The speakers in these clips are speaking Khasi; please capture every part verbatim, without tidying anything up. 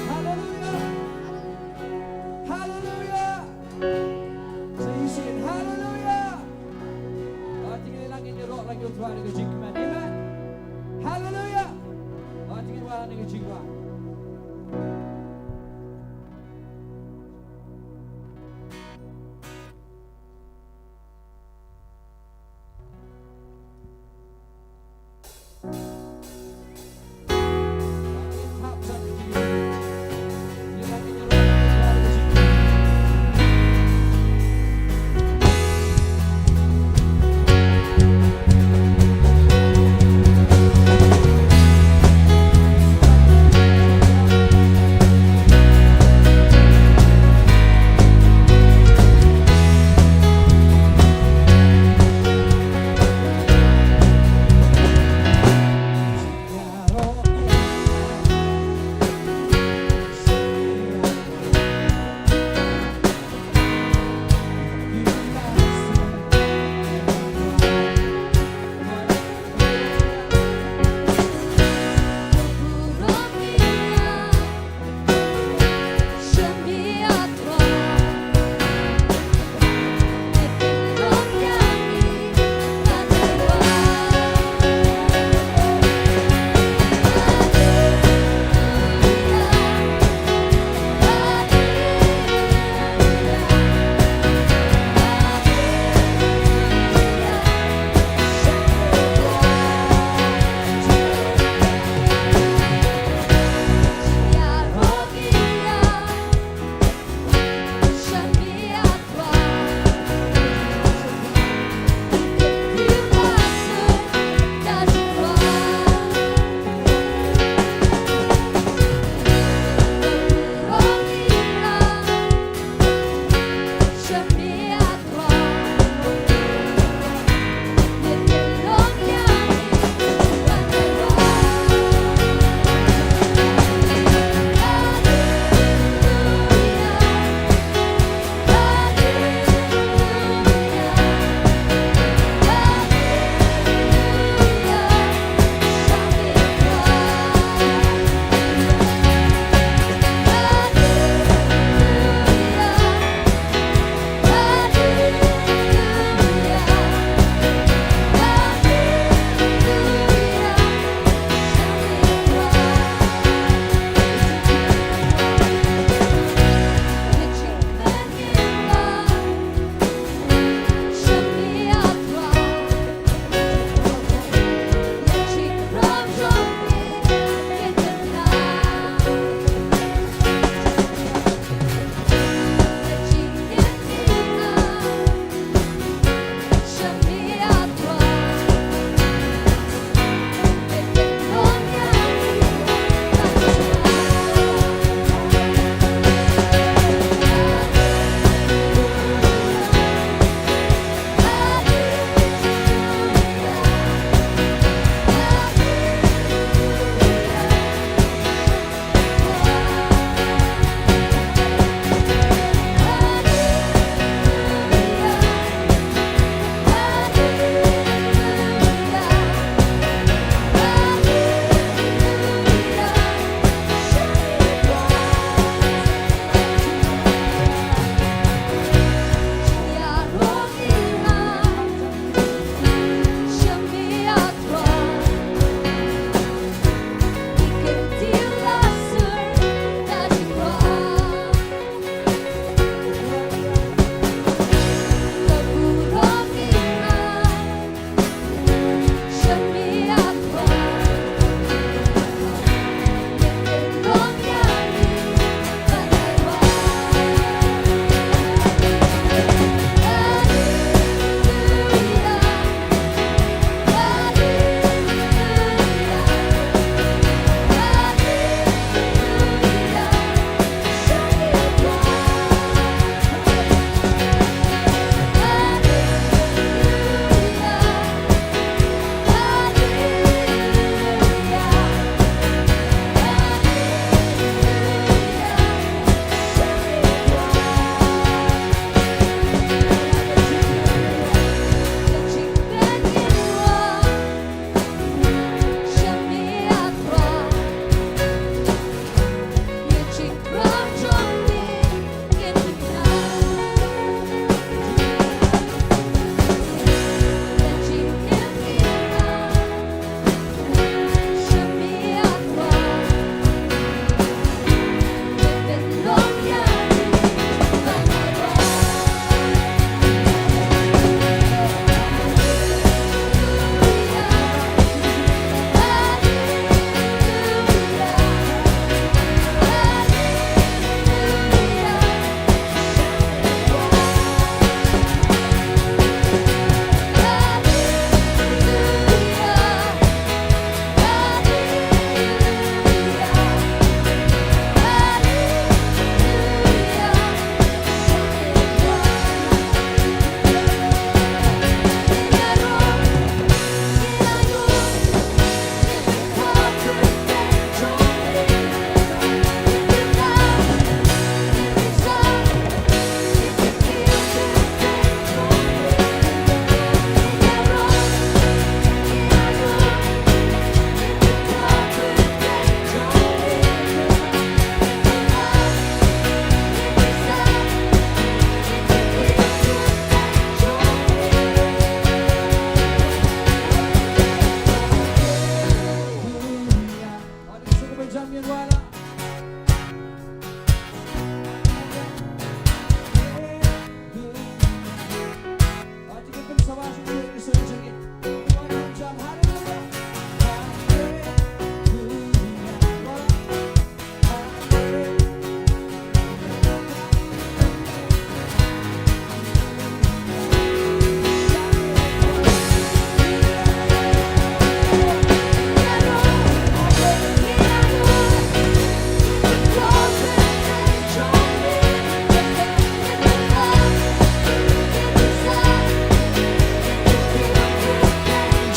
Hallelujah. Hallelujah. So you sing hallelujah. Hallelujah. Amen. Hallelujah.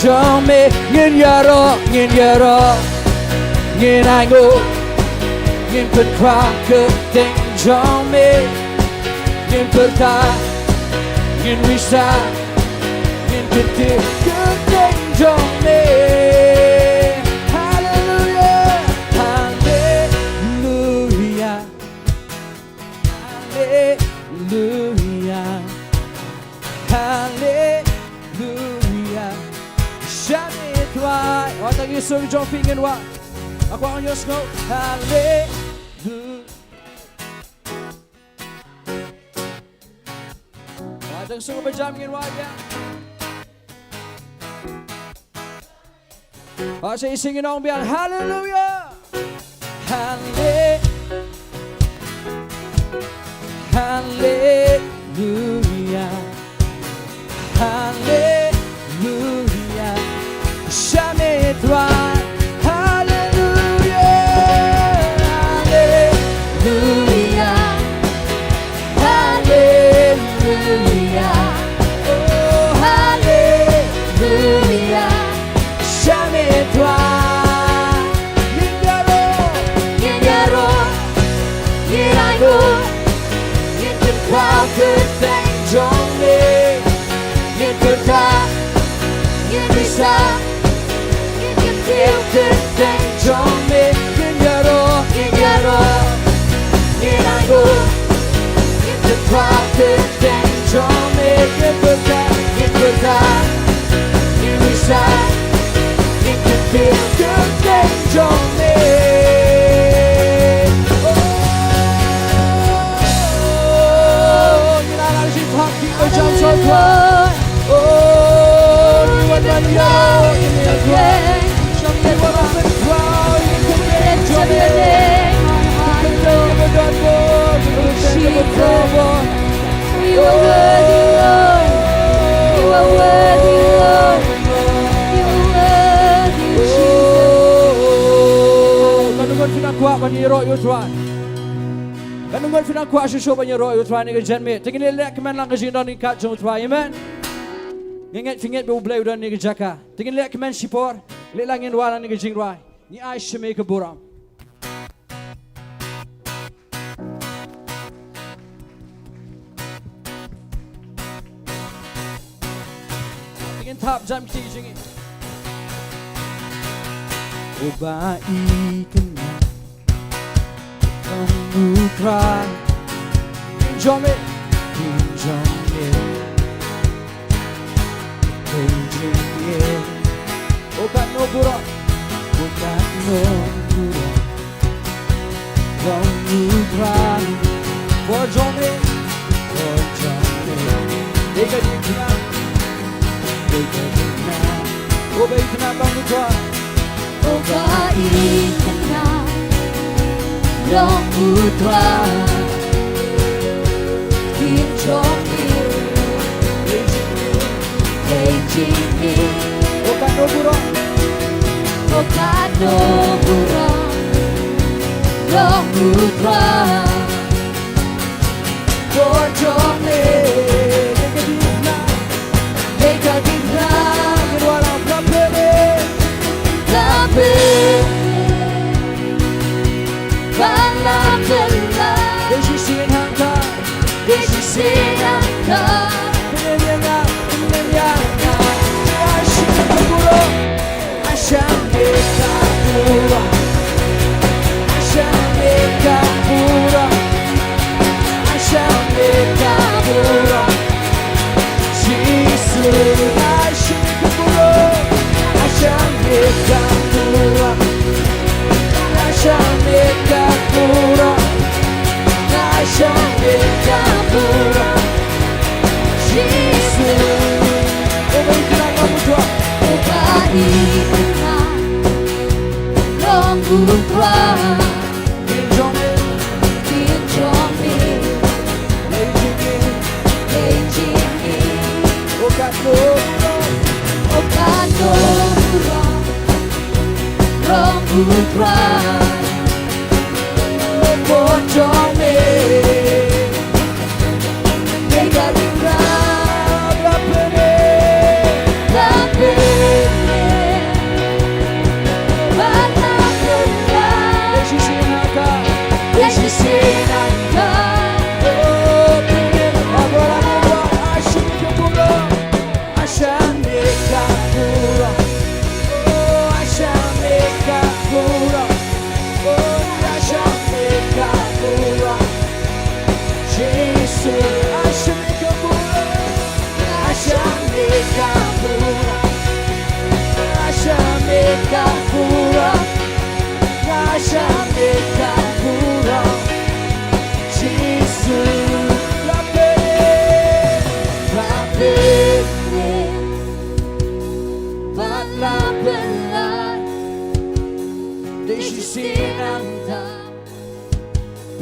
jong me, ngin ïaroh, ngin ïaroh, ngin ainguh, ngin pynkhraw kyrteng jong me, ngin pyrta, ngin risa, ngin kyntiew kyrteng jong me. Haleluia, haleluia, haleluia. Haleluia. Shane Trai. Wat tang ïa song jong phi ngin wad. Nga kwah ngan ïohsngew. Haleluia. Wat tang song ba jam ngin wad ïa. Wat sa ising ïa nong biang. Haleluia. Hale-, haleluia. Haleluia. Shane Trai. Haleluia. Haleluia. Haleluia. Oh, haleluia. Shane Trai. Ngin ïaroh, ngin ïaroh, ngin ainguh, ngin pynkhraw kyrteng jong me. Ngin pyrta, ngin risa, ngin kyntiew kyrteng jong me. Ngin ïaroh, ngin ïaroh, ngin ainguh, ngin pynkhraw kyrteng jong me. Ngin pyrta, ngin pyrta, ngin risa, ngin kyntiew kyrteng jong me. Oh, ngin ailad shi thak ki ba jam sha u Trai. Oh, ngi wan ban ïaroh ïa me Trai. Shane Trai, wan ban pynkhraw ïa kyrteng jong me. Kyrteng jong me don bor, kyrteng jong me don bor. You are worthy, Lord. You are worthy, Lord. You are worthy, Jesus. Katno ngut phi nang kwah ban ïaroh ïa u Trai? Katno ngut phi nang kwah shuh shuh ban ïaroh ïa u Trai ha kane ka janmiet? Te ngin leh lehkmen lang ka jingdon ryngkat jong u Trai. Amen. Nga ngeit phi ngeit ba U Blei u don ha kane ka jaka. Te ngin lehkmen shipor. Leit lang ngin wad ha kane ka jingrwai. Ngi ai sha me ka burom. Te ngin thap jam kti jong ngi. Uba i kynmaw ïa u Trai. Kin jong me, kin jong me. Kin jong me. Oh katno burom, oh katno burom. Jong u Trai. Bor jong me, bor jong me. Dei ka jingkyrkhu. Dei ka jingkyrkhu. Oh ba i kyrkhu long u Trai. Oh ba i kyrkhu long u Trai. Kin jong me. Kin jong me. Oh katno burom. Oh katno burom. Long u Trai. Bor jong me. Dei ka jingkyrkhu. Dei ka jingkyrkhu. Ngin wallam la pele. La pele. Ba la pele. Dei shisien hangta. Dei shisien hangta. Pynlong ïa nga, pynlong ïa nga. Ai sha me ka burom. Ai sha me ka burom. Ai sha me ka burom. Ai sha me ka burom. Jisu, ai sha me ka burom. Ai sha me ka burom. Ai sha me ka burom. Ai sha me ka burom. Jisu. Oh ba i kyrkhu long u Trai. Oh ba i kyrkhu long u Trai. Kin jong me. Kin jong me. Dei jong me. Dei jong me. Oh katno burom. Oh katno burom. Long u Trai. Bor jong me. Dei ka jingkyrkhu. La pele. La pele.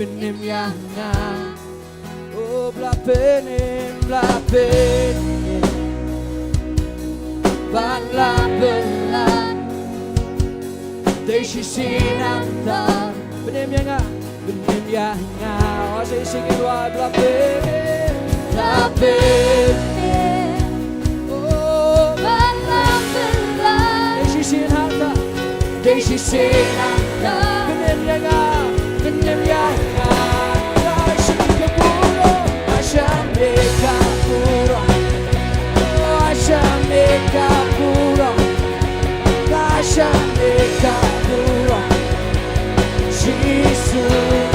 Pynim ïa nga. Oh, ba la pynim, ba la pynim. Ba la pynim. Dei shisien hangta. Pynim ïa nga. Pynim ïa nga. Oh, sa shisien ngi duwai, ba la pynim. Ba la pynim. Oh, ba la pynim. Dei shisien hangta. Dei shisien hangta. Pynim ïa nga. Pynim ïa nga. Ka shim ka burom. Ka shim ka burom. Oh, ka shim ka burom. Ka shim ka burom. Jisu,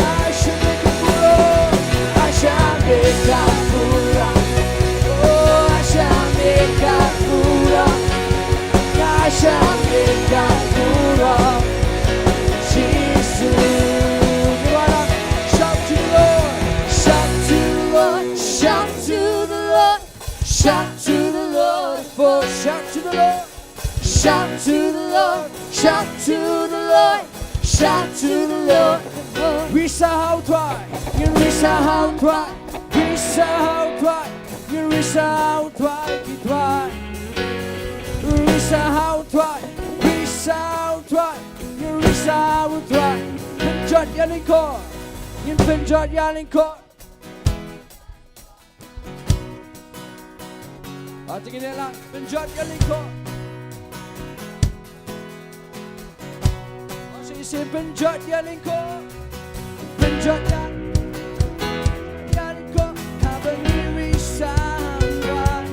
ka shim ka burom. Ka shim ka burom. Oh, ka shim ka burom. Ka shim ka burom. Jisu. Shout to the Lord. Shout to the Lord. Shout to the Lord. Shout to the Lord. For shout to the Lord. Shout to the Lord. Shout to the Lord. Shout to the Lord. Risa ha U Trai. Ngin risa ha U Trai. Risa ha U Trai. Ngin risa ha U Trai ki trai. Risa ha U Trai. Risa ha U Trai. Ngin risa ha U Trai. Pynjot ïa lyngkor. Ngin pynjot ïa lyngkor. Pynjot ïa lyngkor. Pynjot ïa lyngkor. Pynjot ïa lyngkor. Haba ngi risa ha U Trai.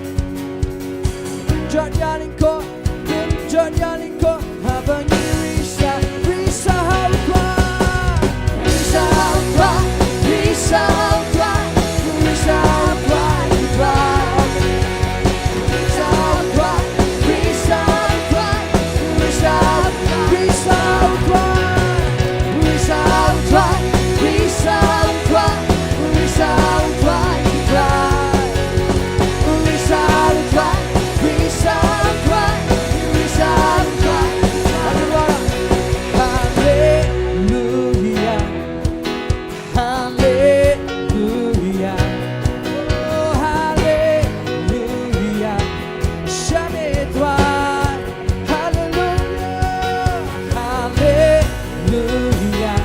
Pynjot ïa lyngkor. Pynjot ïa lyngkor. Haba ngi risa, risa ha U Trai. Risa ha U Trai, risa ha U Trai, risa ha U Trai, U Trai. Risa ha U Trai, risa ha U Trai, risa ha U Trai, risa ha U Trai, risa ha U Trai, risa ha U Trai, risa ha U Trai, U Trai. Risa ha U Trai, risa ha U Trai, risa ha U Trai. Haleluya. Haleluya. Oh, haleluya. Shame Trai. Haleluya. Haleluya.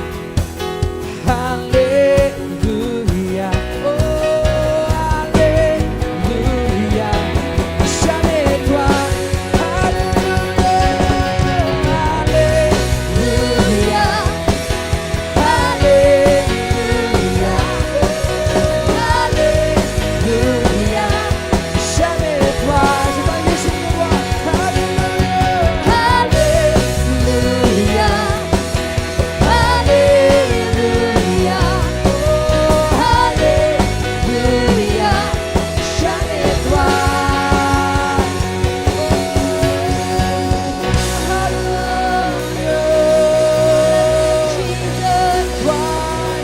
Haleluya. Oh, haleluya. Shame Trai. Haleluya. Haleluya. Haleluya. Haleluya. Shame Trai. Haleluya. Haleluya. Haleluya. Oh, haleluya. Shame Trai. Haleluya. Jesus. Trai.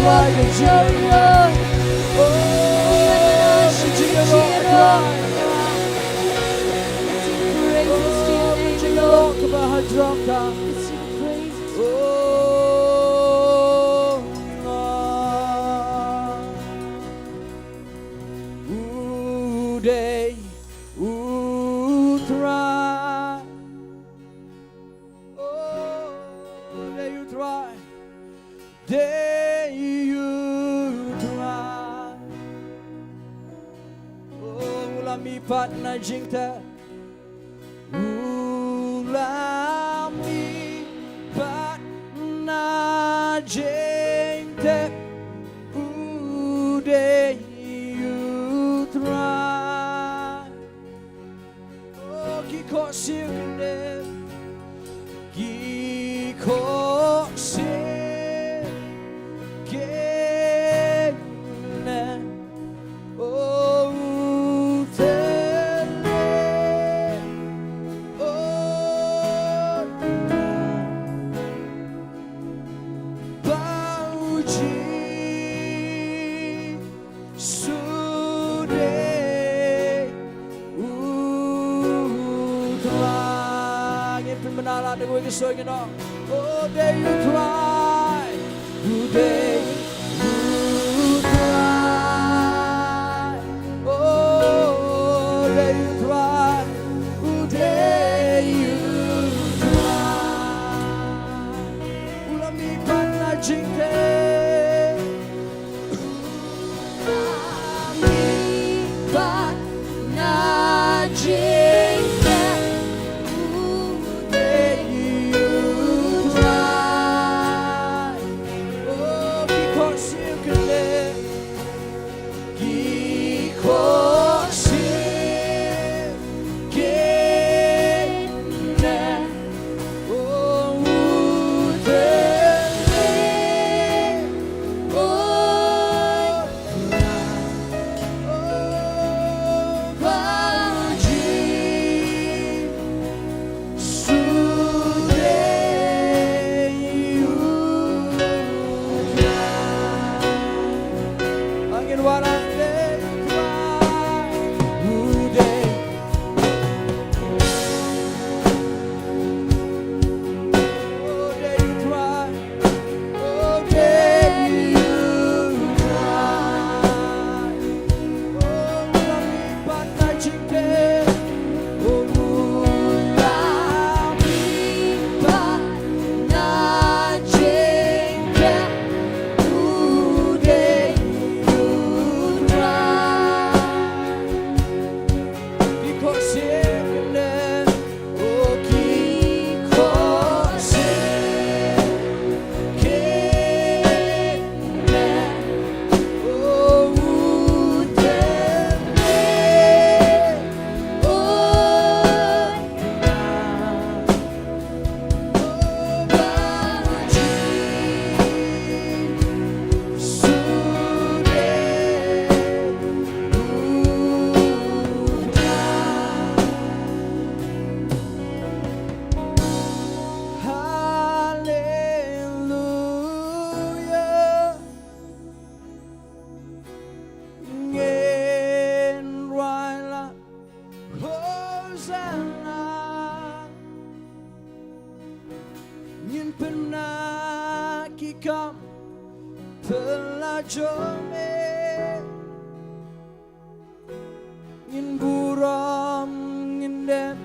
Trai. Trai. Oh, Trai. Let's sing praises to your name, Lord. Let's sing praises. Oh, Lord. U dei U Trai. Oh, dei U Trai. Dei U Trai. Oh, u la mihpat na jingtep. U la mihpat na jingtep. U dei U Trai. Oh, ki khohsiew kyndem. Ki khohsiew kyndem. Oh, u tele. Oh, ba u Jisu dei U Trai. Ngin pynbna lad da kawei ka sur, ngin ong, oh, dei U Trai. U dei U Trai. Oh, u dei U Trai. U dei U Trai. U la mih pat na jingteh. Haleluya. Ngin rwai lang Hosanna. Ngin pynbna ki kam pynlait jong me. Ngin burom, ngin dem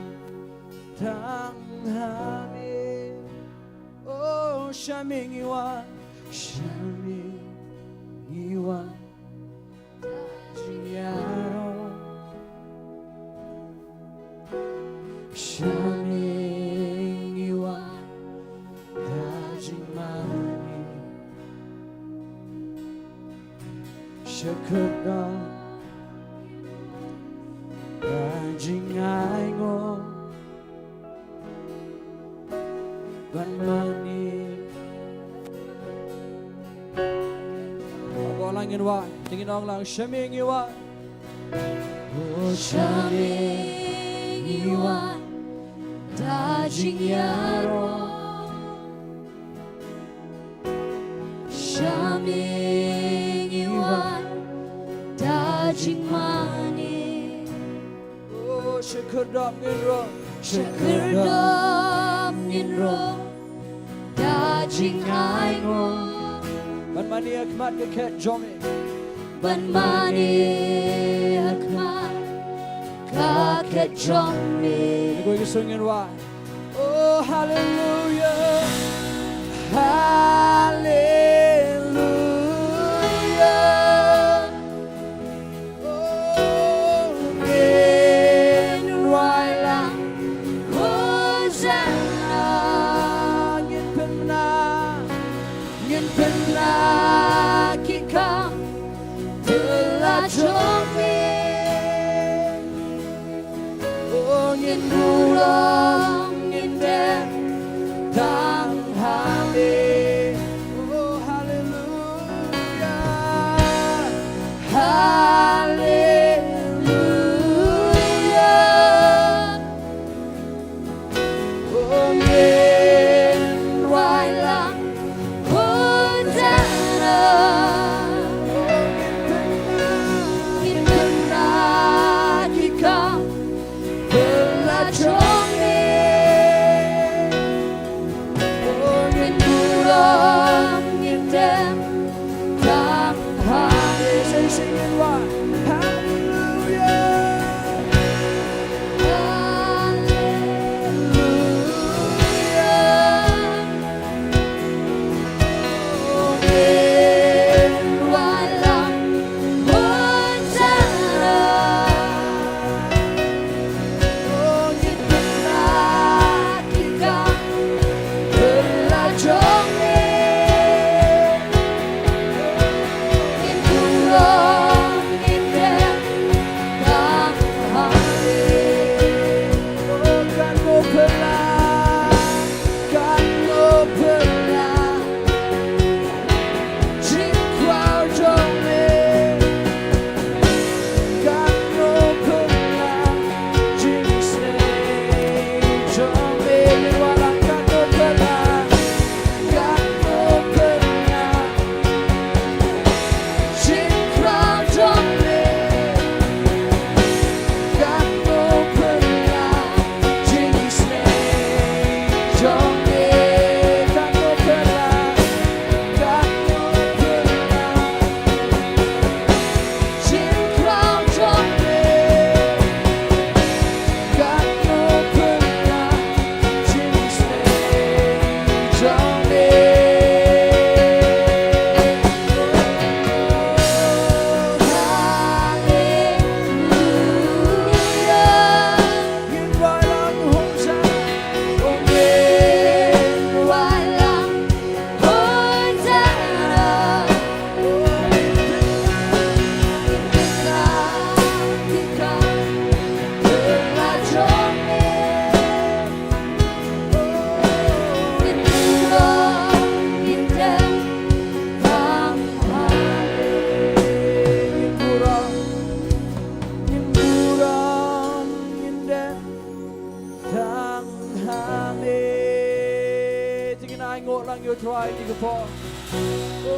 tang ha me. Oh, sha me ngi wan, sha me ngi wan da jingïaroh. Sha me ngi wan da jingmane. Sha kyrdan da jingainguh. Ban mane. Haba lang ngin wan, te ngin ong lang, sha me ngi wan. Oh, sha me ngi wan da jingïaroh. Sha me ngi wan da jingmane. Oh, sha kyrdan ngin rung. Sha kyrdan ngin rung da jingainguh. Ban mane ha khmat ka khet jong me. Ban mane ha khmat ka khet jong me. Ngin rung, ngin rung. Oh, haleluya. Haleluya. Oh, ngin rwai lang Hosanna. Ngin pynbna, ngin pynbna ki kam pynlait jong me. Oh, ngin burom, ngin dem tang ha me. Oh, haleluya. Haleluya. Oh, ngin rwai lang Hosanna. Ngin pynbna ki kam pynlait jong me. Oh, ngin burom, ngin dem Lang ïa u Trai ïa kane ka por. Oh,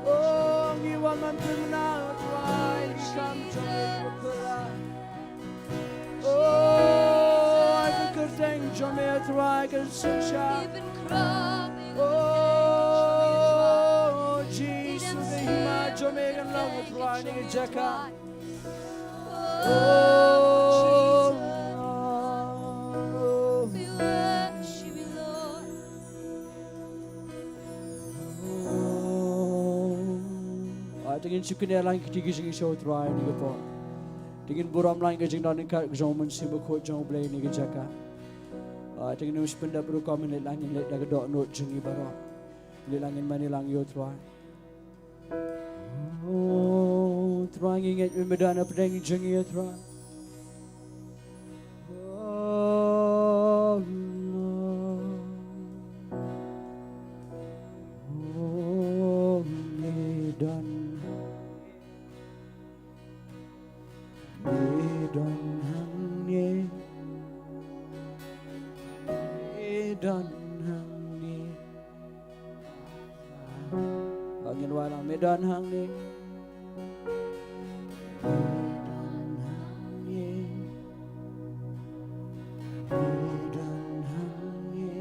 oh, ngi wan ban pynbna ïa u Trai ïa ka kam jong me. Oh, ïa ka kyrteng jong me, Trai, kan synshar. Oh, Jisu, ka hima jong me kan long, Trai, na ka jaka. Oh, oh. Ah, te ngin shu kynnoh lang ki kti ki jingïasoh, Trai, na ka por. Te ngin burom lang ïa ka jingdon ryngkat ka jong u Mynsiem Bakhuid jong U Blei ha kane ka jaka. Ah, te ngin ym shym pyndep rukom, ngin leit lang, ngin leit da ka dohnud jong ngi baroh. Ngin leit lang, ngin mane lang ïa u Trai. Oh, Trai, ngi ngeit me, me don hapdeng jong ngi, Trai. Oh, Lord. Oh, me don Me don hangne, me don hangne. Ba ngin wan lang, me don hangne, me don hangne,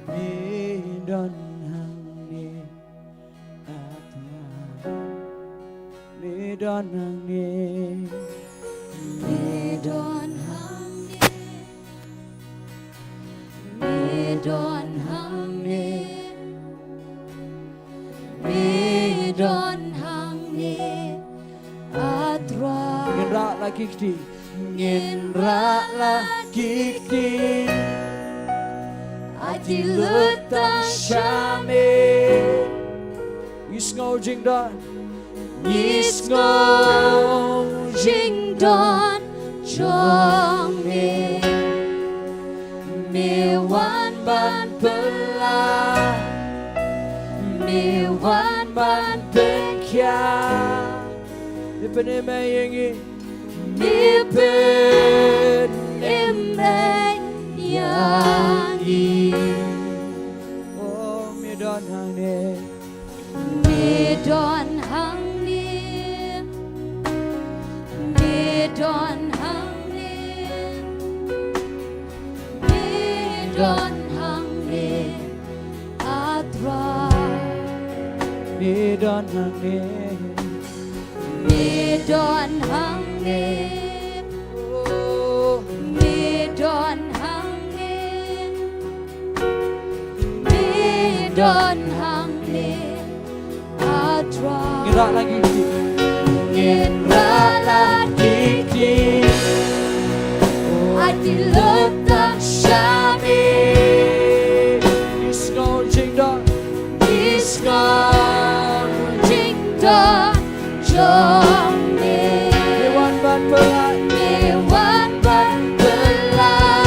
me don hangne, me don hangne. Me don hangne. Me don hangne. Me don hangne. Me don hangne. A Trai. Ngin rah la ki kti. Ngin rah la ki kti. Ai ti lut tang sha me. Ngi sngew jingdon. Ngi sngew jingdon jong me. Me wan ban pynlah. Me wan ban pynkhiah. Me pynim ïa ngi. Me pynim ïa ngi. Oh, me don hangne. Me don hangne. Me don hangne. Me don hangne. A Trai. Me don hangne. Me don hangne. Oh. Me don hangne. Me don hangne. A Trai. Ngin rah la ki kti. Ngin rah la ki kti. Ai ti lut tang sha me. Ngi sngew jingdon. Ngi sngew jingdon jong me. Me wan ban pynlah. Me wan ban pynlah.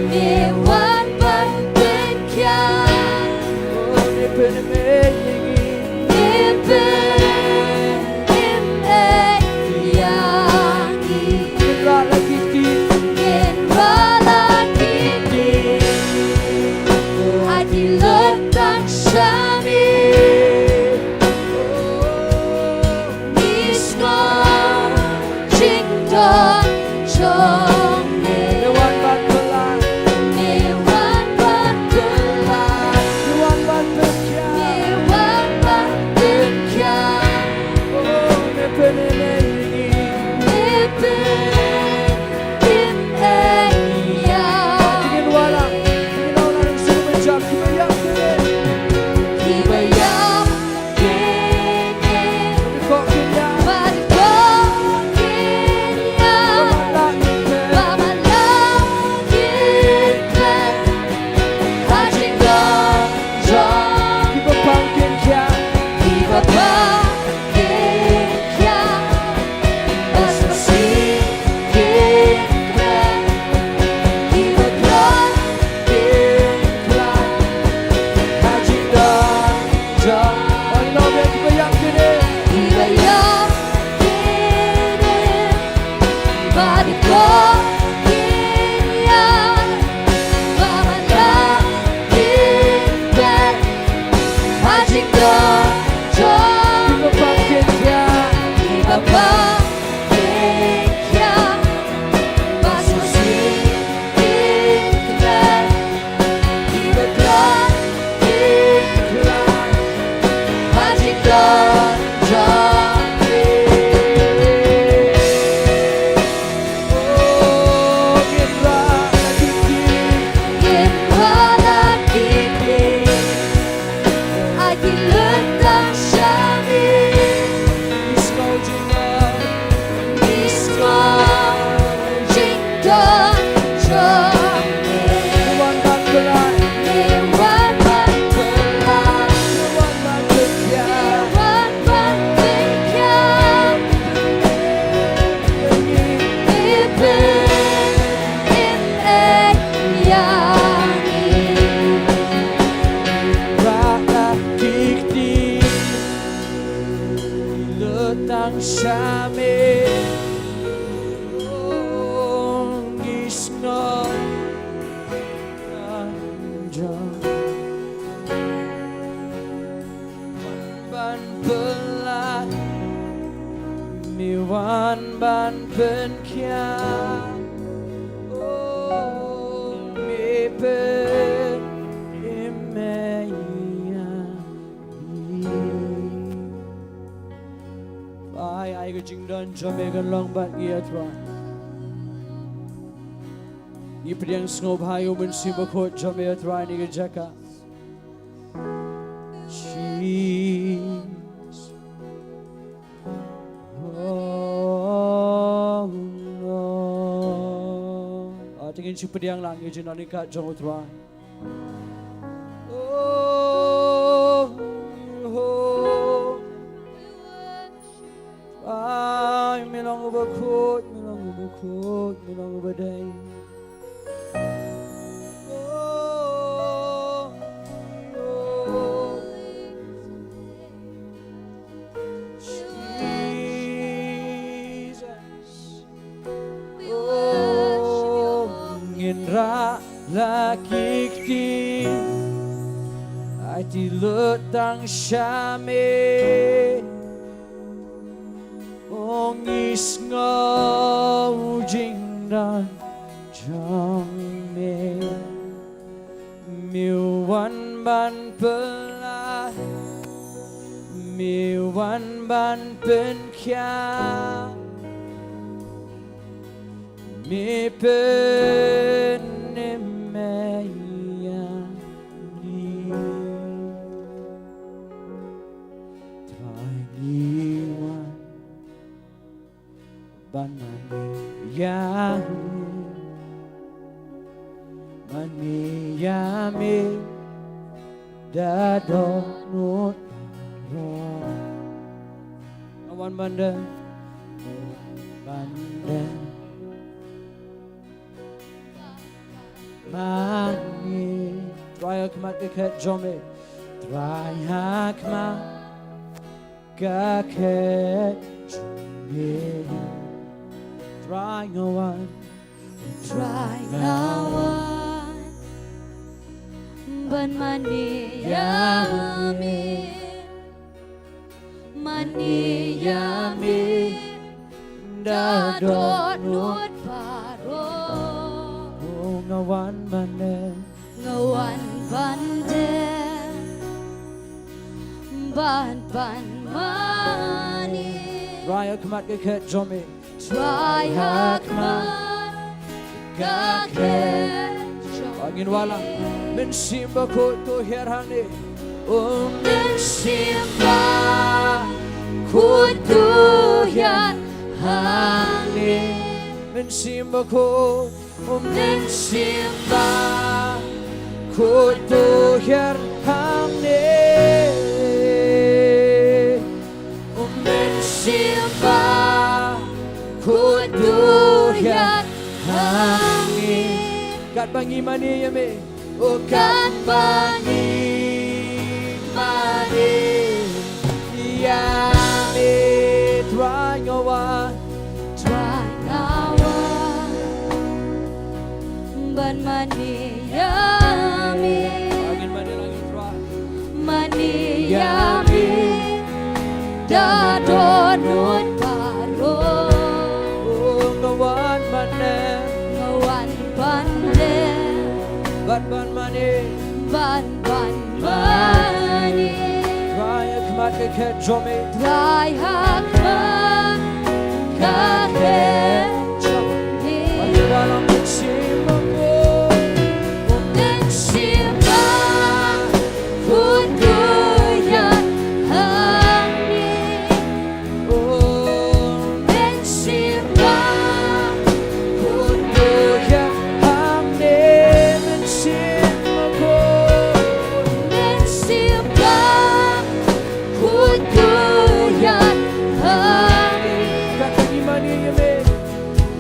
Me wan ban pynkhiah. Oh, me pynim ïa ngi. Me pynim ïa ngi. Ngin rah la ki kti. Wan ban pynlait, me wan ban pynkhiah. Oh, me pynimei ïa me. Ai, ai ka jingdon jong me kan long bad ngi, ïa Trai. Ngi pdiang sngewbha ïa u Mynsiem Bakhuid jong me, ïa Trai, ha kane ka jaka. Jesus. Oh, Lord. Ah, to ngin shu pdiang lang ïa ka jingdon ryngkat jong u Trai. Oh, oh. Ai, me long uba khuid, me long uba khuid, me long uba dei. Oh, oh. Jesus. Oh, ngin rah la ki kti, aiti lut tang sha me. Oh, ngi sngew u jingdon jong me. Me wan ban pynlait, me wan ban pynkhiah, me pynimei ïa ngi. Trai, ngi wan ban mane ïa me, mane ïa me da dohnud baroh. Nga wan ban dei, ban dei, mane. Trai, ha khmat ka khet jong me. Trai, ha khmat ka khet jong me. Trai, nga wan. Trai, nga wan ban mane ïa me, mane ïa me da dohnud baroh. Oh, nga wan ban dei, nga wan ban dei, ban ban mane. Trai, ha khmat ka khet jong me. Trai, ha khmat ka khet jong me. Ngin wallam. Mynsiem Bakhuid, to hiar hangne. O Mynsiem Bakhuid, to hiar hangne. Mynsiem Bakhuid. O Mynsiem Bakhuid, to hiar hangne. O Mynsiem Bakhuid, to hiar hangne. Katba ngi mane ïa me. O katba ngi mane ïa me. Trai, nga wan. Trai, nga wan ban mane ïa me. Ngin mane lang, Trai. Mane ïa me da dohnud baroh. O, nga wan ban dei, nga wan ban dei, ban ban mane, ban ban mane. Trai, ha khmat ka khet jong me. Trai, ha khmat ka khet jong me. Wat ïa wallam. Mynsiem Bakhuid. O Mynsiem Bakhuid, to hiar hangne. O Mynsiem Bakhuid, to hiar hangne. Mynsiem Bakhuid. Mynsiem Bakhuid, to hiar hangne. Katba ngi mane ïa me.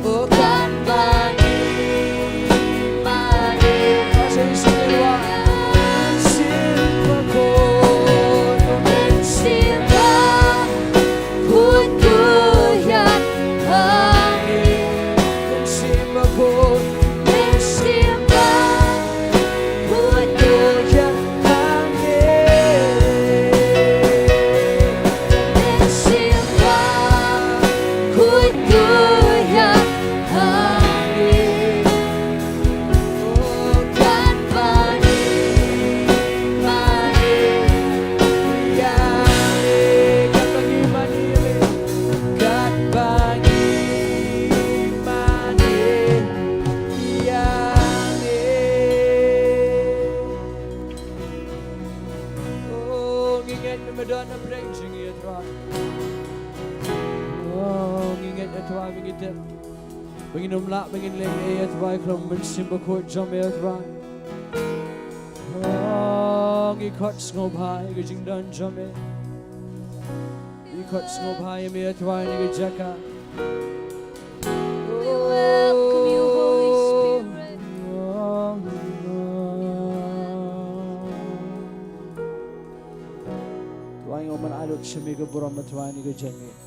O katba ngi Me don na pdeng jong ngi, A Trai. Oh, ngi ngeit, A Trai, ba ngi tip ba ngin ym lah ba ngin leh ei, A Trai, khlem U Mynsiem Bakhuid jong me, A Trai. Oh, ngi khot sngewbha ïa ka jingdon jong me. Ngi khot sngewbha ïa me, A Trai, na ka jaka. We welcome you, Holy Spirit. Trai, ngi ong ban ai lut sha me ka burom, A Trai, na ka janmiet.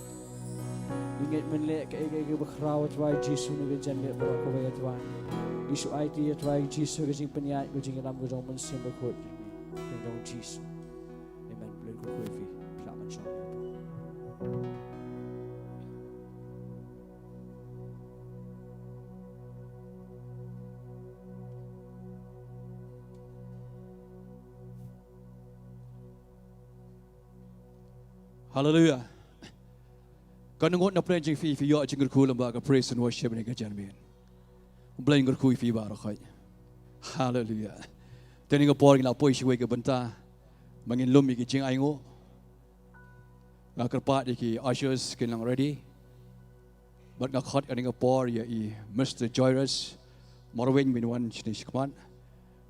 Ngi ngeit men leh kaei kaei kaba khraw, A Trai Jisu, na ka janmiet baroh kawei, A Trai. Ngi shu aiti, A Trai Jisu, ka jingpynïaid, ka jingïalam ka jong U Mynsiem Bakhuid. Kyrteng jong U Jisu. Amen. Blei kyrkhu ïa phi. Phi lah ban shong. Haleluia. Kan ngut na pdeng jong phi, phi ïoh jingkyrkhu lyngba ka praise and worship ha kane ka janmiet. Blei kyrkhu ïa phi baroh khoit. Haleluia. Te ha kane ka por ngi la poi sha kawei ka bynta ba ngin lum ïa ki jingainguh. Nga kyrpad ïa ki ushers kin nang ready. Bad nga khot ha kane ka por ïa i Mister Joyrus Marwein, ban wan shane shakhmat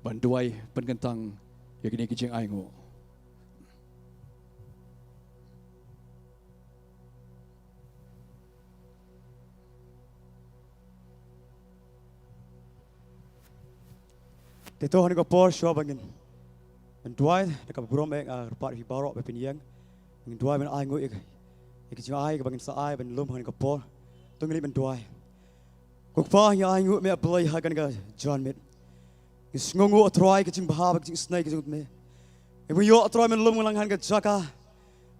ban duwai pynkyntang ïa kine ki jingainguh. Te to ha kane ka por shuwa ba ngin duwai, da kaba burom eh nga kyrpad ïa phi baroh ba phin ïeng. Ngin duwai ban ainguh ïa ka, ïa ka jingai kaba ngin sa ai ban lum ha kane ka por. To ngin leit ban duwai. Ko Kpa, ngi ainguh ïa me, A Blei, ha kane ka janmiet. Ngi sngewnguh, A Trai, ka jingbha bad ka jingisynei ka jong me. Ngi ïoh, A Trai, men lum lang ha kane ka jaka,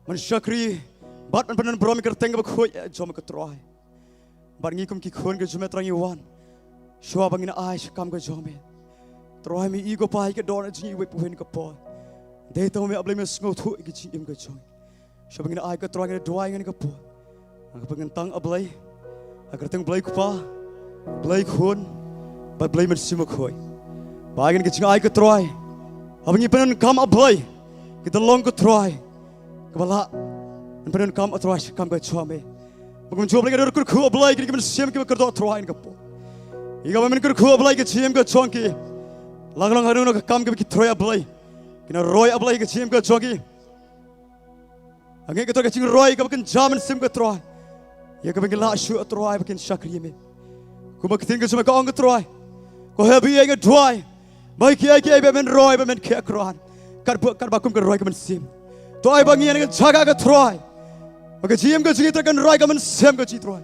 men shakri bad men pyndonkam burom ïa ka kyrteng kaba khuid jong me, A Trai. Bad ngi kum ki khun ka jong me, Trai, ngi wan shuwa ba ngin ai sha ka kam ka jong me. Trai, me i, Ko Pa, ïa ka dohnud jong ngi iwei pa iwei ha kane ka por. Dei tang me, A Blei, me sngewthuh ïa ka jingim ka jong ngi. Shuwa ba ngin ai, Ko Trai, ngin duwai ha kane ka por. Nga pynkyntang, A Blei, ha ka kyrteng Blei Kpa, Blei Khun bad Blei Mynsiem Bakhuid. Ba ai ngin ka jingai, Ko Trai, haba ngi pyndonkam, A Blei, kin long, Ko Trai, kaba lah ban pyndonkam, A Trai, sha ka kam ka jong me. Ba kumjuh, A Blei, ka dei kyrkhu, A Blei, kine ki mynsiem kiba kyrdoh, Trai, ha kane ka por. Ïa kaba men kyrkhu, A Blei, ka jingim ka jong ki. Lah long haduh kano ka kam kaba ki trei, A Blei, kin roi, A Blei, ka jingim ka jong ki. Nga ngeit, Ko Trai, ka jingroi kaba kynja mynsiem, Ko Trai, ïa kaba ngi lah shuh, Trai, ba kin shakri ïa me. Kumba ka ktien ka jong me ka ong, Ko Trai, ko Hebru, nga duwai ba kiei kiei ba men roi, ba men khreh, Trai, katba, katba kum ka roi ka mynsiem. To ai ba ngi ha kane ka jaka, Ko Trai, ba ka jingim ka jong ngi, Trai, kan roi ka mynsiem ka jong ngi, Trai.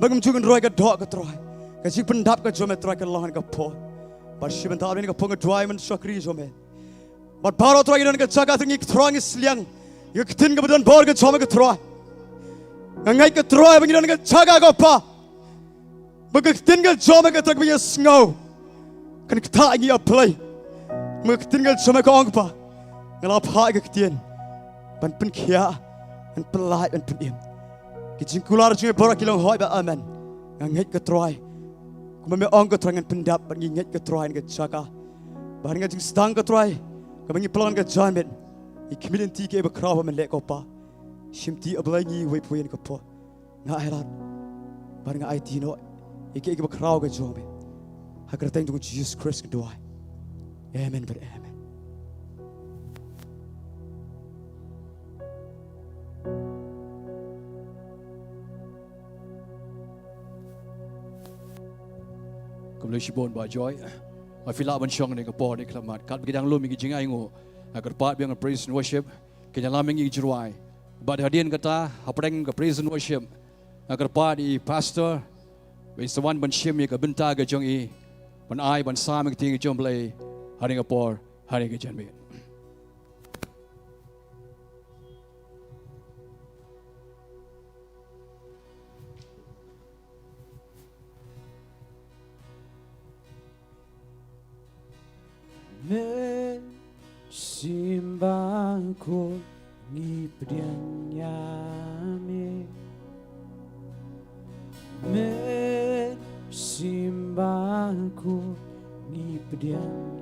Ba kumjuh kan roi ka doh, Ko Trai. Ka jingpyndap ka jong me, Trai, kan long ha kane ka por. Bad shi bynta ha kane ka por nga duwai, men shakri jong me. Bad baroh, Trai, ngi don ha kane ka jaka, Trai, ngi kynthei ngi sliang ïa ka ktien kaba don bor ka jong me, Ko Trai. Nga ngeit, Ko Trai, ba ngi don ha kane ka jaka, Ko Pa, ba ka ktien ka jong me, Ko Trai, kaba ngi sngew kan ktah ïa ngi, A Blei. Ba ka ktien ka jong me ka ong, Ko Pa, nga la phah ïa ka ktien ban pynkhiah, ban pyllait, ban pynim. Ki jingkular jong ngi baroh ki long hooid bad amen. Nga ngeit, Ko Trai, kumba me ong, Ko Trai, ngan pyndap, bad ngi ngeit, Ko Trai, ha kane ka jaka. Bad ha kane ka jingsdang, Ko Trai, kaba ngi pynlong ha kane ka janmiet, ngi khmih lynti ïa kaei ba khraw ba men leh, Ko Pa. Shimti, A Blei, ngi iwei pa iwei ha kane ka por. Nga ai lad bad nga aiti noh ïa kaei kaei kaba khraw ka jong me. Ha ka kyrteng jong u Jisu Khrist nga duwai. Amen bad amen. Khublei shibun Bah Joy. Phi lah ban shong ha kane ka por, ha kane ka khmat, katba ki dang lum ïa ki jingainguh. Nga kyrpad biang ïa ka praise and worship, kin ïalam ïa ngi ki jingrwai. Bad hadien kata, hapdeng ka praise and worship, nga kyrpad ïa i pastor ba in sa wan ban shim ïa ka bynta ka jong i, ban ai ban sam ïa ka ktien ka jong U Blei ha kane ka por, ha kane ka janmiet. Mynsiem Bakhuid, ngi pdiang ïa me. Mynsiem Bakhuid, ngi pdiang ïa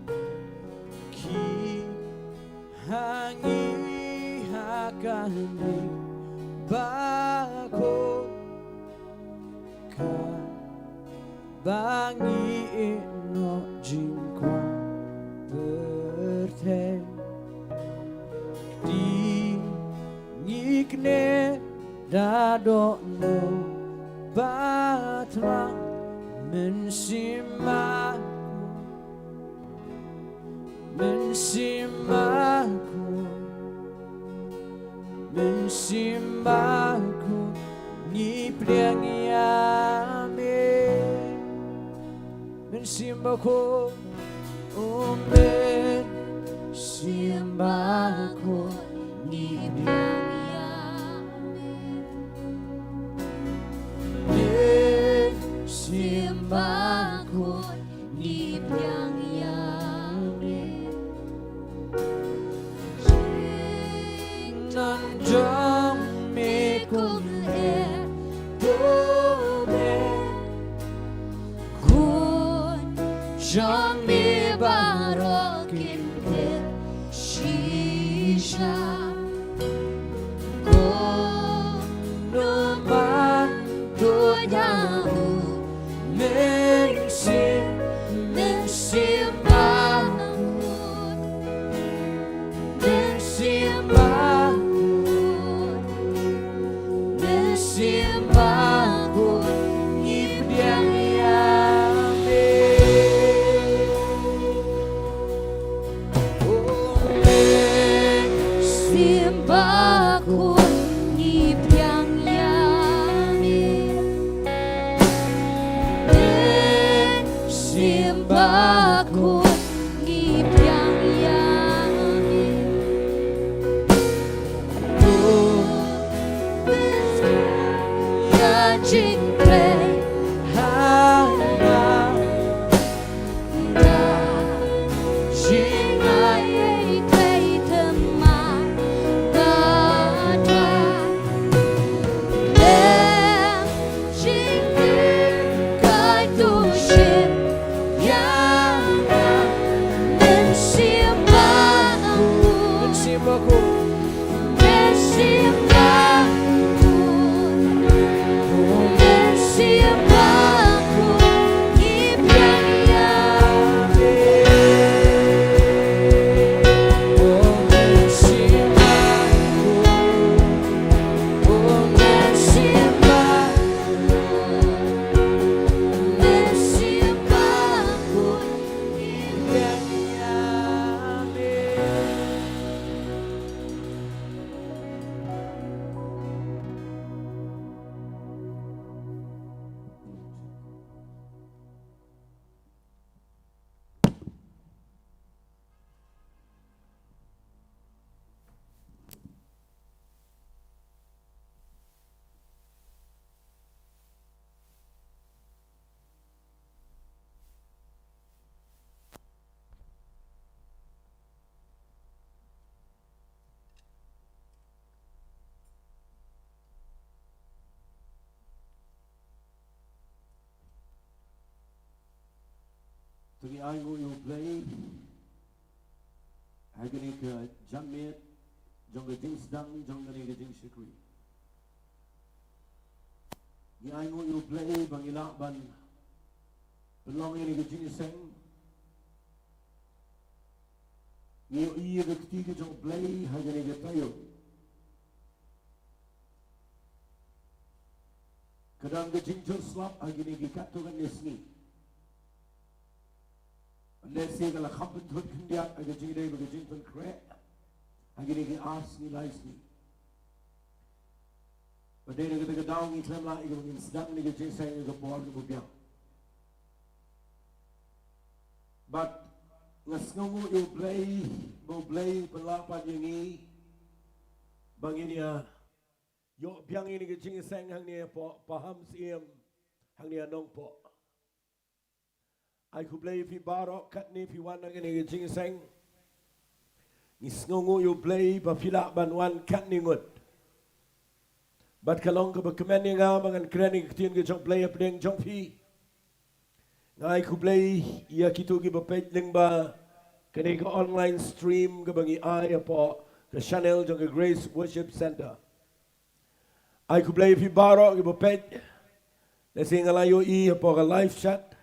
me. Ki Kane bakhraw kaba ngi ïeh noh jingkwah pyrthei. Te ngi kynnoh da dohnud ba thrang, Mynsiem Bakhuid, Mynsiem Bakhuid, Mynsiem Bakhuid, ngi pdiang ïa me. Mynsiem Bakhuid, o Mynsiem Bakhuid, ngi pdiang ïa me. Mynsiem Bakhuid, ngi pdiang ïa me. Jingïaid jong me kum u Eden, khun jong me baroh kin peit shisha. Kumno ban duwai ïa u Mynsiem, Mynsiem Bakhuid, Mynsiem Bakhuid, Mynsiem Bakhuid, ngi pdiang ïa me. O Mynsiem Bakhuid, ngi pdiang ïa me. Mynsiem Bakhuid, ngi pdiang ïa me. Ïa jingtrei ha nga. To ngi ainguh ïa U Blei ha kane ka janmiet jong ka jingsdang jong kane ka jingshakri. Ngi ainguh ïa U Blei ba ngi lah ban pynlong ïa kane ka jingïaseng. Ngi ïohi ïa ka kti ka jong U Blei ha kane ka taïew. Ka don ka jingjur slap ha kine ki katto katne sngi. Lehse ka la kham pynthut khyndiat ha ka jingïadei bad ka jingpynkhreh ha kine ki ar sngi lai sngi. Bad dei na kata ka daw ngi khlem lah ïa kaba ngin sdang ïa ka jingïaseng ha ka por kaba biang. Bad nga sngewnguh ïa U Blei ba U Blei u pynlah pat ïa ngi ba ngin ïa ïoh biang ïa kane ka jingïaseng hangne hapoh Pahamsyiem, hangne ha Nongpoh. Ai khublei ïa phi baroh katne phi wan ha kane ka jingïaseng. Ngi sngewnguh ïa U Blei ba phi lah ban wan katne ngut. Bad ka long kaba kmen ïa nga ba ngan kren ïa ka ktien ka jong U Blei hapdeng jong phi. Nga ai khublei ïa kito kiba peit lyngba kane ka online stream kaba ngi ai hapoh ka channel jong ka Grace Worship Center. Ai khublei phi baroh kiba peit. Lehse nga la ïohi hapoh ka live chat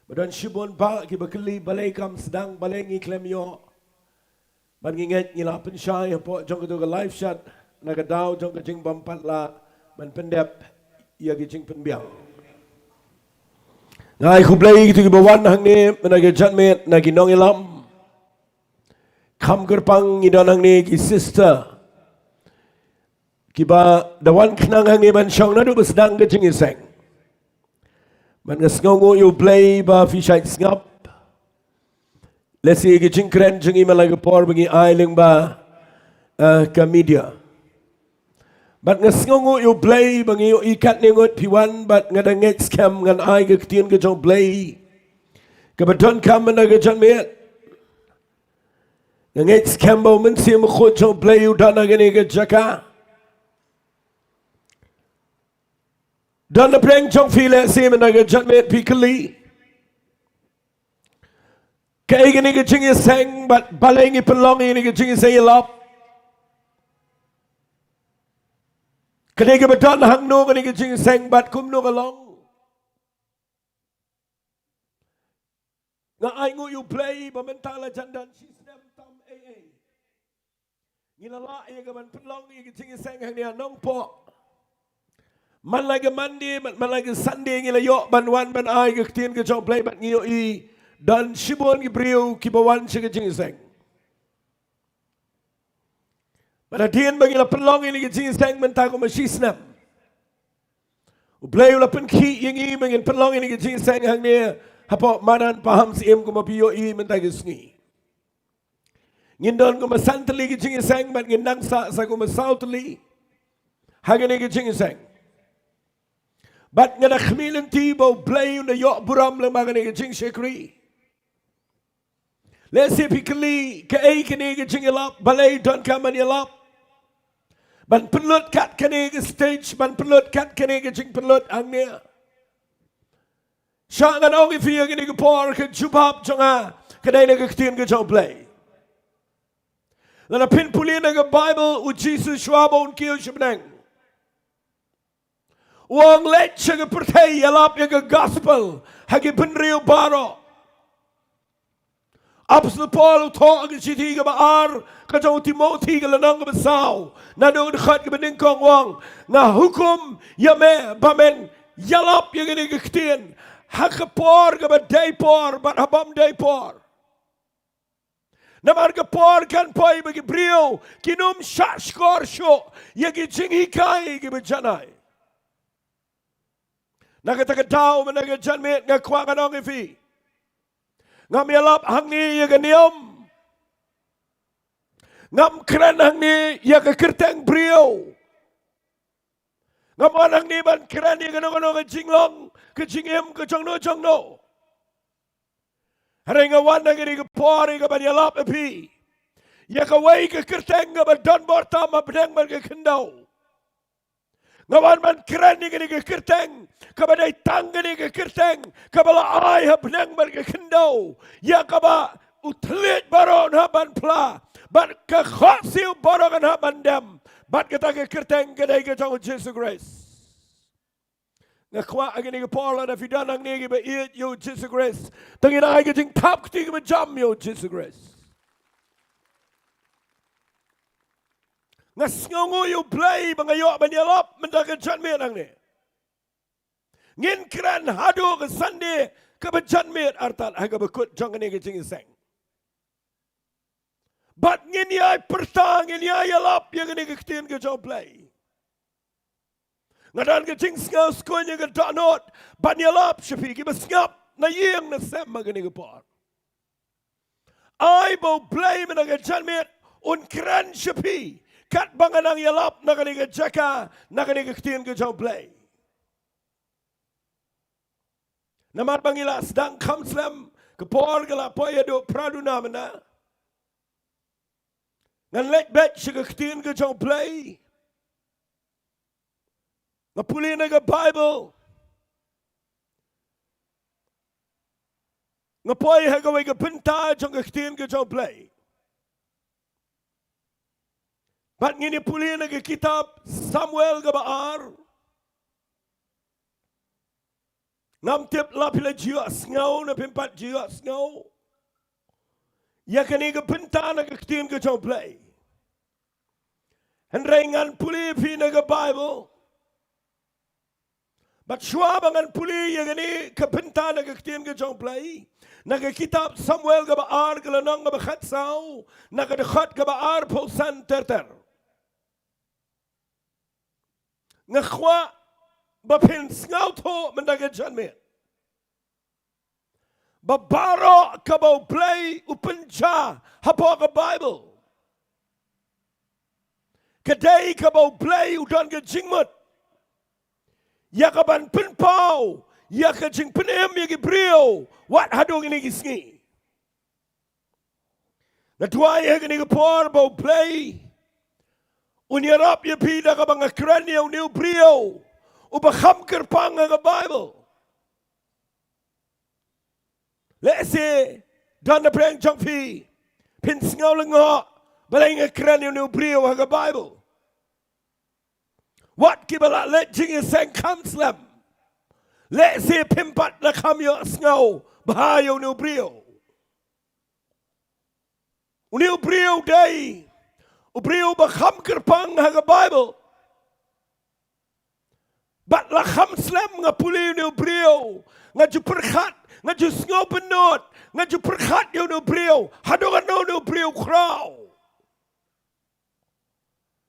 ba don shibun bah kiba kylli balei kam sdang, balei ngi khlem ïoh. Bad ngi ngeit ngi la pynshai hapoh jong kato ka live chat na ka daw jong ka jingbym pat lah ban pyndep ïa ki jingpynbiang. Nga ai khublei ïa kito kiba wan hangne mynta ka janmiet na ki nongïalam. Kham kyrpang ngi don hangne ki sister kiba da wan khnang hangne ban shong naduh ba sdang ka jingïaseng. Bad nga sngewnguh ïa U Blei ba phi shait sngap. Lehse ka jingkren jong ngi man la ka por ba ngi ai lyngba, eh, ka media. Bad nga sngewnguh ïa U Blei ba ngi ïohi katne ngut phi wan, bad nga da ngeit skhem ngan ai ka ktien ka jong U Blei kaba donkam mynta ka janmiet. Nga ngeit skhem ba U Mynsiem Bakhuid jong U Blei u don ha kane ka jaka. Don napdeng jong phi lehse mynta ka janmiet phi kylli kaei kane ka jingïaseng bad balei ngi pynlong ïa kane ka jingïaseng ïalap. Kane kaba don hangno kane ka jingïaseng bad kumno ka long. Nga ai nguh ïa U Blei ba mynta la jan don shisnem tam eiei ngi la lah ïa ka ban pynlong ïa ka jingïaseng hangne ha Nongpoh. Man la ka Monday, man, man la ka Sunday ngi la ïoh ban wan ban ai ka ktien ka jong U Blei bad ngi ïohi don shibun ki briew kiba wan sha ka jingïaseng. Bad hadien ba ngi la pynlong ïa kane ka jingïaseng mynta kumba shisnem, U Blei u la pynkhih ïa ngi ba ngin pynlong ïa kane ka jingïaseng hangne hapoh madan Pahamsyiem kumba phi ïohi mynta ka sngi. Ngin don kumba san tylli ka jingïaseng bad ngin nang sah sa kumba saw tylli ha kane ka jingïaseng. Bad nga da khmih lynti ba U Blei un da ïoh burom lyngba kane ka jingshakri. Lehse phi kylli kaei kane ka jingïalap, balei donkam ban ïalap, ban pynlut kat kane ka stage, ban pynlut kat kane ka jingpynlut hangne. Sha ngan ong ïa phi ïa kane ka por ka jubab jong nga ka dei na ka ktien ka jong U Blei. Lada phin pule na ka Baibl, U Jisu shuwa ba un kiew sha bneng u ong leit sha ka pyrthei ïalap ïa ka gospel ha ki bynriew baroh. Apostol Paul u thoh ha ka shithi kaba ar ka jong u Timothi ka lynnong kaba saw naduh ka dkhot kaba nyngkong u ong, nga hukum ïa me ba men ïalap ïa kane ka ktien ha ka por kaba dei por bad ha bym dei por. Namar ka por kan poi ba ki briew kin ym shahshkor shuh ïa ki jinghikai kiba janai. Na kata ka daw mynta ka janmiet nga kwah ngan ong ïa phi, ngam ïalap hangne ïa ka niam. Ngam kren hangne ïa ka kyrteng briew. Ngam wan hangne ban kren ïa kano kano ka jinglong ka jingim ka jongno jongno. Hynrei nga wan ha kane ka por ïa ka ban ïalap ïa phi ïa kawei ka kyrteng kaba don bor tam ha bneng bad ka khyndew. Nga wan ban kren ïa kane ka kyrteng kaba dei tang kane ka kyrteng kaba la ai ha bneng bad ka khyndew, ïa kaba u thylliej baroh un hap ban phla bad ka khohsiew baroh kan hap ban dem. Bad kata ka kyrteng ka dei ka jong u Jisu Khrist. Nga kwah ha kane ka por lada phi don hangne kiba ïeit ïa u Jisu Khrist, to ngin ai ka jingthap kti kaba jam ïa u Jisu Khrist. Nga sngewnguh ïa U Blei ba nga ïoh ban ïalap mynta ka janmiet hangne. Ngin kren haduh ka Sunday kaba janmiet artat ha kaba kut jong kane ka jingïaseng. Bad ngin ïai pyrta, ngin ïai ïalap ïa kane ka ktien ka jong U Blei. Nga don ka jingsngew skhem ïa ka dohnud ban ïalap sha phi kiba sngap na ïing na sem ha kane ka por. Ai ba U Blei mynta ka janmiet un kren sha phi katba nga nang ïalap na kane ka jaka, na kane ka ktien ka jong U Blei. Namar ba ngi la sdang kham slem, ka por ka la poi haduh phra duna mynta. Ngan leit beit sha ka ktien ka jong U Blei. Nga pule na ka Baibl. Nga poi ha kawei ka bynta jong ka ktien ka jong U Blei. Bad ngin ïa pule na ka kitab Samuel kaba ar. Ngam tip la phi la ju ïohsngew ne phim pat ju ïohsngew ïa kane ka bynta na ka ktien ka jong U Blei. Hynrei ngan pule ïa phi na ka Baibl. Bad shuwa ba ngan pule ïa kane ka bynta na ka ktien ka jong U Blei, na ka kitab Samuel kaba ar, ka lynnong kaba khatsaw, na ka dkhot kaba arphew san ter ter. Nga kwah ba phin sngewthuh mynta ka janmiet ba baroh kaba U Blei u pynjah hapoh ka Baibl, ka dei kaba U Blei u don ka jingmut ïa ka ban pynpaw ïa ka jingpynim ïa ki briew wat haduh kine ki sngi. Nga duwai ha kane ka por ba U Blei un ïarap ïa phi da kaba nga kren ïa une u briew uba kham kyrpang ha ka Baibl. Lehse don na pdeng jong phi phin sngew lyngngoh balei nga kren ïa une u briew ha ka Baibl. Wat kiba la leit jingïaseng kham slem. Lehse phim pat la kham ïohsngew bha ïa une u briew. Une u briew dei u briew ba kham kyrpang ha ka Baibl. Bad la kham slem nga pule ïa une u briew, nga ju pyrkhat, nga ju sngew bynnud, nga ju pyrkhat ïa une u briew, haduh katno une u briew khraw.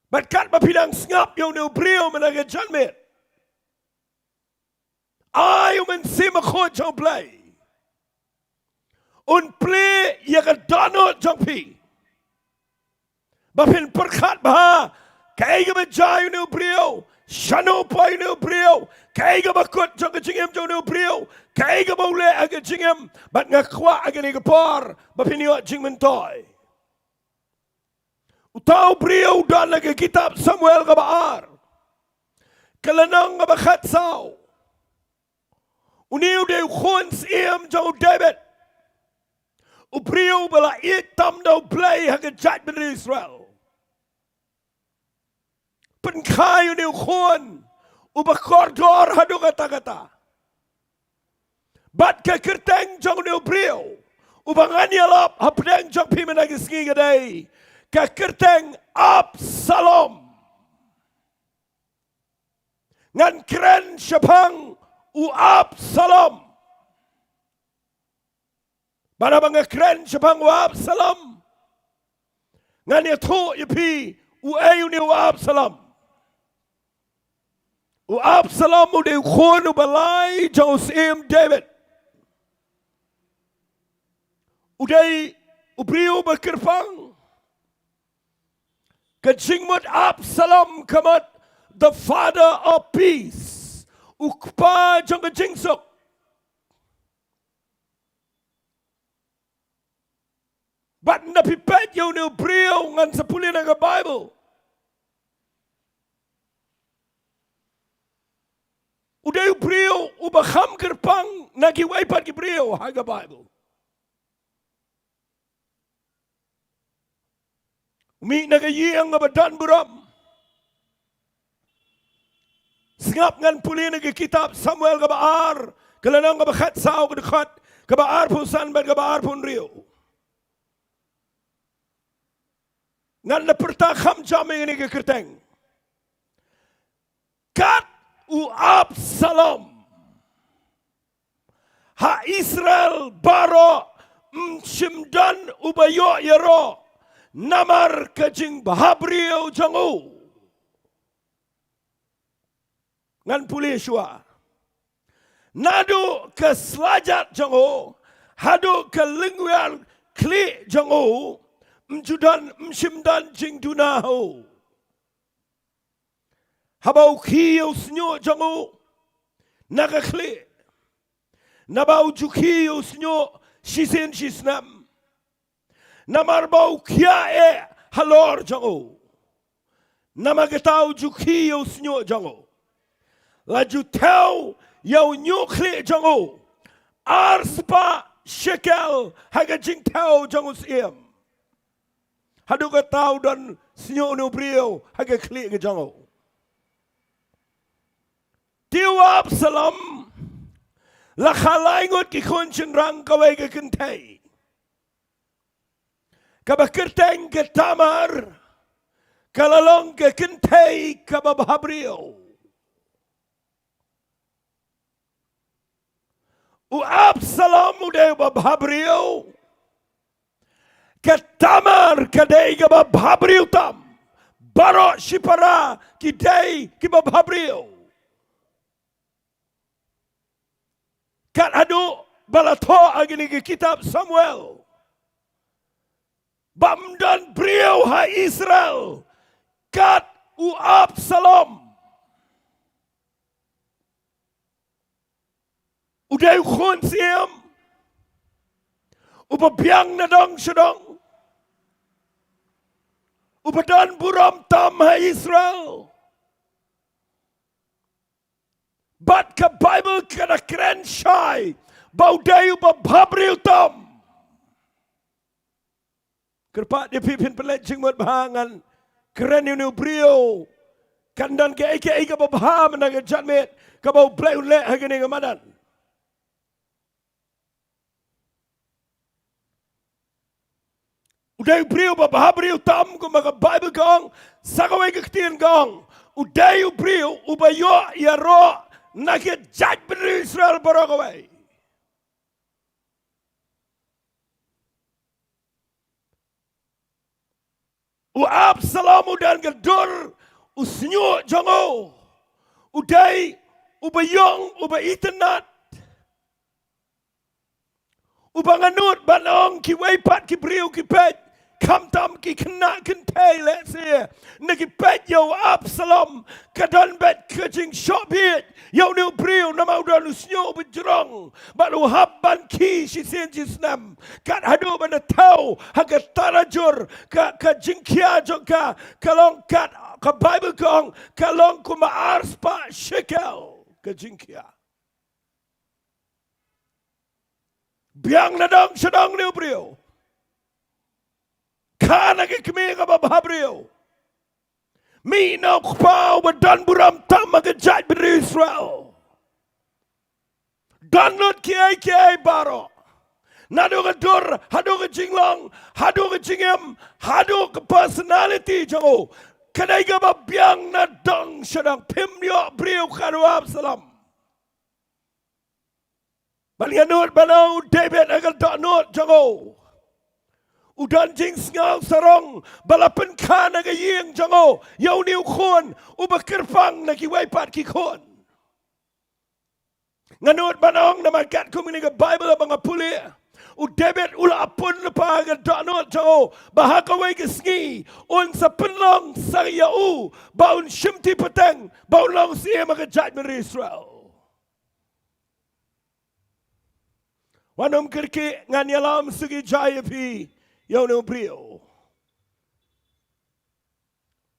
Bad katba phi dang sngap ïa une u briew mynta ka janmiet, ai u Mynsiem Bakhuid jong U Blei un plie ïa ka dohnud jong phi ba phin pyrkhat bha kaei kaba jia ïa une u briew, shano poi une u briew, kaei kaba kut jong ka jingim jong une u briew, kaei kaba u leh ha ka jingim. Bad nga kwah ha kane ka por ba phin ïoh jingmyntoi. Uta u briew u don ha ka kitab Samuel kaba ar, ka lynnong kaba khatsaw. Une u dei u khun syiem jong u David, u briew ba la ïeit tam da U Blei ha ka jaitbynriew Israel. Pynkha ïa une u khun uba kordor haduh katta katta. Bad ka kyrteng jong une u briew uba ngan ïalap hapdeng jong phi mynta ka sngi ka dei ka kyrteng Absalom. Ngan kren shaphang u Absalom. Bad haba nga kren shaphang u Absalom, ngan ïathuh ïa phi uei une u Absalom. U Absalom u dei u khun uba lai jong u Syiem David. U dei u briew uba kyrpang. Ka jingmut Absalom ka mut the father of peace, u kpa jong ka jingsuk. Bad ynda phi peit ïa une u briew, ngan sa pule na ka Baibl, u dei u briew uba kham kyrpang na kiwei pat ki briew ha ka Baibl. U mih na ka ïing kaba don burom. Sngap, ngan pule na ka kitab Samuel kaba ar, ka lynnong kaba khatsaw, ka dkhot kaba arphew san bad kaba arphew hynriew. Ngan da pyrta kham jam ïa kane ka kyrteng. Kat u Absalom, ha Israel baroh ym shym don uba ïoh ïaroh namar ka jingbhabriew jong u. Ngan pule shuwa. Naduh ka slajat jong u haduh ka lyngwiar khlieh jong u, ym ju don, ym shym don jingduna ha u. Haba u khie ïa u shñiuh jong u na ka khlieh, naba u ju khie ïa u shñiuh shisien shisnem, namar ba u khiah eh halor jong u. Namar kata u ju khie ïa u shñiuh jong u. La ju thew ïa u ñiuh khlieh jong u ar spah shekel ha ka jingthew jong u syiem. Haduh kata u don Sñiuh une u briew ha ka khlieh ka jong u. Te u Absalom la kha lai ngut ki khun shynrang kawei ka kynthei. Kaba kyrteng ka Tamar, ka la long ka kynthei kaba bhabriew. U Absalom u dei uba bhabriew. Ka Tamar ka dei kaba bhabriew tam. Baroh shipara ki dei kiba bhabriew. Kat haduh ba la thoh ha kane ka kitab Samuel, bym don briew ha Israel kat u Absalom. U dei u khun siem uba biang na dong sha dong, uba don burom tam ha Israel. Bad ka Baibl ka da kren shai ba u dei uba bhabriew tam. Kyrpad ïa phi, phin pynleit jingmut bha, ngan kren ïa une u briew. Kan don kaei kaei kaba bha mynta ka janmiet kaba U Blei un leh ha kane ka madan. U dei u briew ba bhabriew tam, kumba ka Baibl ka ong, sa kawei ka ktien ka ong, u dei u briew uba ïoh ïaroh na ka jaitbynriew Israel baroh kawei. U Absalom u don ka dur, u sñiuh jong u u dei uba ïong, uba itynnad. Uba nga nud ban ong, kiwei pat ki briew ki peit, khamtam ki khynnah kynthei lehse, na ki peit ïa u Absalom, ka don beit ka jingshohbiej ïa une u briew, namar u don u sñiuh uba jrong bad u hap ban khie shisien shisnem. Kat haduh ba na thew ha ka tarajur, ka, ka jingkhia jong ka ka long kat, ka Baibl ka ong, ka long kumba arspah shekel ka jingkhia. Biang na dong sha dong une u briew. Kha na ka kmie kaba bhabriew. Mih na u kpa uba don burom tam ha ka jaitbynriew Israel. Don lut kiei kiei baroh. Naduh ka dur, haduh ka jinglong, haduh ka jingim, haduh ka personality jong u, ka dei kaba biang na dong sha dong. Phim ïoh briew kat u Absalom. Bad nga nud ban ong, u David ha ka dohnud jong u, u don jingsngew sarong ba la pynkha na ka ïing jong u ïa une u khun uba kyrpang na kiwei pat ki khun. Nga nud ban ong, namar katkum kane ka Baibl ba nga pule, u David u la pun lypa ha ka dohnud jong u ba ha kawei ka sngi un sa pynlong sa ïa u ba un shimti pateng, ba un long syiem ha ka jaitbynriew Israel. Wat nym kyrkieh, ngan ïalam suki jai ïa phi ïa une u briew.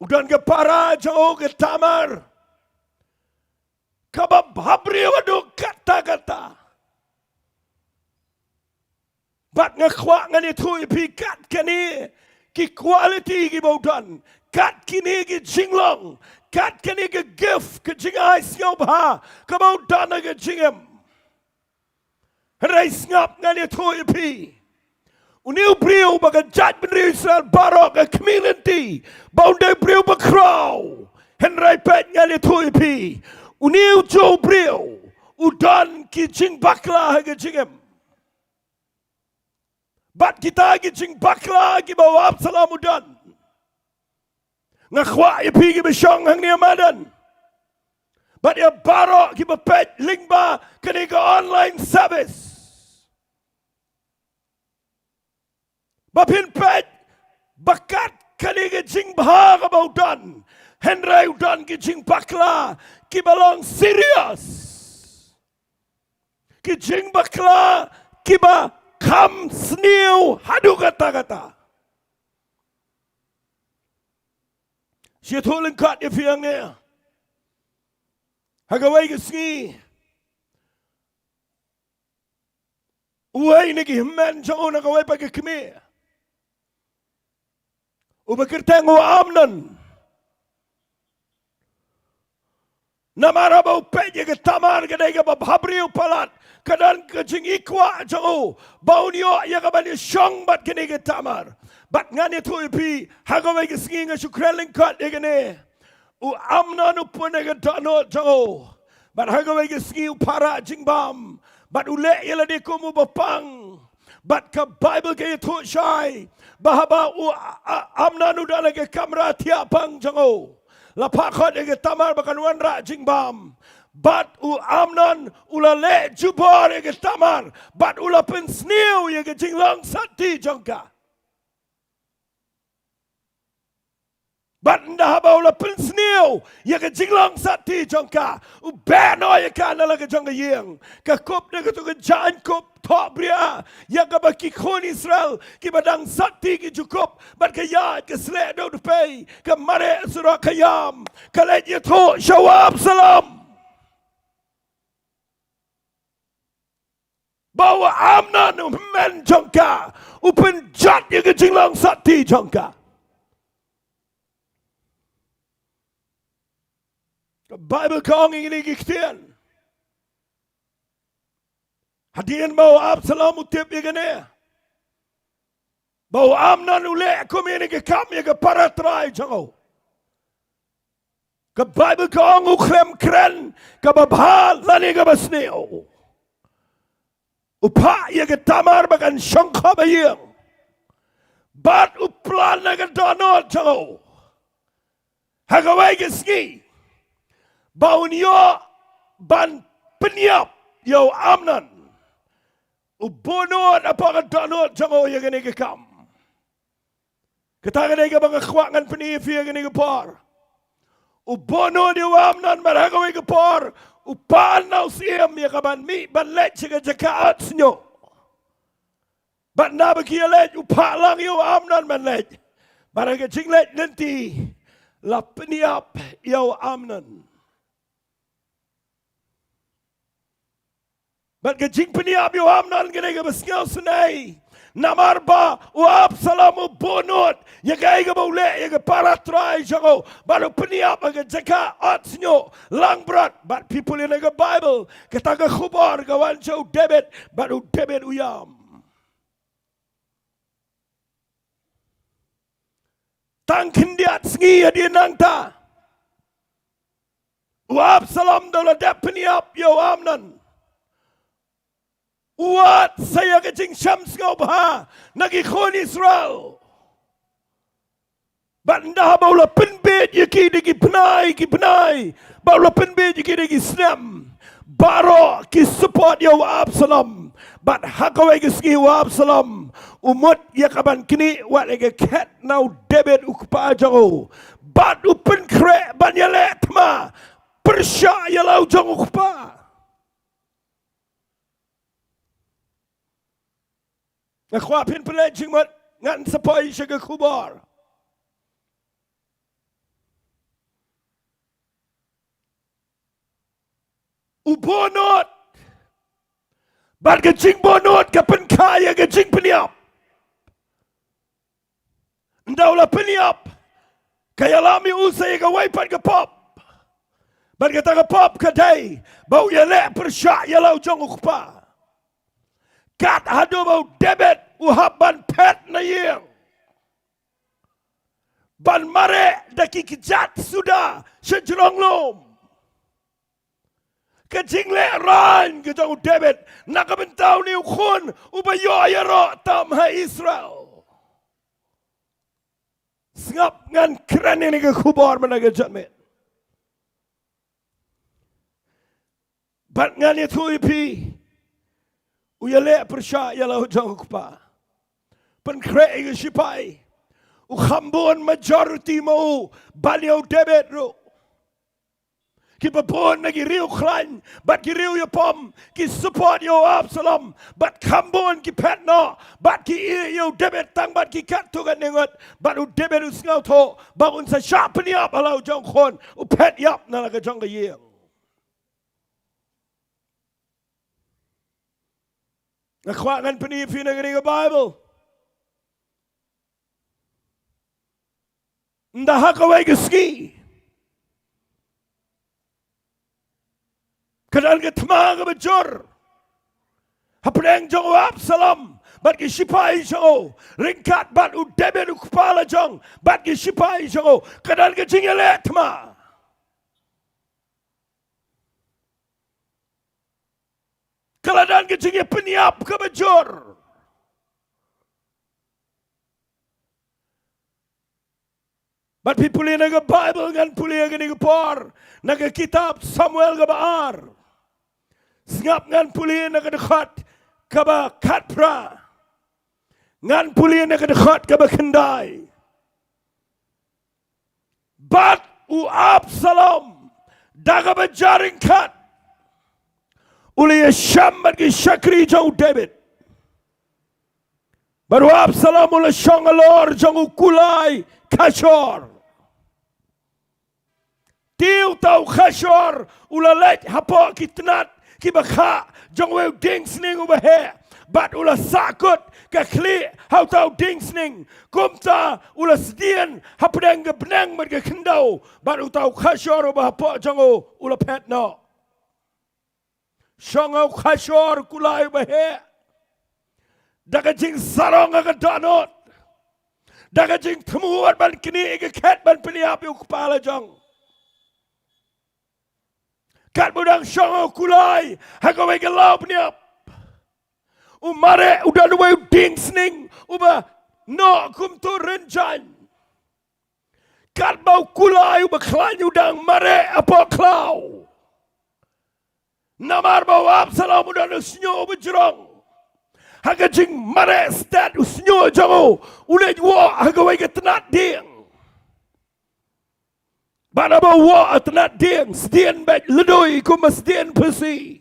U don ka para jong u ka Tamar, kaba bhabriew haduh katta katta. Bad nga kwah ngan ïathuh ïa phi kat kane ki quality kiba u don, kat kine ki jinglong, kat kane ka gift, ka jingai sngewbha kaba u don ha ka jingim. Hynrei sngap, ngan ïathuh ïa phi. Une u briew ba ka jaitbynriew Israel baroh ka khmih lynti ba un dei u briew bakhraw. Hynrei peit, ngan ïathuh ïa phi. Une u ju u briew u don ki jingbakla ha ka jingim. Bad kita ki jingbakla kiba u Absalom u don, nga kwah ïa phi kiba shong hangne ha madan bad ïa baroh kiba peit lyngba kane ka online service, ba phin peit ba kat kane ka jingbha kaba u don, hynrei u don ki jingbakla kiba long serious. Ki jingbakla kiba kham sniew haduh katta katta. Shu ïathuh lyngkot ïa phi hangne. Ha kawei ka sngi, uwei na ki hynmen jong u na kawei pat ka kmie Uba kyrteng u Amnon. Namar haba u peit ïa ka Tamar ka dei kaba bhabriew palat, ka don ka jingïakhuid jong u ba un ïoh ïa kaban ïashong bad kane ka Tamar. Bad ngan ïathuh ïa phi, ha kawei ka sngi nga shu kren lyngkot ïa kane. U Amnon u pun ïa ka dohnud jong u. Bad ha kawei ka sngi u pharah jingbam. Bad u leh ïa lade kum uba pang. Bad ka Baibl ka ïathuh shai ba haba u A-, A-, Amnon u don ha ka kamra thiah pang jong u, la phah khot ïa ka Tamar ba kan wanrah jingbam. Bad u Amnon u la leh jubor ïa ka Tamar. Bad u la pynsniew ïa ka jinglong sati jong ka. Bad ynda haba u la pynsniew ïa ka jinglong sati jong ka, u beh noh ïa ka na la ka jong ka ïing. Ka kup da kato ka jaiñ kup thohbria ïa kaba ki khun Israel kiba dang sati ki ju kup. Bad ka ïaid ka sleh da u dpei, ka mareh surok ka ïam. Ka leit ïathuh sha u Absalom ba u Amnon u hynmen jong ka u pynjot ïa ka jinglong sati jong ka. Ka Baibl ka ong ïa kine ki ktien. Hadien ba u Absalom u tip ïa kane, ba u Amnon u leh kum ïa kane ka kam ïa ka para trai jong u, ka Baibl ka ong u khlem kren kaba bha lane kaba sniew. U phah ïa ka Tamar ba kan shong khop ha ïing. Bad u plan na ka dohnud jong u ha kawei ka sngi ba un ïoh ban pynïap ïa u Amnon. U buh nud hapoh ka dohnud jong u ïa kane ka kam. Kata ka dei kaba nga kwah ngan pyni ïa phi ïa kane ka por. U buh nud ïa u Amnon, bad ha kawei ka por u pan na u syiem ïa kaban mih ban leit sha ka jaka ot shñiuh. Bad ynda ba ki ïaleit u phah lang ïa u Amnon ban leit. Bad ha ka jingleit lynti la pynïap ïa u Amnon. Bad ka jingpynïap ïa u Amnon ka dei kaba sngewsynei. Namar ba u Absalom u buh nud ïa kaei kaba u leh ïa ka para trai jong u. Bad u pynïap ha ka jaka ot shñiuh langbrot. Bad phi pule na ka Baibl, kata ka khubor ka wan sha u David, bad u David u ïam. Tang khyndiat sngi hadien nangta, u Absalom da u la dep pynïap ïa u Amnon, u wad sa ïa ka jingshem sngewbha na ki khun Israel. Bad ynda ba u la pynbeit ïa ki da ki bnai ki bnai, ba u la pynbeit ïa ki da ki snem, baroh ki support ïa u Absalom. Bad ha kawei ka sngi u Absalom u mut ïa kaban knieh wat ïa ka khet na u David u kpa jong u. Bad u pynkhreh ban ïaleh thma pyrshah ïa la u jong u kpa. Nga kwah phin pynleit jingmut, ngan sa poi sha ka khubor. U buh nud. Bad ka jingbuh nud ka pynkha ïa ka jingpynïap. Ynda u la pynïap, ka ïalam ïa u sa ïa kawei pat ka pop. Bad kata ka pop ka dei ba u ïaleh pyrshah ïa la u jong u kpa. Kat haduh ba u David u hap ban phet na ïing. Ban mareh da ki kjat suda sha jrong lum. Ka jinglehrain ka jong u David na ka bynta une u khun uba ïoh ïaroh tam ha Israel. Sngap, ngan kren ïa kane ka khubor mynta ka janmiet. Bad ngan ïathuh ïa phi, u ïaleh pyrshah ïa la u jong u kpa. Pynkhreh ïa ki shipai. U kham bun majority ma u ban ïa u David ruh. Kiba bun na ki riewkhlaiñ bad ki riewïapom ki support ïa u Absalom. Bad kham bun ki phet noh bad ki ïeh ïa u David tang bad ki katto katne ngut. Bad u David u sngewthuh ba un sa shah pynïap ha la u jong u khun, u phet ïap na la ka jong ka ïing. Nga kwah ngan pyni ïa phi na kane ka Baibl. Ynda ha kawei ka sngi ka don ka thma kaba jur hapdeng jong u Absalom bad ki shipai jong u, ryngkat bad u David u kpa la jong bad ki shipai jong u. Ka don ka jingïaleh thma. Ka la don ka jingïapynïap kaba jur. Bad phi pule na ka Baibl, ngan pule ha kane ka por na ka kitab Samuel kaba ar. Sngap, ngan pule na ka dkhot kaba khatphra. Ngan pule na ka dkhot kaba khyndai. Bad u Absalom da kaba jaryngkat u la ïashem bad ki shakri jong u David. Bad u Absalom u la shong halor jong u kulai khashor. Te uta u khashor u la leit hapoh ki tnat kiba kha jong uwei u dieng sning uba heh, bad u la sahkut ka khlieh ha uta u dieng sning. Kumta u la sdien hapdeng ka bneng bad ka khyndew, bad uta u khashor uba hapoh jong u u la phet noh. Shong ha u khashor kulai uba heh, da ka jingsarong ha ka dohnud, da ka jingthmu ban knieh ïa ka khet ban pynïap ïa u kpa la jong. Katba u dang shong ha u kulai ha kawei ka law pynïap, u mareh u don uwei u dieng sning uba noh kumto rynjang. Katba u kulai uba khlaiñ u dang mareh hapoh khlaw, namar ba u Absalom u don u shñiuh uba jrong. Ha ka jingmareh stet u shñiuh jong u u leit woh ha kawei ka tnat dieng. Bad haba u woh ha tnat dieng, sdien beit lydui kumba sdien phasi.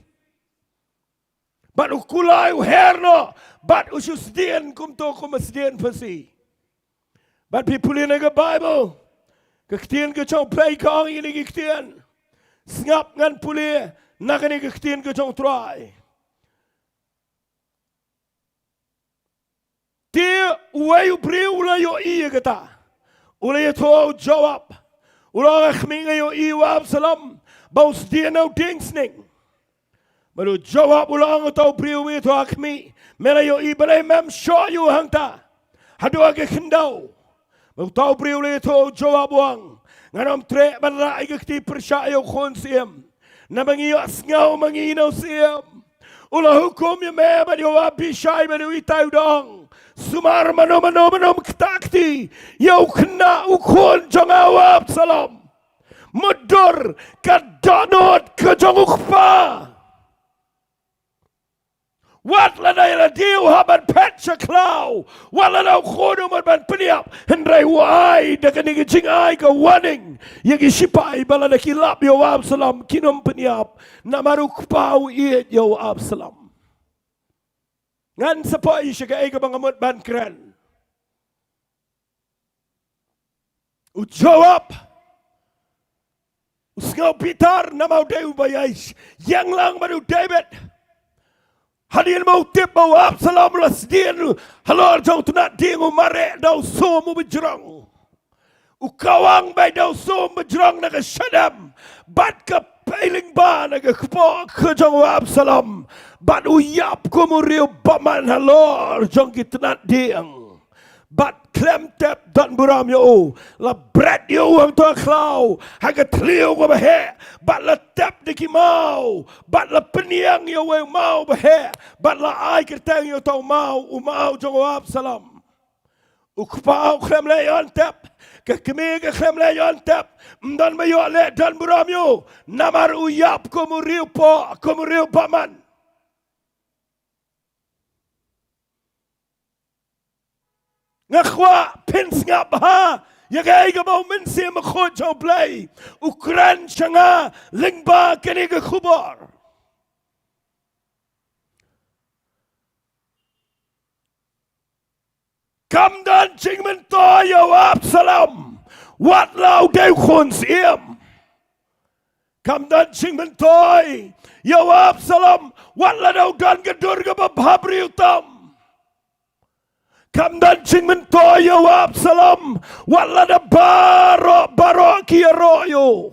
Bad u kulai u her noh, bad u shu sdien kumto kumba sdien phasi. Bad phi pule na ka Baibl, ka ktien ka jong U Blei ka ong ïa kine ki ktien. Sngap, ngan pule na kane ka ktien ka jong U Trai. Te uwei u briew u la ïohi ïa kata. U la ïathuh ha u Joab. U la ong, ha khmih nga ïohi ïa u Absalom ba u sdien ha u dieng sning. Bad u Joab u la ong ha uta u briew uba ïathuh, ha khmih me la ïohi, balei mem shoh ïa u hangta haduh ha ka khyndew? Bad uta u briew u la ïathuh ha u Joab, u ong, ngan ym treh ban rah ïa ka kti pyrshah ïa u khun syiem, naba ngi ïohsngew ma ngi na u syiem. U la hukum ïa me bad ïa u Abishai bad ïa u Itai, u da ong, sumar mano mano ban ym ktah kti ïa u khynnah, u khun jong nga u Absalom. Mutdur ka dohnud ka jong u kpa. Wat lada ïa lade u hap ban phet sha khlaw, wat lada u khun u mut ban pynïap, hynrei u ai da kane ka jingai ka warning ïa ki shipai ba lada ki lap ïa u Absalom kin ym pynïap, namar u kpa u ïeit ïa u Absalom. Ngan sa poi sha kaei kaba nga mut ban kren. U Joab u sngew bitar namar u dei uba ïeng lang bad u David. Hadien ba u tip ba u Absalom u la sdien halor jong u tnat dieng, u mareh da u sum uba jrong. U kawang beit da u sum uba jrong na ka shadem bad ka pei lyngba na ka kpoh ka jong u Absalom, bad u ïap kum u riewbymman halor jong ki tnat dieng. Bad khlem tep don burom ïa u, la bret ïa u hangto ha khlaw ha ka thliew kaba heh, bad la tep da ki maw, bad la pynïeng ïa uwei u maw ba heh, bad la ai kyrteng ïa uta u maw, u maw jong u Absalom. U kpa u khlem leh ïoh tep, ka kmie ka khlem leh ïoh tep, ym don ba ïoh leh don burom ïa u, namar u ïap kum u riewpoh, kum u riewbymman. Nga kwah phin sngap bha ïa kaei kaba u Mynsiem Bakhuid jong U Blei u kren sha nga lyngba kane ka khubor. Kam don jingmyntoi ïa u Absalom wat la u dei u khun syiem. Kam don jingmyntoi ïa u Absalom wat la u don ka dur kaba bhabriew tam. Kam don jingmyntoi ïa u Absalom, wat lada baroh, baroh ki ïaroh ïa u.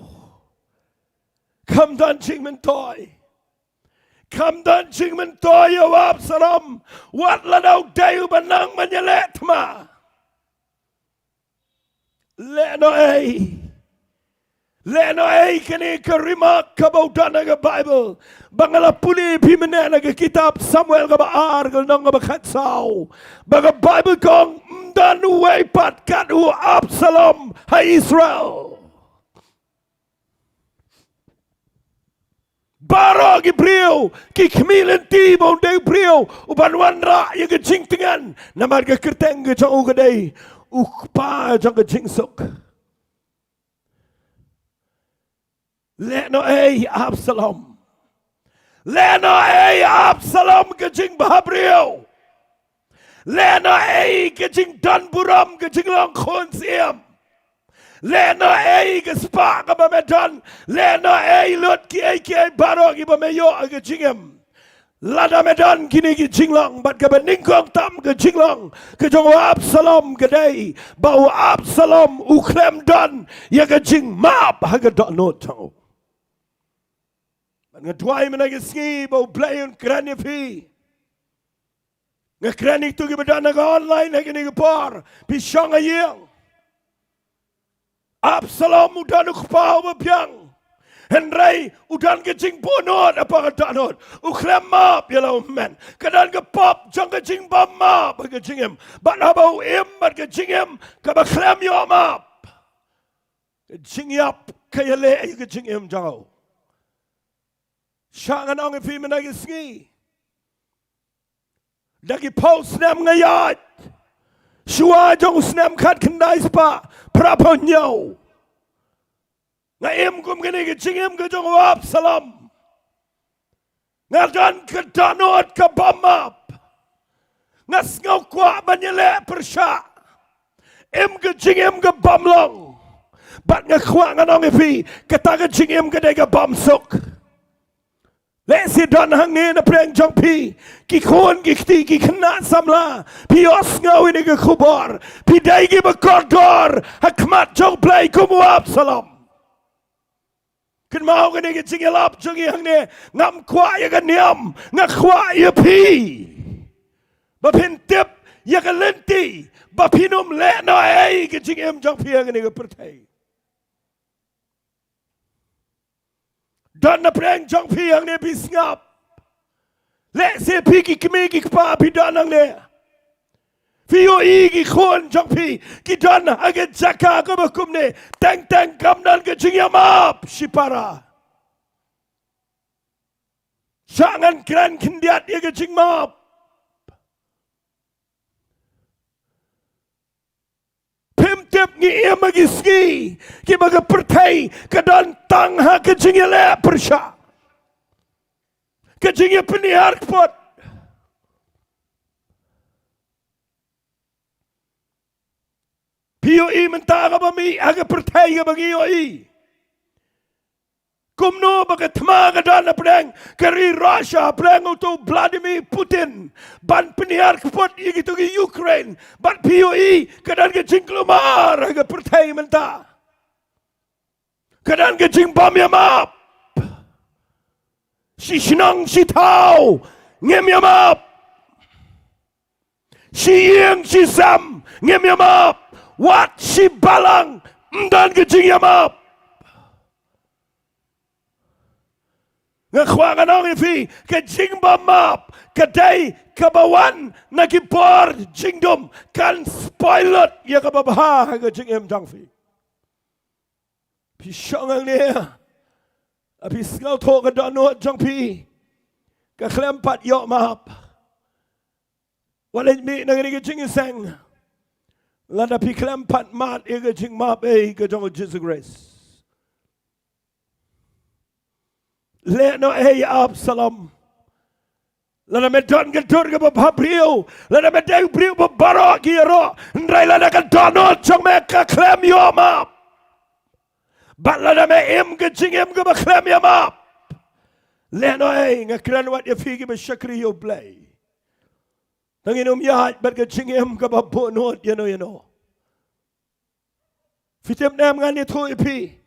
Kam don jingmyntoi. Kam don jingmyntoi ïa u Absalom, wat lada u dei uba nang ban ïaleh thma. Lehnohei. Lehnohei kane ka remark kaba u don ha ka Baibl. Ba nga la pule ïa phi mynne na ka kitab Samuel kaba ar, ka lynnong kaba khatsaw. Ba ka Baibl ka ong, ym don uwei pat kat u Absalom ha Israel. Baroh ki briew ki khmih lynti ba un dei u briew uban wanrah ïa ka jingtngen, namar ka kyrteng ka jong u ka dei u kpa jong ka jingsuk. Lehnohei Absalom. Lehnohei Absalom ka jingbhabriew. Lehnohei ka jingdon burom, ka jinglong khun syiem. Lehnohei ka spah kaba me don. Lehnohei lut kiei kiei baroh kiba me ïoh ha ka jingim. Lada me don kine ki jinglong, bad kaba nyngkong tam ka jinglong ka jong u Absalom ka dei ba u Absalom u khlem don ïa ka jingmap ha ka dohnud jong u. Bad nga duwai mynne ka sngi ba U Blei un kren ïa phi. Nga kren ïa kito kiba don ha ka online ha kane ka por, phi shong ha ïing. Absalom u don u kpa uba biang. Hynrei u don ka jingbuhnud hapoh ka dohnud. U khlem map ïa la u hynmen. Ka don ka pop jong ka jingbym map ha ka jingim. Bad haba u im bad ka jingim kaba khlem ïoh map, ka jingïap ka ïaleh ïa ka jingim jong u. Shah ngan ong ïa phi mynne ka sngi. Da ki phew snem nga ïaid. Shuwa jong u snem khatkhyndai spah phra phew hynñiew, nga im kum kane ka jingim ka jong u Absalom. Nga don ka dohnud kabym map. Nga sngew kwah ban ïaleh pyrshah. Im ka jingim kabym long. Bad nga kwah ngan ong ïa phi, kata ka jingim ka dei kabym suk. Lehse don hangne na pdeng jong phi ki khun ki kti ki khynnah samla, phi ïohsngew ïa kane ka khubor, phi dei kiba kordor ha khmat jong U Blei kum u Absalom. Kynmaw kane ka jingïalap jong ngi hangne, ngam kwah ïa ka niam, nga kwah ïa phi. Ba phin tip ïa ka lynti ba phin ym lehnohei ka jingim jong phi ha kane ka pyrthei. Don na pdeng jong phi hangne, phi sngap. Lehse phi ki kmie ki kpa phi don hangne. Phi ïohi ki khun jong phi ki don ha ka jaka kaba kumne. Teng teng kam don ka jingïamap shipara. Shah ngan kren khyndiat ïa ka jingmap. Phim tip, ngi im ha ki sngi kiba ka pyrthei ka don tang ha ka jingïaleh pyrshah, ka jingïapynhiar kput. Phi ïohi mynta kaba mih ha ka pyrthei kaba ngi ïohi. Kumno ba ka thma ka don na pdeng ka ri Russia, pdeng uto u Vladimir Putin, ban pynhiar kput ïa kito ki Ukraine. Bad phi ïohi ka don ka jingkulmar ha ka pyrthei mynta. Ka don ka jingbym ïamap. Shi shnong shi thaw ngim ïamap. Shi ïing shi sem ngim ïamap. Wat shi balang ym don ka jingïamap. Nga kwah ngan ong ïa phi, ka jingbym map ka dei kaba wan na ki por jingdum, kan spoil lut ïa kaba bha ha ka jingim jong phi. Phi shong hangne, phi sngewthuh ka dohnud jong phi ka khlem pat ïoh map. Wat leit mih na kane ka jingïaseng lada phi khlem pat mad ïa ka jingmap ei ka jong u Jisu Khrist. Lehnohei Absalom. Lada me don ka dur kaba bhabriew, lada me dei u briew ba baroh ki ïaroh, hynrei lada ka dohnud jong me ka khlem ïoh map, bad lada me im ka jingim kaba khlem ïamap, lehnohei, nga kren wat ïa phi kiba shakri ïa u Blei. Tang ngin ym ïaid bad ka jingim kaba buh nud ïano ïano. Phi tip ne em, ngan ïathuh ïa phi.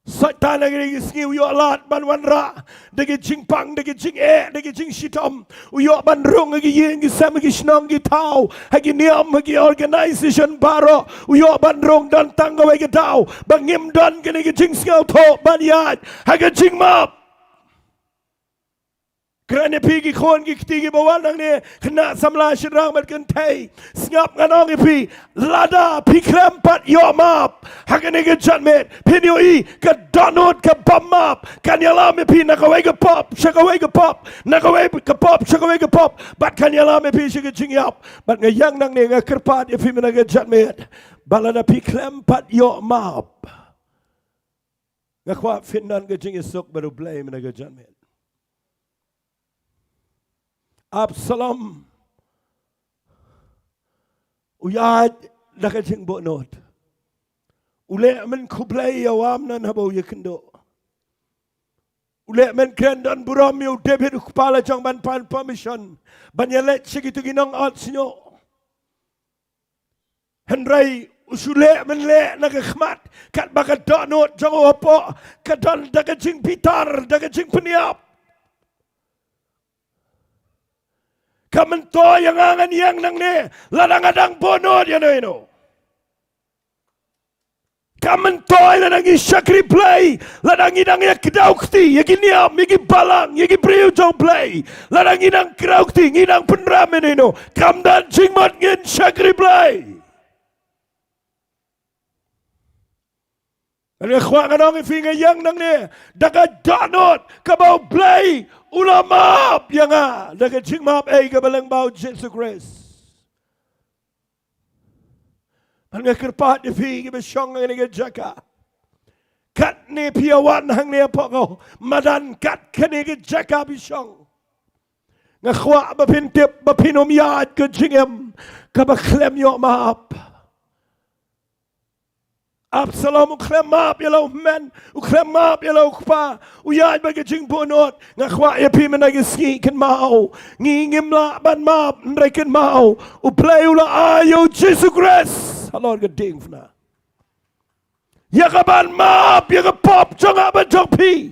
Soitan ha kine ki sngi u ïoh lad ban wanrah da ki jingpang, da ki jingeh, da ki jingshitom. U ïoh ban rung ha ki ïing ki sem, ha ki shnong ki thaw, ha ki niam, ha ki organisation baroh. U ïoh ban rung, don tang kawei ka daw ba ngim don kine ki jingsngewthuh ban ïaid ha ka jingmap. Kren ïa phi ki khun ki kti kiba wan hangne, khynnah samla shynrang bad kynthei. Sngap, ngan ong ïa phi, lada phi khlem pat ïoh map ha kane ka janmiet, phin ïohi ka dohnud kaba map kan ïalam ïa phi na kawei ka pop sha kawei ka pop, na kawei ka pop sha kawei ka pop, bad kan ïalam ïa phi sha ka jingïap. Bad nga ïeng nangne, nga kyrpad ïa phi mynta ka janmiet ba lada phi khlem pat ïoh map, nga kwah phin don ka jingïasuk bad U Blei mynta ka janmiet. Absalom u ïaid da ka jingbuhnud. U leh mynkhublei ïa u Amnon haba u ïakynduh. U leh mynkren don burom ïa u David u kpa, la jong ban pan permission ban ïaleit sha kito ki nongot shñiuh. Hynrei u shu leh mynleh na ka khmat, katba ka dohnud jong u hapoh ka don da ka jingbitar, da ka jingpynïap. Ka myntoi ïa nga, ngan ïeng nangne, lada nga dang buhnud ïano ïano. Ka myntoi lada ngi shakri Blei, lada ngi dang ïa kdew kti ïa ki niam, ïa ki balang, ïa ki briew jong Blei, lada ngi dang kdew kti, ngi dang pynrem ïano ïano, kam don jingmut ngin shakri Blei. Nga kwah ngan ong ïa phi, nga ïeng nangne da ka dohnud kaba U Blei u la map ïa nga da ka jingmap ei kaba lyngba U Jisu Khrist. Bad nga kyrpad ïa phi kiba shong ha kane ka jaka, katne phi ïa wan hangne hapoh ka madan, kat kane ka jaka phi shong, nga kwah ba phin tip ba phin ym ïaid ka jingim kaba khlem ïoh map. Absalom u khlem map ïa la u hynmen, u khlem map ïa la u kpa, u ïaid bad ka jingbuhnud. Nga kwah ïa phi mynta ka sngi, kynmaw, ngi ngim lah ban map, hynrei kynmaw, U Blei u la ai ïa U Jisu Khrist halor ka diengphna ïa ka ban map ïa ka pop jong nga bad jong phi.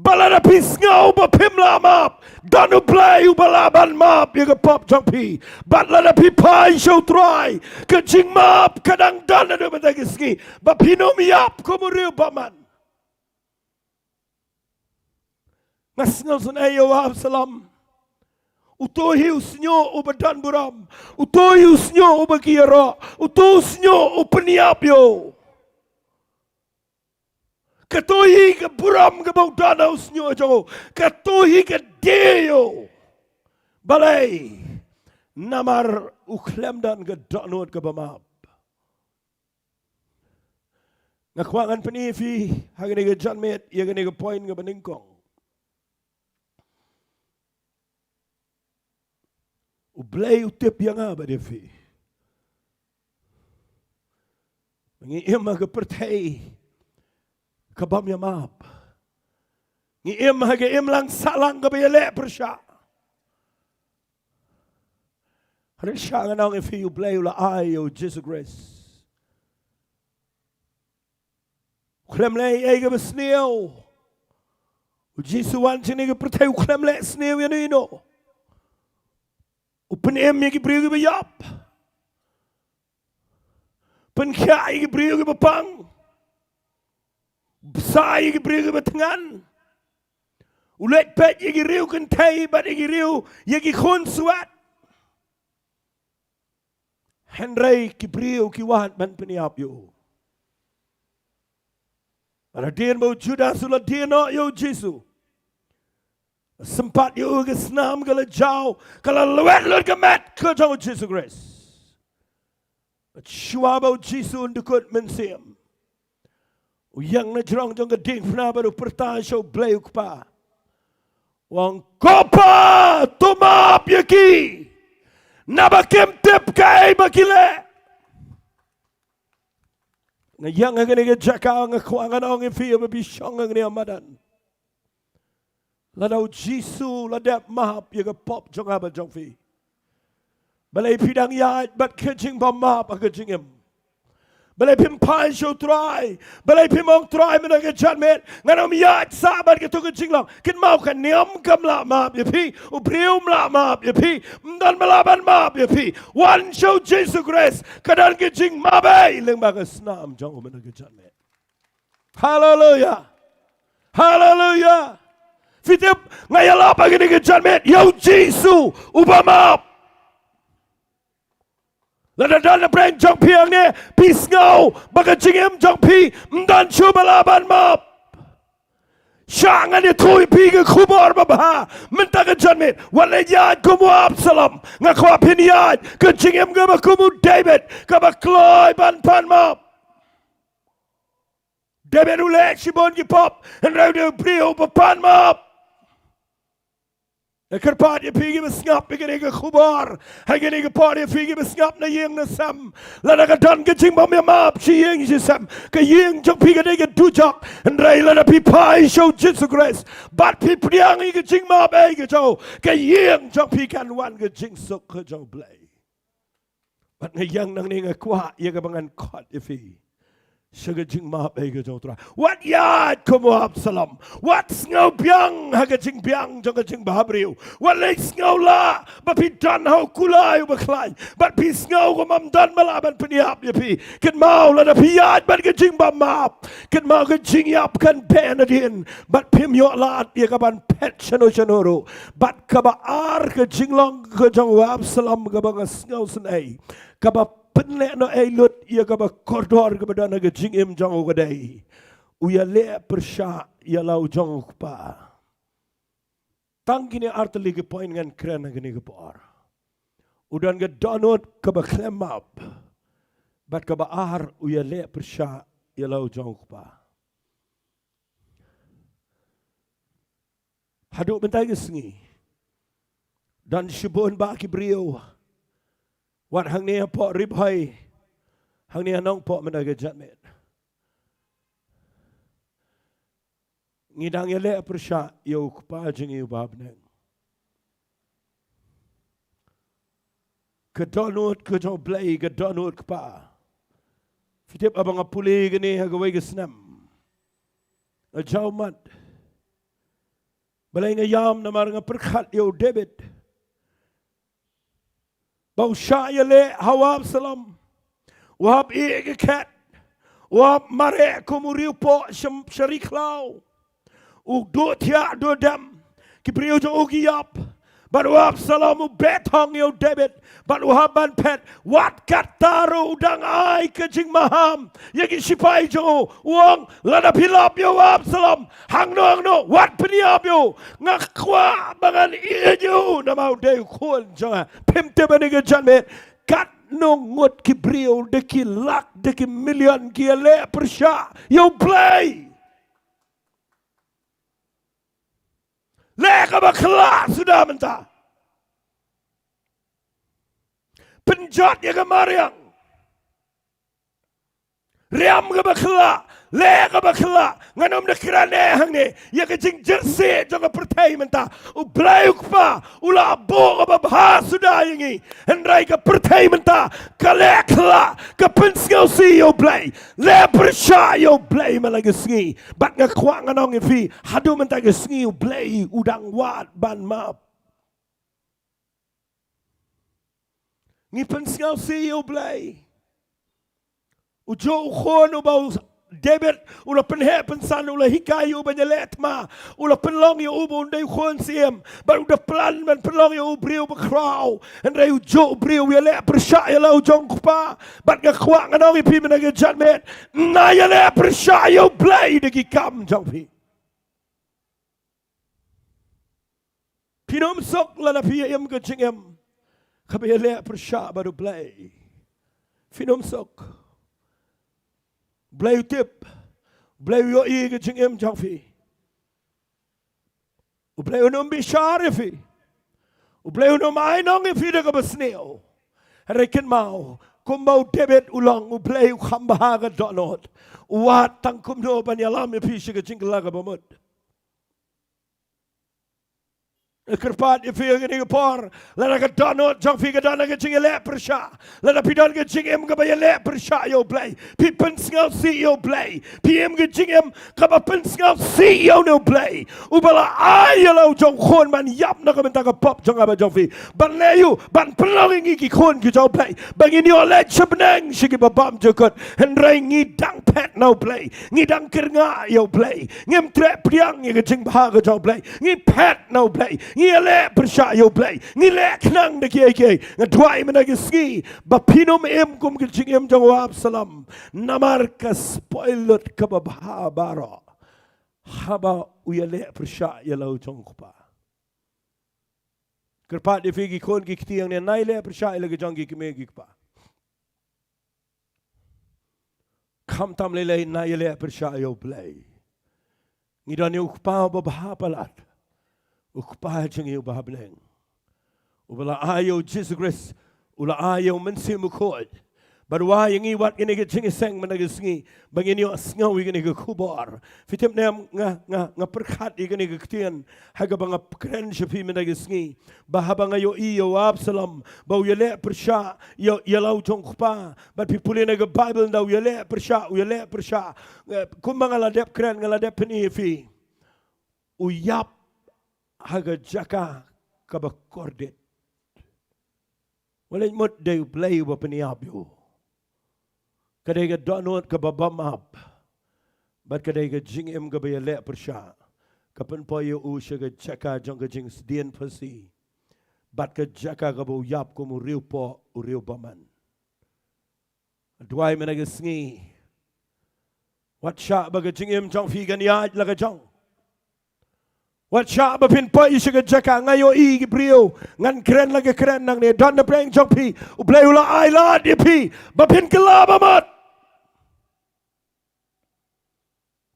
Ba lada phi sngew ba phim lah map, don U Blei uba lah ban map ïa ka pop jong phi. Bad lada phi phai sha U Trai, ka jingmap ka dang don haduh mynta ka sngi, ba phin ym ïap kum u riewbymman. Nga sngewsynei ïa u Absalom. Uto hi u shñiuh uba don burom. Uto hi u shñiuh uba ki ïaroh. Uto u shñiuh u pynïap ïa u. Kato hi ka burom kaba u don ha u shñiuh jong u. Kato hi ka die ïa u. Balei? Namar u khlem don ka dohnud kaba map. Nga kwah ngan pyni ïa phi ha kane ka janmiet ïa kane ka point kaba nyngkong. U Blei u tip ïa nga bad ïa phi. Ngi im ha ka pyrthei ka bym ïa map. Ngi im ha ka imlang sahlang kaba ïaleh pyrshah. Hynrei sha ngan ong ïa phi, U Blei u la ai ïa u Jisu Khrist. U khlem leh ei ei kaba sniew. U Jisu wan sha kane ka pyrthei, u khlem leh sniew ïano ïano. U pynim ïa ki briew kiba ïap. Pynkhiah ïa ki briew kiba pang. Bsa ïa ki briew kiba thngan. U leit peit ïa ki riew kynthei bad ïa ki riew, ïa ki khun swat. Hynrei ki briew ki wad ban pynïap ïa u. Hadien ba u Judas u la die noh ïa u Jisu, sympat ïa u, ka snam ka la jaw, ka la lwet lut ka met ka jong u Jisu Khrist. Bad shuwa ba u Jisu un dkut mynsiem, u ïeng na jrong jong ka diengphna bad u pyrta sha u Blei u Kpa, u ong, Ko Pa, to map ïa ki, naba kim tip kaei ba ki leh. Nga ïeng ha kane ka jaka, nga kwah ngan ong ïa phi, ïa ba phi shong hangne ha madan. Lada u Jisu u la dep map ïa ka pop jong nga bad jong phi, balei phi dang ïaid bad ka jingbym map ha ka jingim? Balei phim phai sha u Trai? Balei phim ong, Trai, mynta ka janmiet ngan ym ïaid sah bad kato ka jinglong? Kynmaw, ka niam kam lah map ïa phi, u briew um lah map ïa phi, ym don ba lah ban map ïa phi. Wan sha u Jisu Khrist, ka don ka jingmap ei lyngba ka snam jong u mynta ka janmiet. Haleluya. Haleluya. Phi tip, nga ïalap ha kane ka janmiet ïa u Jisu uba map. Lada don na pdeng jong phi hangne, phi sngew ba ka jingim jong phi ym don shuh ba lah ban map, shah ngan ïathuh ïa phi ka khubor babha mynta ka janmiet. Wat leh ïaid kum u Absalom. Nga kwah phin ïaid ka jingim kaba kum u David, kaba kloi ban pan map. David u leh shibun ki pop, hynrei u dei u briew uba pan map. Nga kyrpad ïa phi kiba sngap ïa kane ka khubor ha kane ka por, ïa phi kiba sngap na ïing na sem, lada ka don ka jingbym ïa map sha ïing sha sem, ka ïing jong phi ka dei ka dujok. Hynrei lada phi phai sha u Jisu Khrist bad phi pdiang ïa ka jingmap ei ka jong u, ka ïing jong phi kan wan ka jingsuk ka jong u Blei. Bad nga ïeng nangne, nga kwah ïa kaba ngan khot ïa phi sha ka jingmap ei ka jong u Trai. Wat ïaid kum u Absalom. Wat sngew biang ha ka jingbiang jong ka jingbhabriew. Wat leh sngew lah ba phi don ha u kulai uba khlaiñ bad phi sngew kumba ym don ba lah ban pynïap ïa phi. Kynmaw, lada phi ïaid bad ka jingbym map, kynmaw, ka jingïap kan beh nadien bad phim ïoh lad ïa ka ban phet shano shano ruh. Bad kaba ar, ka jinglong ka jong u Absalom kaba nga sngewsynei, kaba pynlehnohei lut ïa kaba kordor kaba don ha ka jingim jong u ka dei, u ïaleh pyrshah ïa la u jong u kpa. Tang kine ar tylli ki point ngan kren ha kane ka por. U don ka dohnud kaba khlem map. Bad kaba ar, u ïaleh pyrshah ïa la u jong u kpa. Haduh mynta ka sngi, don shibun bah ki briew, wat hangne hapoh Ri Bhoi, hangne ha Nongpoh mynta ka janmiet, ngi dang ïaleh pyrshah ïa u Kpa jong ngi uba ha bneng. Ka dohnud ka jong u Blei, ka dohnud kpa. Phi tip, haba nga pule kane ha kawei ka snem, nga jaw mat. Balei nga ïam? Namar nga pyrkhat ïa u David, ba u shah ïaleh ha u Absalom. U hap ïeh ka khet, u hap mareh kum u riewpoh sha, sha ri khlaw. U duh thiah duh dem, ki briew jong u ki ïap. Bad u Absalom u beh thong ïa u David bad u hap ban phet. Wat katta ruh u dang ai ka jingmaham ïa ki shipai jong u. U ong, lada phi lap ïa u Absalom, hangno hangno wat pynïap ïa u. Nga kwah ba ngan ïeit ïa u namar u dei u khun jong nga. Phim tip, ha kane ka janmiet, katno ngut ki briew, da ki lak, da ki million, ki ïaleh pyrshah ïa u Blei. Leh kaba khlah suda mynta. Pynjot ïa ka mariang. Riam kaba khlah, leh kaba khlah. Ngan ym da kren hangne ïa ka jingjyrsieh jong ka pyrthei mynta. U Blei u Kpa u la buh kaba bha suda ïa ngi. Hynrei ka pyrthei mynta ka leh khlah, ka pynsngewsih ïa u Blei. Leh pyrshah ïa u Blei man la ka sngi. Bad nga kwah ngan ong ïa phi, haduh mynta ka sngi u Blei u dang wad ban map. Ngi pynsngewsih ïa u Blei. U juh u khun uba u David u la pynheh pynsan, u la hikai ïa u ban ïaleh thma, u la pynlong ïa u ba un dei u khun syiem, bad u da plan ban pynlong ïa u briew bakhraw. Hynrei u juh u briew ïaleh pyrshah ïa la u jong u kpa. Bad nga kwah ngan ong ïa phi mynta ka janmiet, na ïaleh pyrshah ïa u Blei da ki kam jong phi. Phin ym suk lada phi ïa im ka jingim kaba ïaleh pyrshah bad u Blei. Phin ym suk. U Blei u tip. U Blei u ïohi ka jingim jong phi. U Blei un ym bishar ïa phi. U Blei un ym ai nong ïa phi da kaba sniew. Hynrei kynmaw, kumba u David u long, u Blei u kham bha ka dohnud. U wad tang kumno ban ïalam ïa phi sha ka jingkylla kaba mut. Kyrpad ïa phi ha kane ka por, lada ka dohnud jong phi ka don ha ka jingïaleh pyrshah, lada phi don ka jingim kaba ïaleh pyrshah ïa U Blei, phi pynsngewsih ïa U Blei, phi im ka jingim kaba pynsngewsih ïa une U Blei uba la ai ïa la u jong u khun ban ïap na ka bynta ka pop jong nga bad jong phi, ban leh aïu? Ban pynlong ïa ngi ki khun ki jong U Blei, ba ngin ïoh leit sha bneng sha kiba bymjukut. Hynrei ngi dang phet na U Blei, ngi dang kyrngah ïa U Blei, ngim treh pdiang ïa ka jingbha ka jong U Blei, ngi phet na U Blei, ngi ïaleh pyrshah ïa U Blei, ngi leh khnang da kiei kiei. Nga duwai mynta ka sngi ba phin ym im kum ka jingim jong u Absalom, namar ka spoil lut kaba bha baroh haba u ïaleh pyrshah ïa la u jong u kpa. Kyrpad ïa phi ki khun ki kti hangne, na ïaleh pyrshah ïa la ki jong ki kmie ki kpa. Khamtam lei lei na ïaleh pyrshah ïa U Blei. Ngi don ïa u Kpa uba bha palat, u Kpa jong ngi uba ha bneng, uba la ai ïa u Jisu Khrist, u la ai ïa u Mynsiem Bakhuid, bad u ai ïa ngi wat kane ka jingïaseng mynta ka sngi ba ngin ïohsngew ïa kane ka khubor. Phi tip ne em, nga, nga, nga pyrkhat ïa kane ka ktien ha kaba nga kren sha phi mynta ka sngi, ba haba nga ïohi ïa u Absalom ba u ïaleh pyrshah ïa, ïa la u jong u kpa. Bad phi pule na ka Baibl, ynda u ïaleh pyrshah, u ïaleh pyrshah, eh, kumba nga la dep kren, nga la dep pyni ïa phi, u ïap ha ka jaka kaba kordit. Wat leit mut dei U Blei uba pynïap ïa u. Ka dei ka dohnud kaba bym ap, bad ka dei ka jingim kaba ïaleh pyrshah, ka pynpoi ïa u sha ka jaka jong ka jingsdien phasi, bad ka jaka kaba u ïap kum u riewpoh, u riewbymman. Duwai mynta ka sngi, wat shah ba ka jingim jong phi kan ïaid la ka jong. Wat shah ba phin poi sha ka jaka, nga ïohi ki briew, ngan kren la ka kren nangne, don na pdeng jong phi, U Blei u la ai lad ïa phi ba phin kylla ba mut.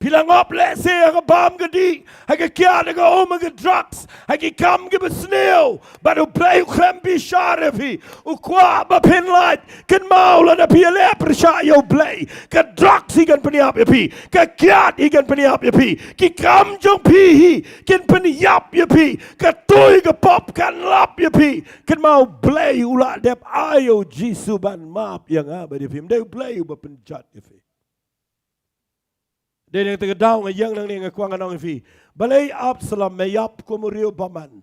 Phi la ngop lehse ha ka bam ka dih, ha ka kiad, ha ka um, ha ka drugs, ha ki kam kiba sniew. Bad U Blei u khlem bishar ïa phi, u kwah ba phin lait. Kynmaw, lada phi ïaleh pyrshah ïa U Blei, ka drugs hi kan pynïap ïa phi, ka kiad hi kan pynïap ïa phi, ki kam jong phi hi kin pynïap ïa phi, ka tui ka pop kan lap ïa phi. Kynmaw, U Blei u la dep ai ïa u Jisu ban map ïa nga bad ïa phi. Ym dei U Blei uba pynjot ïa phi. Dei na kata ka daw nga ïeng nangne, nga kwah ngan ong ïa phi, balei Absalom me ïap kum u riewbymman?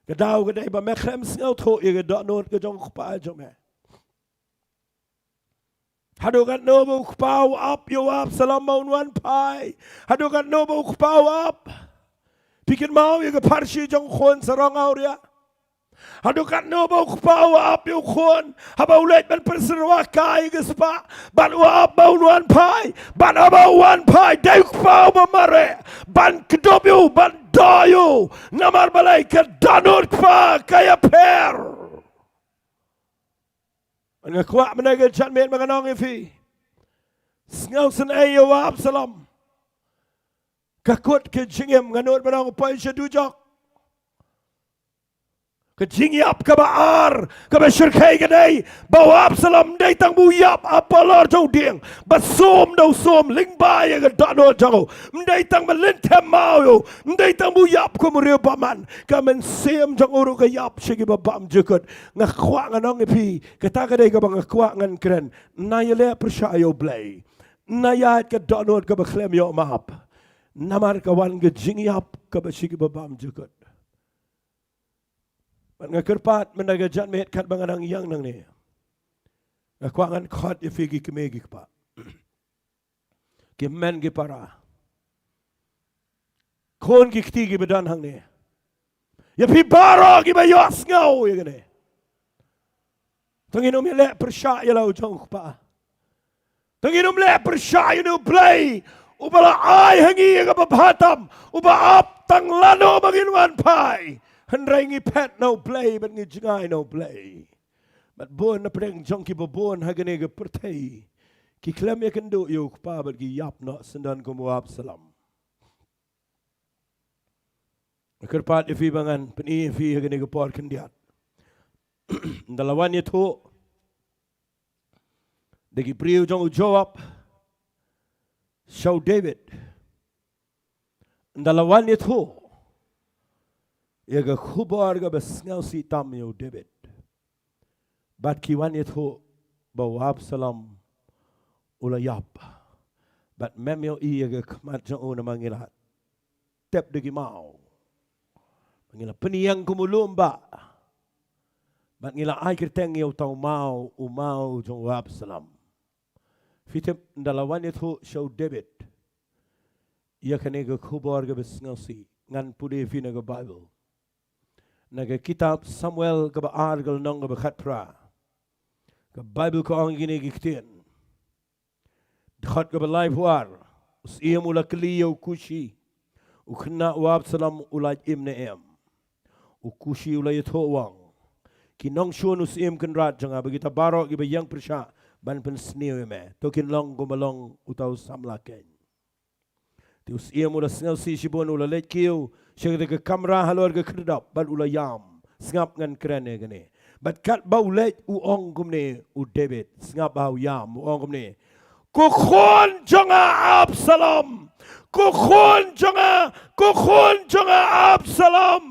Ka daw ka dei ba me khlem sngewthuh ïa ka dohnud ka jong u kpa jong me. Haduh katno ba u kpa u ap ïa u Absalom ba un wan phai? Haduh katno ba u kpa u ap? Phi kynmaw ïa ka pharshi jong u khun sarong awria. Haduh katno ba u kpa u ap ïa u khun haba u leit ban pynsyrwa kai ïa ka spah, bad u ap ba un wan phai, bad haba u wan phai dei u kpa uba mareh ban kdup ïa u, ban doh ïa u. Namar balei? Ka dohnud kpa ka ïapher. Nga kwah mynta ka janmiet ba ngan ong ïa phi, sngewsynei ïa u Absalom. Ka kut ka jingim, nga nud ban ong, u poi sha dujok. Ka jingïap kaba ar, kaba shyrkhei ka dei ba u Absalom ym dei tang ba u ïap halor jong u dieng ba sum da u sum lyngba ïa ka dohnud jong u. Ym dei tang ba lynthem maw ïa u, ym dei tang ba u ïap kum u riewbymman. Ka mynsiem jong u ruh ka ïap sha kiba bymjukut. Nga kwah ngan ong ïa phi, kata ka dei kaba nga kwah ngan kren. Na ïaleh pyrshah ïa U Blei, na ïaid ka dohnud kaba khlem ïoh map, namar ka wan ka jingïap kaba sha kiba bymjukut. Bad nga kyrpad mynta ka janmiet katba nga dang ïeng nangne, nga kwah ngan khot ïa phi ki kmie ki kpa, ki hynmen ki para, khun ki kti kiba don hangne, ïa phi baroh kiba ïohsngew ïa kane. To ngin ym ïaleh pyrshah ïa la u jong u kpa. To ngin ym leh pyrshah ïa une U Blei uba la ai ha ngi ïa kaba bha tam, uba ap tang lano ba ngin wan phai. Hynrei ngi phet na U Blei bad ngi jngai na U Blei. Bad bun na pdeng jong kiba bun ha kane ka pyrthei ki khlem ïakynduh ïa u kpa bad ki ïap noh syndon kum u Absalom. Kyrpad ïa phi ba ngan pyni ïa phi ha kane ka por khyndiat. Ynda la wan ïathuh da ki briew jong u Joab sha u David, ynda la wan ïathuh, ïa ka khubor kaba sngewsih tam ïa u David. Bad ki wan ïathuh ba u Absalom u la ïap. Bad mem ïohi ïa ka khmat jong u namar ngi la tep da ki maw. Ngi la pynïeng kum u lum ba. Bad ngi la ai kyrteng ïa uta u maw, u maw jong u Absalom. Phi tip ynda la wan ïathuh sha u David ïa kane ka khubor kaba sngewsih, ngan pule ïa phi na ka Baibl. Na ka kitab Samuel kaba ar, ka lynnong kaba khatphra. Ka Baibl ka ong kine ki ktien. Dkhot kaba laiphew ar. U syiem u la kylli ïa u Kushi, u khynnah u Absalom, u la im ne em. U Kushi u la ïathuh u ong, ki nongshun u syiem kynrad jong nga bad kita baroh kiba ïeng pyrshah ban pynsniew ïa me, to kin long kumba long uta u samla keiñ. Te u syiem u la sngewsih shibun, u la leit kiew sha kata ka kamra halor ka khyrdop bad u la ïam. Sngap, ngan kren ïa kane. Bad katba u leit u ong kumne u David, sngap ba u ïam, u ong kumne, ko khun jong nga Absalom, ko khun jong nga, ko khun jong nga Absalom.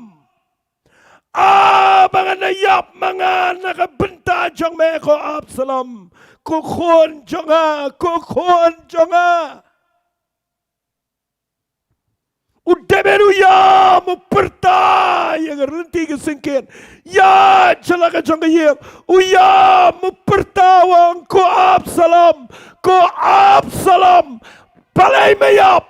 A ba ngan ïap ma nga na ka bynta jong me ko Absalom, ko khun jong nga, ko khun jong nga. U David u ïam, u pyrta ïa ka rynti ka syngkien. Ïa jala ka jong ka ïing. U ïam, u pyrta, u ong, ko Absalom, ko Absalom, balei me ïap?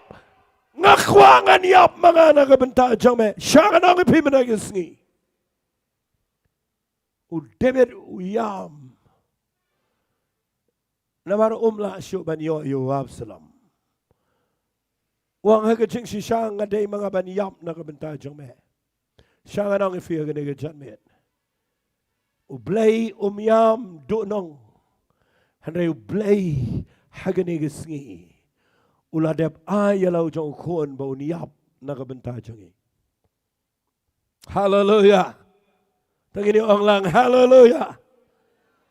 Nga kwah ngan ïap ma nga na ka bynta jong me. Sha ngan ong ïa phi mynta ka sngi, u David u ïam. Namar um lah shuh ban ïoh ïa u Absalom. U ong ha ka jingshisha nga dei ma nga ban ïap na ka bynta jong me. Sha ngan ong ïa phi ha kane ka janmiet, U Blei um ïam duhnong. Hynrei U Blei ha kane ka sngi u la dep ai ïa la u jong u khun ba un ïap na ka bynta jong ngi. Haleluya. Tang ini ong lang haleluya.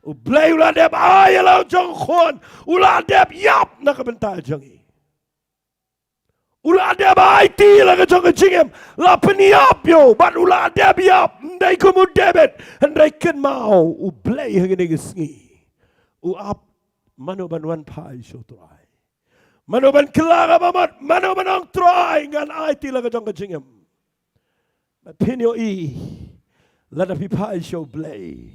U Blei u la dep ai ïa la u jong u khun, u la dep ïap na ka bynta jong ngi. U la dep aiti la ka jong ka jingim, la pynïap ïa u bad u la dep ïap, ym dei kum u David. Hynrei kynmaw, U Blei ha kane ka sngi u ap mano ban wan phai sha U Trai. Mano ban kylla ka bamut, mano ban ong Trai ngan aiti la ka jong ka jingim. Bad phin ïohi lada phi phai sha U Blei,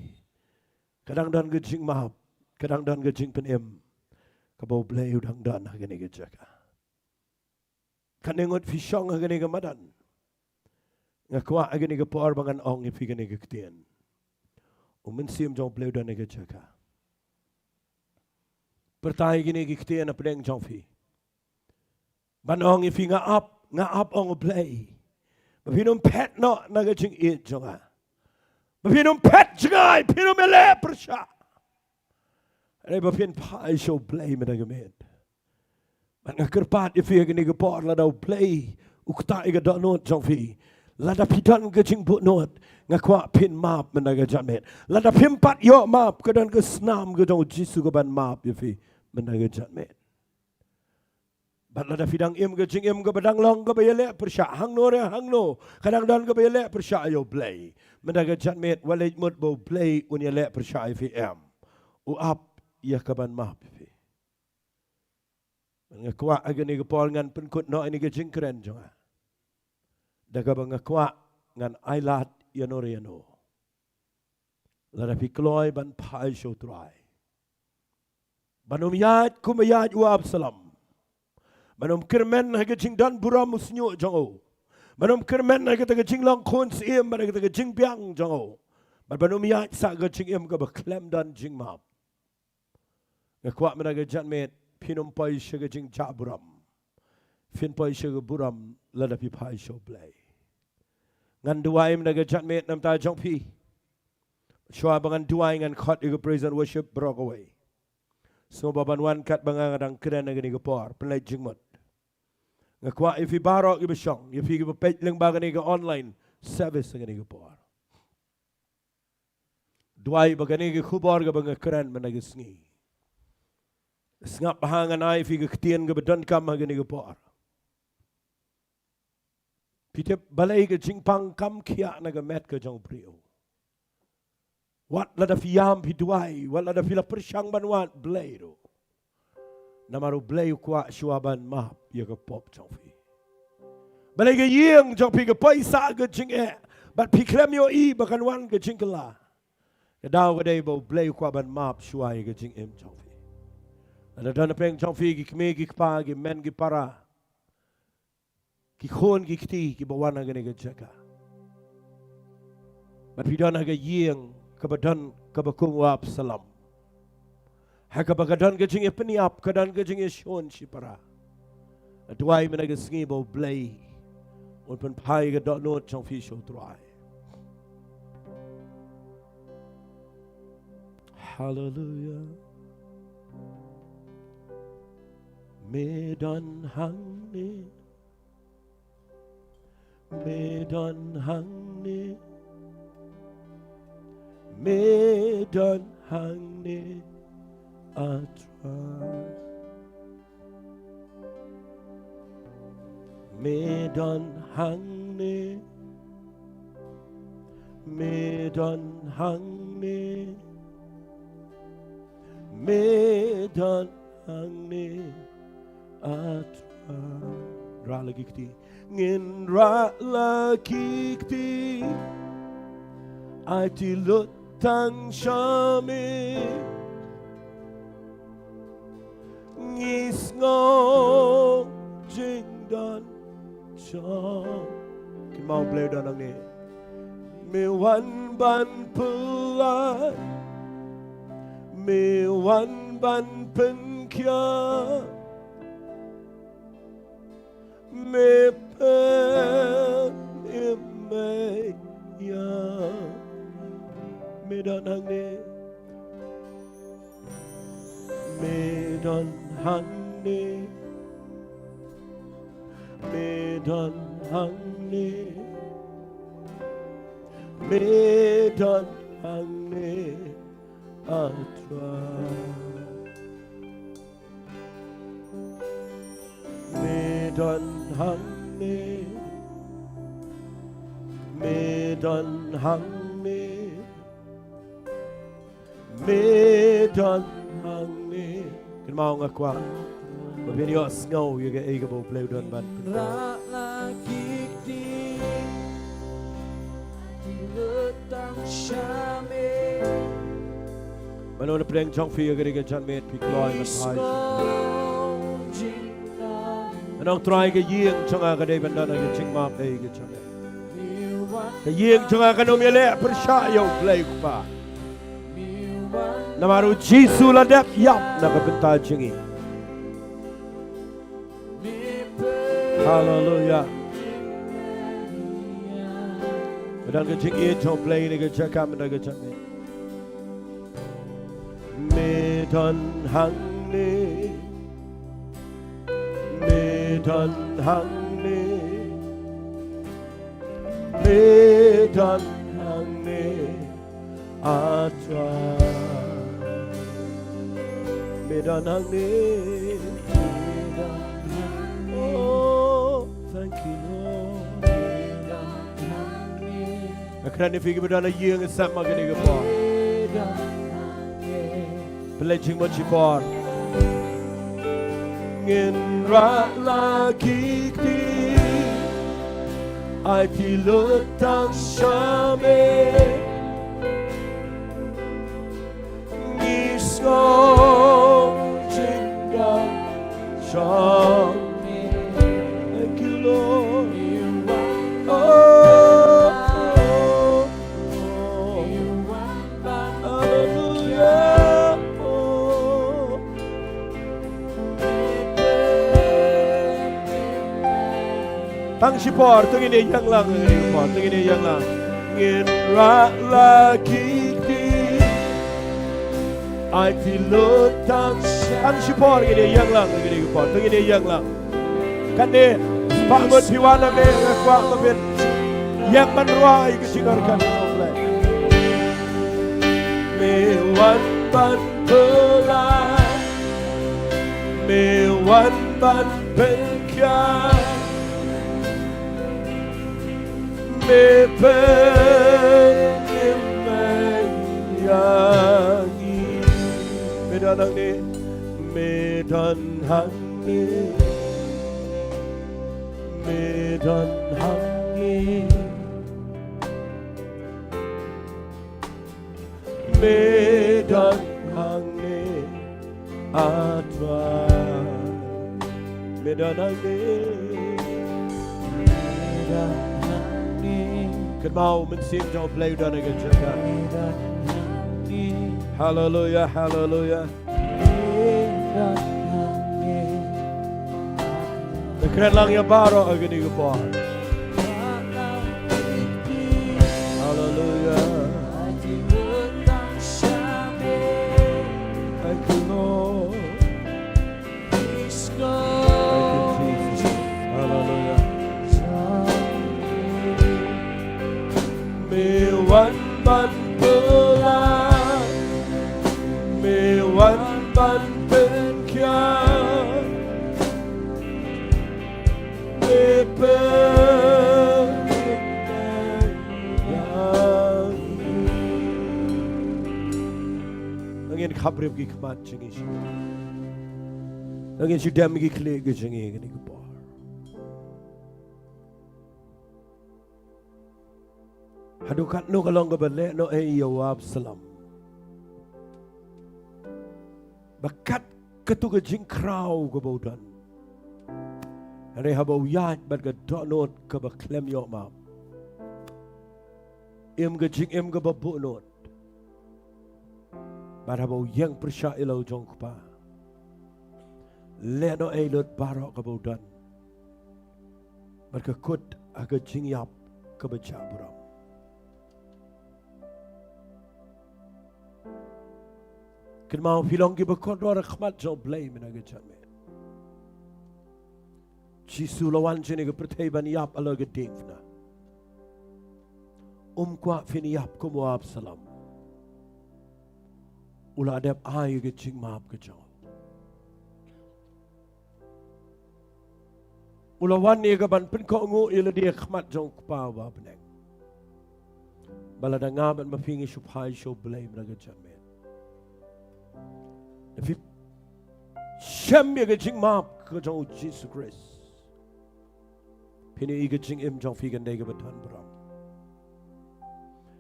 ka dang don ka jingmap, ka dang don ka jingpynim kaba U Blei u dang don ha kane ka jaka. Kane ngut phi shong ha kane ka madan, nga kwah ha kane ka por ba ngan ong ïa phi kane ka ktien. U Mynsiem jong U Blei u don ha ka jaka. Pyrta ïa kine ki ktien hapdeng jong phi. Ban ong ïa phi nga ap, nga ap ong U Blei. Ba phin ym phet noh na ka jingïeit jong nga. Ba phin ym phet jngai, phin ym ïaleh pyrshah. Hynrei ba phin phai sha U Blei mynta ka miet. Bad nga kyrpad ïa phi ha kane ka por lada U Blei u ktah ïa ka dohnud jong phi. Lada phi don ka jingbutnud, nga kwah phin map mynta ka janmiet. Lada phim pat ïoh map, ka don ka snam ka jong U Jisu kaban map ïa phi mynta ka janmiet. Bad lada phi dang im ka jingim kaba dang long kaba ïaleh pyrshah hangno re hangno, ka dang don kaba ïaleh pyrshah ïa U Blei, mynta ka janmiet wat leit mut ba U Blei un ïaleh pyrshah ïa phi, em. U ap ïa kaban map ïa phi. Nga kwah ha kane ka por ngan pynkut noh ïa kane ka jingkren jong nga da kaba nga kwah ngan ailad ïano re ïano. Lada phi kloi ban phai sha U Trai, ban ym ïaid kumba ïaid u Absalom, ban ym kyrmen ha ka jingdon burom u shñiuh jong u, ban ym kyrmen ha kata ka jinglong khun syiem bad ha kata ka jingbiang jong u, bad ban ym ïaid sha ka jingim kaba khlem don jingmap. Nga kwah mynta ka janmiet phin ym poi sha ka jingjah burom. Phin poi sha ka burom lada phi phai sha U Blei. Ngan duwai mynta ka janmiet namar ta jong phi. Shuwa ba ngan duwai ngan khot ïa ka praise and worship baroh kawei. Sngewbha ban wan katba nga nga dang kren ha kane ka por, pynleit jingmut. Nga kwah ïa phi baroh kiba shong, ïa phi kiba peit lyngba kane ka online service ha kane ka por. Duwai ba kane ka khubor kaba nga kren mynta ka sngi, sngap bha, ngan ai ïa phi ka ktien kaba donkam ha kane ka por. Phi tip balei ka jingpang kam khia na ka met ka jong u briew. Wat lada phi ïam phi duwai, wat lada phi la pyrshang ban wad, Blei ruh. Namar u Blei u kwah shuwa ban map ïa ka pop jong phi. Balei ka ïing jong phi ka poi sha ka jingeh, bad phi khlem ïohi ba kan wan ka jingkylla. Ka daw ka dei ba u Blei u kwah ban map shuwa ïa ka jingim jong phi. Lada don na pdeng jong phi ki kmie ki kpa, ki men ki para, ki khun ki kti kiba wan ha kane ka jaka. Bad phi don ha ka ïing kaba don kaba kum u Absalom. Ha kaba ka don ka jingïapynïap, ka don ka jingïashun shipara. Nga duwai mynta ka sngi ba u Blei un pynphai ka dohnud jong phi sha u Trai. Haleluya. Me don hangne. Me don hangne. Me don hangne, a Trai. Me don hangne. Me don hangne. Me don hangne, a Trai. Rah la ki kti. Ngin rah la ki kti. Aiti lut tang sha me. Ngi sngew jingdon jong. Kynmaw Blei u don hangne. Me wan ban pynlait. Me wan ban pynkhiah. Me pyn im me ïa. Me don hangne. Me don hangne. Me don hangne. Me don hangne, a Trai. Me don hangne. Me don hangne. Me don hangne. Kynmaw nga kwah ba phin ïohsngew ïa kaei kaba u Blei u don ban. Rah la ki kti. Aiti lut tang sha me. Mano na pdeng jong phi ïa kane ka janmiet phi kloi ban phai. Ngan ong Trai ka ïing jong nga ka dei ban don ha ka jingmap ei ka jong nga. Ka ïing jong nga kan ym ïaleh pyrshah ïa u Blei u Kpa. Namar u Jisu la dep ïap na ka bynta jong ngi. Haleluya. Ka don ka jingïeit jong u Blei ha kane ka jaka mynta ka janmiet. Me don hangne. Me don hangne. Me don hangne, a Trai. Me don hangne. Oh, thank you, Lord. Nga kren ïa phi kiba don ha ïing, sngap ma kane ka por. Pynleit jingmut shipor. Ngin rah la ki kti. Aiti lut tang sha me. Ngi sngew jingdon jong me. Thank you, Lord. Oh, oh, oh. Hallelujah. Oh. Tang shipor, to ngin ïa ïeng lang, ngin ïa ïeng lang. Ngin rah la ki kti. Aiti lut tang. Tang shipor, ngin ïa ïeng lang, ngin ïa ïeng lang. Kane, ba ngut phi wan na me, nga kwah ba phin ïeng ban rwai ka jingdonkam jong u Blei. Me wan ban pynlait. Me wan ban pynkhiah. Me pynïap ïa ngi. Me don hangne. Me don hangne. Me don hangne. Me don hangne. A Trai. Me don hangne. Me don hangne. Kynmaw mynsiem jong U Blei u don ha ka jaka. Me don hangne. Haleluya, haleluya. Me don hangne. Te kren lang ïa baroh ha kane ka por. Haleluya. Thank you, Lord. Thank you, Jesus. Haleluya. Me wan ban pynlait, me wan ban pynkhiah, me pynlait ïa ngi. Ngin khapbriew ki khmat jong ngi sha. Ngin shu dem ki khlieh ki jong ngi kane ka por. Haduh katno ka long kaba leh noh ïa u Absalom. Ba kat katu ka jingkhraw kaba u don. Hynrei haba u ïaid bad ka dohnud kaba khlem ïoh map. Im ka jingim kaba buhnud. Bad haba u ïeng pyrshah ïa la u jong u kpa. Leh noh ei lut baroh kaba u don. Bad ka kut ha ka jingïap kaba jah burom. Kynmaw phi long kiba kordor ha khmat jong U Blei mynta ka janmiet. Jisu u la wan sha kane ka pyrthei ban ïap halor ka diengphna. Um kwah phin ïap kum u Absalom. U la dep ai ka jingmap ka jong u. U la wan ïa ka ban pynkohnguh ïa lade ha khmat jong u Kpa uba ha bneng. Ba lada nga bad ma phi ngi shu phai sha U Blei mynta ka janmiet, lada phi shem ïa ka jingmap ka jong U Jisu Khrist, phin ïohi ka jingim jong phi kan dei kaba don burom.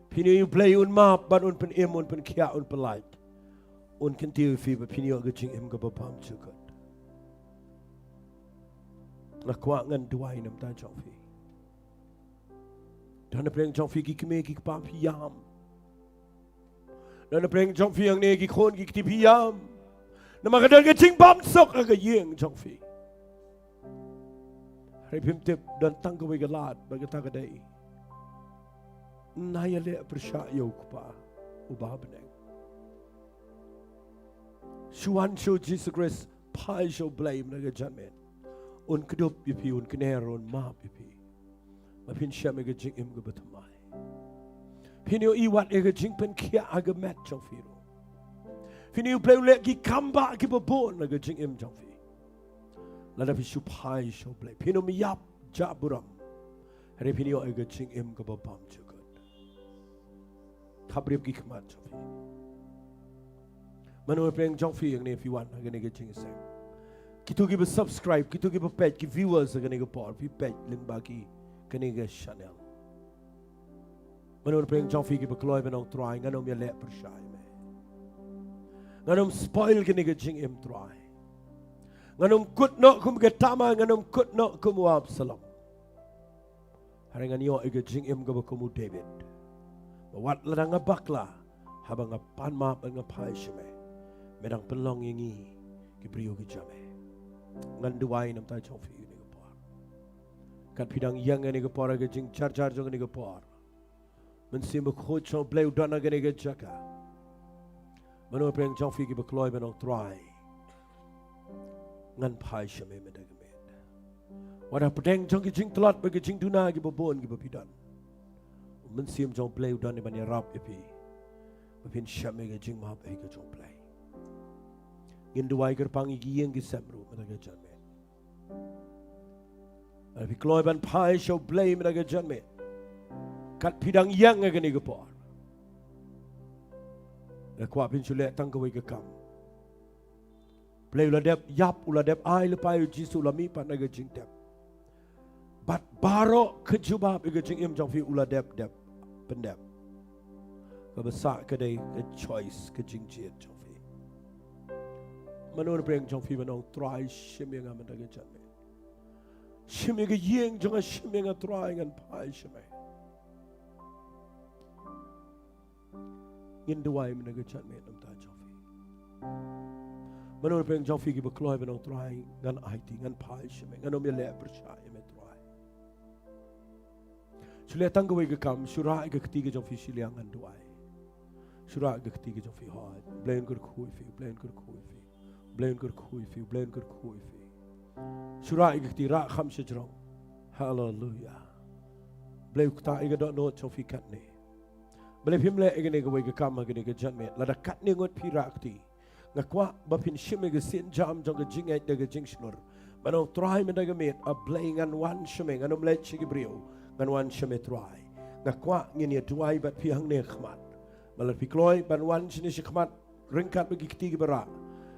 Phin ïohi U Blei un map bad un pynim, un pynkhiah, un pynlait. Un kyntiew ïa phi ba phin ïoh ka jingim kaba bymjukut. Nga kwah ngan duwai na ka bynta jong phi. Don na pdeng jong phi ki kmie ki kpa phi ïam. Don na pdeng jong phi hangne ki khun ki kti phi ïam. Namar ka don ka jingbymsuk ha ka ïing jong phi. Hynrei phim tip don tang kawei ka lad bad kata ka dei, na ïaleh pyrshah ïa U Kpa uba ha bneng. Shu wan sha U Jisu Khrist, phai sha U Blei mynta ka janmiet. Un kdup ïa phi, un kner, un map ïa phi. Ba phin shem ïa ka jingim kaba thymmai. Phin ïohi wat ïa ka jingpynkhiah ha ka met jong phi ruh. Phin ïohi U Blei u leh ki kambah kiba bun ha ka jingim jong phi. Lada phi shu phai sha U Blei, phin ym ïap jah burom. Hynrei phin ïoh ïa ka jingim kaba bymjukut. Khapbriew ki khmat jong phi. Mano na pdeng jong phi hangne phi wan ha kane ka jingïaseng? Kito kiba subscribe, kito kiba peit, ki viewers ha kane ka por, phi peit lyngba ki, kane ka channel. Mano na pdeng jong phi kiba kloi ban ong, Trai, ngan ym ïaleh pyrshah ïa me. Ngan ym spoil kane ka jingim, Trai. Ngan ym kut noh kum ka Tamar, ngan ym kut noh kum u Absalom. Hynrei ngan ïoh ïa ka jingim kaba kum u David. Ba wat lada nga bakla, haba nga pan map bad nga phai sha me, me dang pynlong ïa ngi ki briew ki jong me. Ngan duwai na ka bynta jong phi kane ka por. Kat phi dang ïeng kane ka por ha ka jingjarjar jong kane ka por. Mynsiem Bakhuid jong U Blei u don ha kane ka jaka. Mano na pdeng jong phi kiba kloi ban ong, Trai, ngan phai sha me mynta ka miet. Wat ha pdeng jong ki jingtlot bad ki jingduna kiba bun kiba phi don, U Mynsiem jong U Blei u don ban ïarap ïa phi ba phin shem ïa ka jingmap ïa ka jong U Blei. Ngin duwai kyrpang ïa ki ïing ki sem ruh mynta ka janmiet. Lada phi kloi ban phai sha U Blei mynta ka janmiet, Kat phi dang ïeng ha kane ka por, nga kwah phin shu leh tang kawei ka kam. Blei u la dep ïap, u la dep ai lypa ïa u Jisu, u la mih pat na ka jingtep. Bad baroh ka jubab ïa ka jingim jong phi u la dep, dep pyndep. Kaba sah ka dei ka choice, ka jingjied jong phi. Mano na pdeng jong phi ban ong, Trai, shim ïa nga mynta ka janmiet. Shim ïa ka ïing jong nga, shim ïa nga Trai, ngan phai sha me. Ngin duwai mynta ka janmiet na ka bynta jong phi. Mano na pdeng jong phi kiba kloi ban ong, Trai, ngan aiti, ngan phai sha me, ngan ym ïaleh pyrshah ïa me Trai. Shu leh tang kawei ka kam, shu rah ïa ka kti ka jong phi shiliang, ngan duwai. Shu rah ïa ka kti ka jong phi, hooid. Blei un kyrkhu ïa phi, Blei un kyrkhu ïa phi. Blei un kyrkhu ïa phi, Blei un kyrkhu ïa phi. Shu rah ïa ka kti, rah kham shajrong. Haleluia. Blei u ktah ïa ka dohnud jong phi katne. Balei phim leh ïa kane kawei ka kam ha kane ka janmiet? Lada katne ngut phi rah kti, nga kwah ba phin shim ïa ka sienjam jong ka jingngeit da ka jingshlur. Ban ong, Trai, mynta ka miet, A Blei, ngan wan sha me, ngan ym leit sha ki briew, ngan wan sha me Trai. Nga kwah ngin ïa duwai bad phi hangne khmat. Ba lada phi kloi ban wan shane shakhmat ryngkat bad ki kti kiba rah,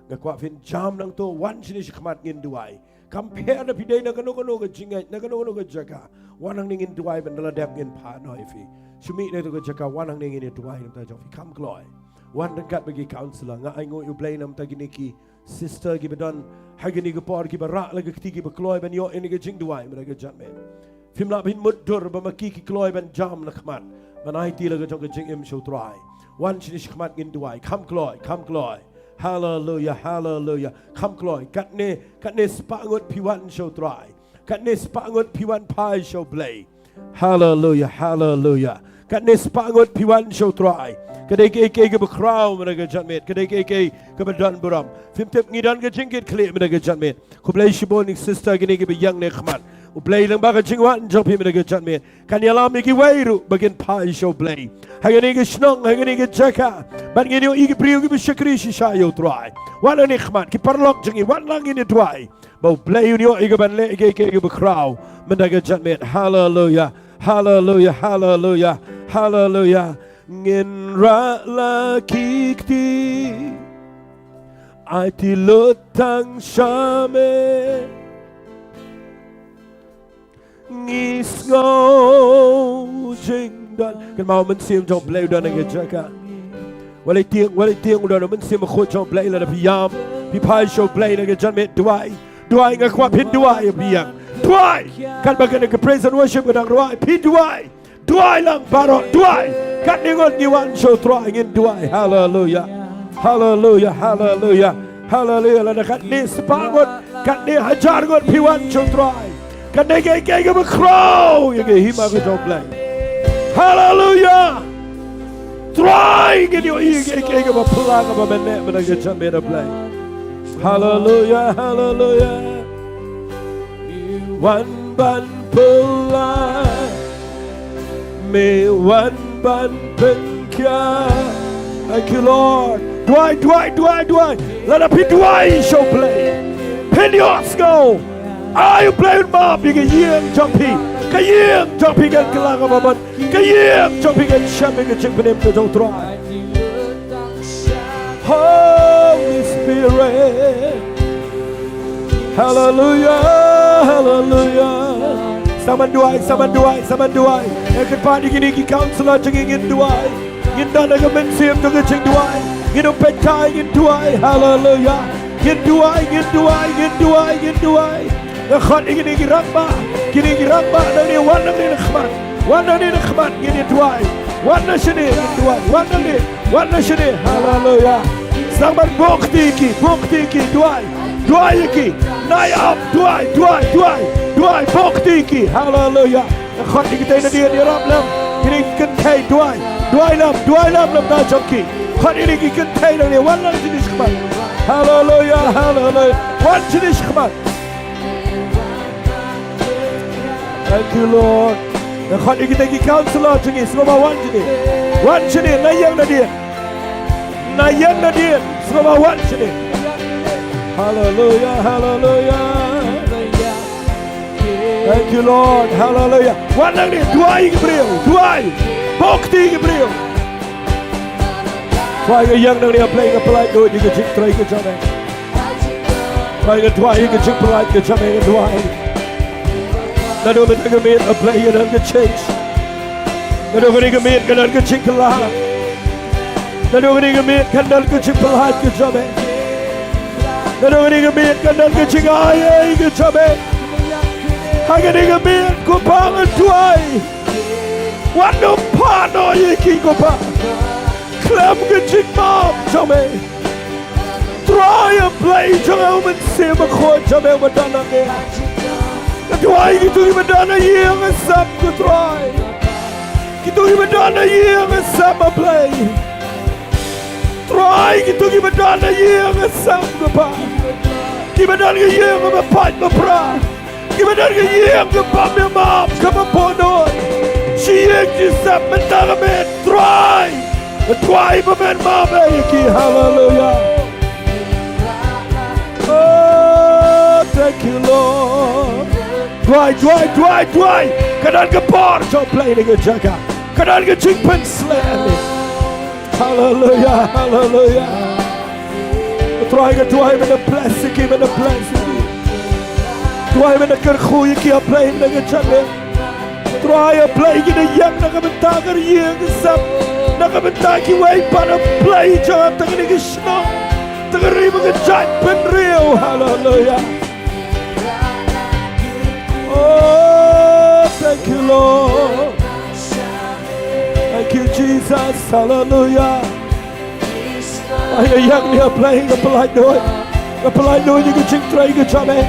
nga kwah phin jam nangto, wan shane shakhmat, ngin duwai. Kam pher da phi dei na kano kano ka jingngeit, na kano kano ka jaka. Wan hangne, ngin duwai, ban da la dep ngin phah noh ïa phi. Shu mih na kato ka jaka, wan hangne, ngin ïa duwai na ka bynta jong phi. Kam kloi. Wan ryngkat bad ki counselor. Nga ainguh ïa U Blei na ka bynta kine ki sister kiba don ha kane ka por, kiba rah la ka kti, kiba kloi ban ïoh ïa kane ka jingduwai mynta ka janmiet. Phim lah ban mutdur ba ma ki ki kloi ban jam na khmat, ban aiti la ka jong ka jingim sha U Trai. Wan shane shakhmat, ngin duwai. Kam kloi, kam kloi. Haleluia, haleluia. Kam kloi. Katne, katne spah ngut phi wan sha U Trai. Katne spah ngut phi wan phai sha U Blei. Haleluia, haleluia. Katne spah ngut phi wan sha U Trai. Ka dei kaei kaei kaba khraw mynta ka janmiet. Ka dei kaei kaei kaba don burom. Phim tip, ngi don ka jingkitkhlieh mynta ka janmiet. Khublei shibun ïa ki sister kine kiba ïeng ne khmat. U Blei lyngba ka jingwan jong phi mynta ka janmiet kan ïalam ïa kiwei ruh ba kin phai sha U Blei. Ha kane ka shnong, ha kane ka jaka, bad ngin ïohi ki briew kiba shakri shisha ïa U Trai. Wan hangne khmat, ki paralok jong ngi, wan lang, ngin ïa duwai. Ba U Blei un ïoh ïa kaban leh ïa kiei kiei kiba khraw mynta ka janmiet. Haleluia, haleluia, haleluia, haleluia. Ngin rah la ki kti, aiti lut tang sha me. Ngi sngew jingdon. Kynmaw, U Mynsiem jong U Blei u don ha ka jaka. Wat leit tieng, wat leit tieng, u don, U Mynsiem Bakhuid jong U Blei. Lada phi ïam, phi phai sha U Blei na ka janmiet, duwai. Duwai, nga kwah phin duwai ïa phi ïa. Duwai. Katba kane ka praise and worship ka dang rwai, phi duwai. Duwai lang baroh, duwai. Katne ngut ngi wan sha U Trai, ngin duwai. Haleluia. Haleluia, haleluia, haleluia. Lada katne spah ngut, katne hajar ngut phi wan sha U Trai, katne kaei kaei kaba khraw ïa ka hima ka jong U Blei. Haleluia. Trai, ngin ïohi ïa kaei kaei kaba phylla, kaba mynne mynta ka janmiet, A Blei. Haleluia, haleluia. Wan ban pynlait, me wan ban pynkhiah. Thank you, Lord. Duwai, duwai, duwai, duwai. Lada phi duwai sha U Blei, phin ïohsngew. Ai U Blei un map ïa ka ïing jong phi. Ka ïing jong phi kan kylla kaba mon. Ka ïing jong phi kan shem ïa ka jingpynim ka jong U Trai. Holy Spirit. Haleluia, haleluia. Sa man duwai, sa man duwai, sa man duwai. Ïa kyrpad ïa kine ki counselor jong ngi, ngin duwai. Ngin don ha ka mynsiem jong ka jingduwai. Ngin ym peit kai, ngin duwai. Haleluia. Ngin duwai, ngin duwai, ngin duwai, ngin duwai. Nga khot ïa kine ki rangbah, kine ki rangbah nangne, wan nangne na khmat. Wan nangne na khmat, ngin ïa duwai. Wan na shane, ngin duwai. Wan nangne, wan na shane. Haleluia. Sdang ban buh kti ki, buh kti ki, duwai. Duwai ïa ki. Nai ap, duwai, duwai, duwai. Duwai, buh kti ki. Haleluia. Nga khot ïa kitei nadien, ïarap lem. Kine ki kynthei, duwai. Duwai lem, duwai lem, lem na jong ki. Khot ïa kine ki kynthei nangne, wan lang shane shakhmat. Haleluia, haleluia. Wan shane shakhmat. Thank you, Lord. Nga khot ïa kitei ki counselor jong ngi, sngewbha wan shane. Wan shane, na ïeng nadien. Na ïeng nadien, sngewbha wan shane. Haleluia, haleluia. Thank you, Lord. Hallelujah. Wan nangne, duwai ïa ki briew, duwai. Bok kti ïa ki briew. Trai nga ïeng nangne, A Blei, nga pyllait lut ïa ka jingtrei ka jong me. Trai nga duwai ïa ka jingpyllait ka jong me, nga duwai. Naduh mynta ka miet, A Blei, ka don ka change. Naduh kane ka miet ka don ka jingkylla. Naduh kane ka miet ka don ka jingpyllait ka jong me. Naduh kane ka miet ka don ka jingai ei ka jong me. Ha kane ka miet, ko Pa, nga duwai. Wan ym phah noh ïa ki, ko Pa. Khlem ka jingmap jong me. Trai, A Blei jong nga, U Mynsiem Bakhuid jong me uba don ha ngi. Nga duwai kito kiba don ha ïing ha sem, ko Trai. Kito kiba don ha ïing ha sem, A Blei. Trai, kito kiba don ha ïing ha sem, ko Pa. Kiba don ha ïing ba pait ba pra. Kiba don ha ïing kaba ïa map, kaba bun. Shi ïing shi sem mynta ka miet, Trai. Trai, ba men map ïa ki. Haleluya. Oh, thank you, Lord. Duwai, duwai, duwai, duwai. Ka don ka bor jong U Blei ha kane ka jaka. Ka don ka jingpynshlur. Haleluya, haleluya. Trai, nga duwai men da bless ïa ki, men da bless ïa ki. Duwai men da kyrkhu ïa ki, A Blei, na ka jaka. Trai, A Blei, ki da ïeng na ka bynta ka ri ka sem, na ka bynta kiwei pat, A Blei, jong tang kane ka shnong, tang ka ri bad ka jaitbynriew. Haleluya. Oh, thank you, Lord. Thank you, Jesus. Haleluya. Ai, ïa nga, A Blei, nga pyllait lut. Nga pyllait lut ïa ka jingtrei ka jong me.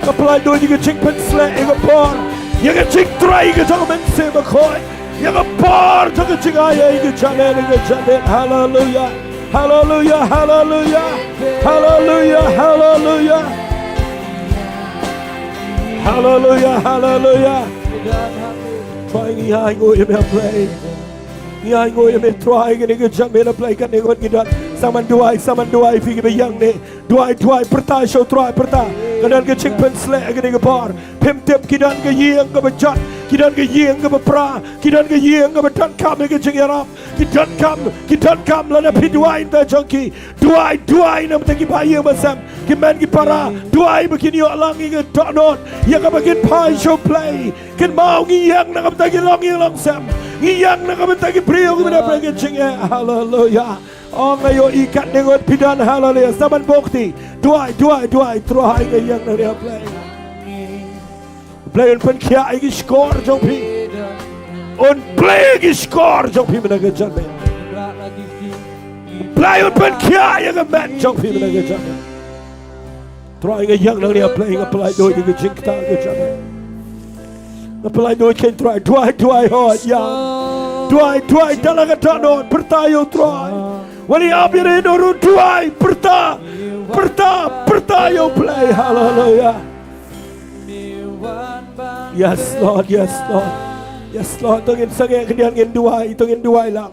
Nga pyllait lut ïa ka jingpynshlur ïa ka bor, ïa ka jingtrei ka jong U Mynsiem Bakhuid, ïa ka bor jong ka jingai ei ka jong me, ka jong me. Haleluya. Haleluya, haleluya. Haleluya, haleluya. Haleluya, haleluya. Trai, ngi ainguh ïa me, A Blei. Ngi ainguh ïa me, Trai, kane ka jingmut, A Blei, kane ka ngi don. Sa man duwai, sa man duwai, phi kiba ïeng ne. Duwai, duwai, pyrta sha U Trai, pyrta. Ka don ka jingpynshlur ha kane ka por. Phim tip, ki don ka ïing kaba jot, ki don ka ïing kaba pra, ki don ka ïing kaba donkam ïa ka jingïarap. Ki donkam, ki donkam lada phi duwai na ka bynta jong ki. Duwai, duwai na ka bynta ki ba ïing ba sem, ki mei ki para. Duwai ba kin ïoh lang ïa ka dohnud ïa kaba kin phai sha U Blei. Kynmaw, ngi ïeng na ka bynta ki long ïing long sem. Ngi ïeng na ka bynta ki briew kiba dap ïa ka jingeh. Haleluya. Oh, nga ïohi katne ngut phi don, haleluya. Sa man bok kti. Duwai, duwai, duwai. Trai, nga ïeng na ka bynta U Blei. U Blei un pynkhiah ïa ki shkor jong phi. Un plie ïa ki shkor jong phi mynta ka janmiet. U Blei un pynkhiah ïa ka met jong phi mynta ka janmiet. Trai, nga ïeng nangne, A Blei, nga pyllait lut ïa ka jingktah ka janmiet. Nga pyllait lut kein, Trai, duwai, duwai, hoi ïa. Duwai, duwai, da la ka dohnud, pyrta ïa U Trai. Wan ïa ap ïa ri no ruh, duwai, pyrta, pyrta, pyrta ïa U Blei, haleluya. Yes, Lord, yes, Lord. Yes, Lord, to ngin sangeh khyndiat, ngin duwai, to ngin duwai lang.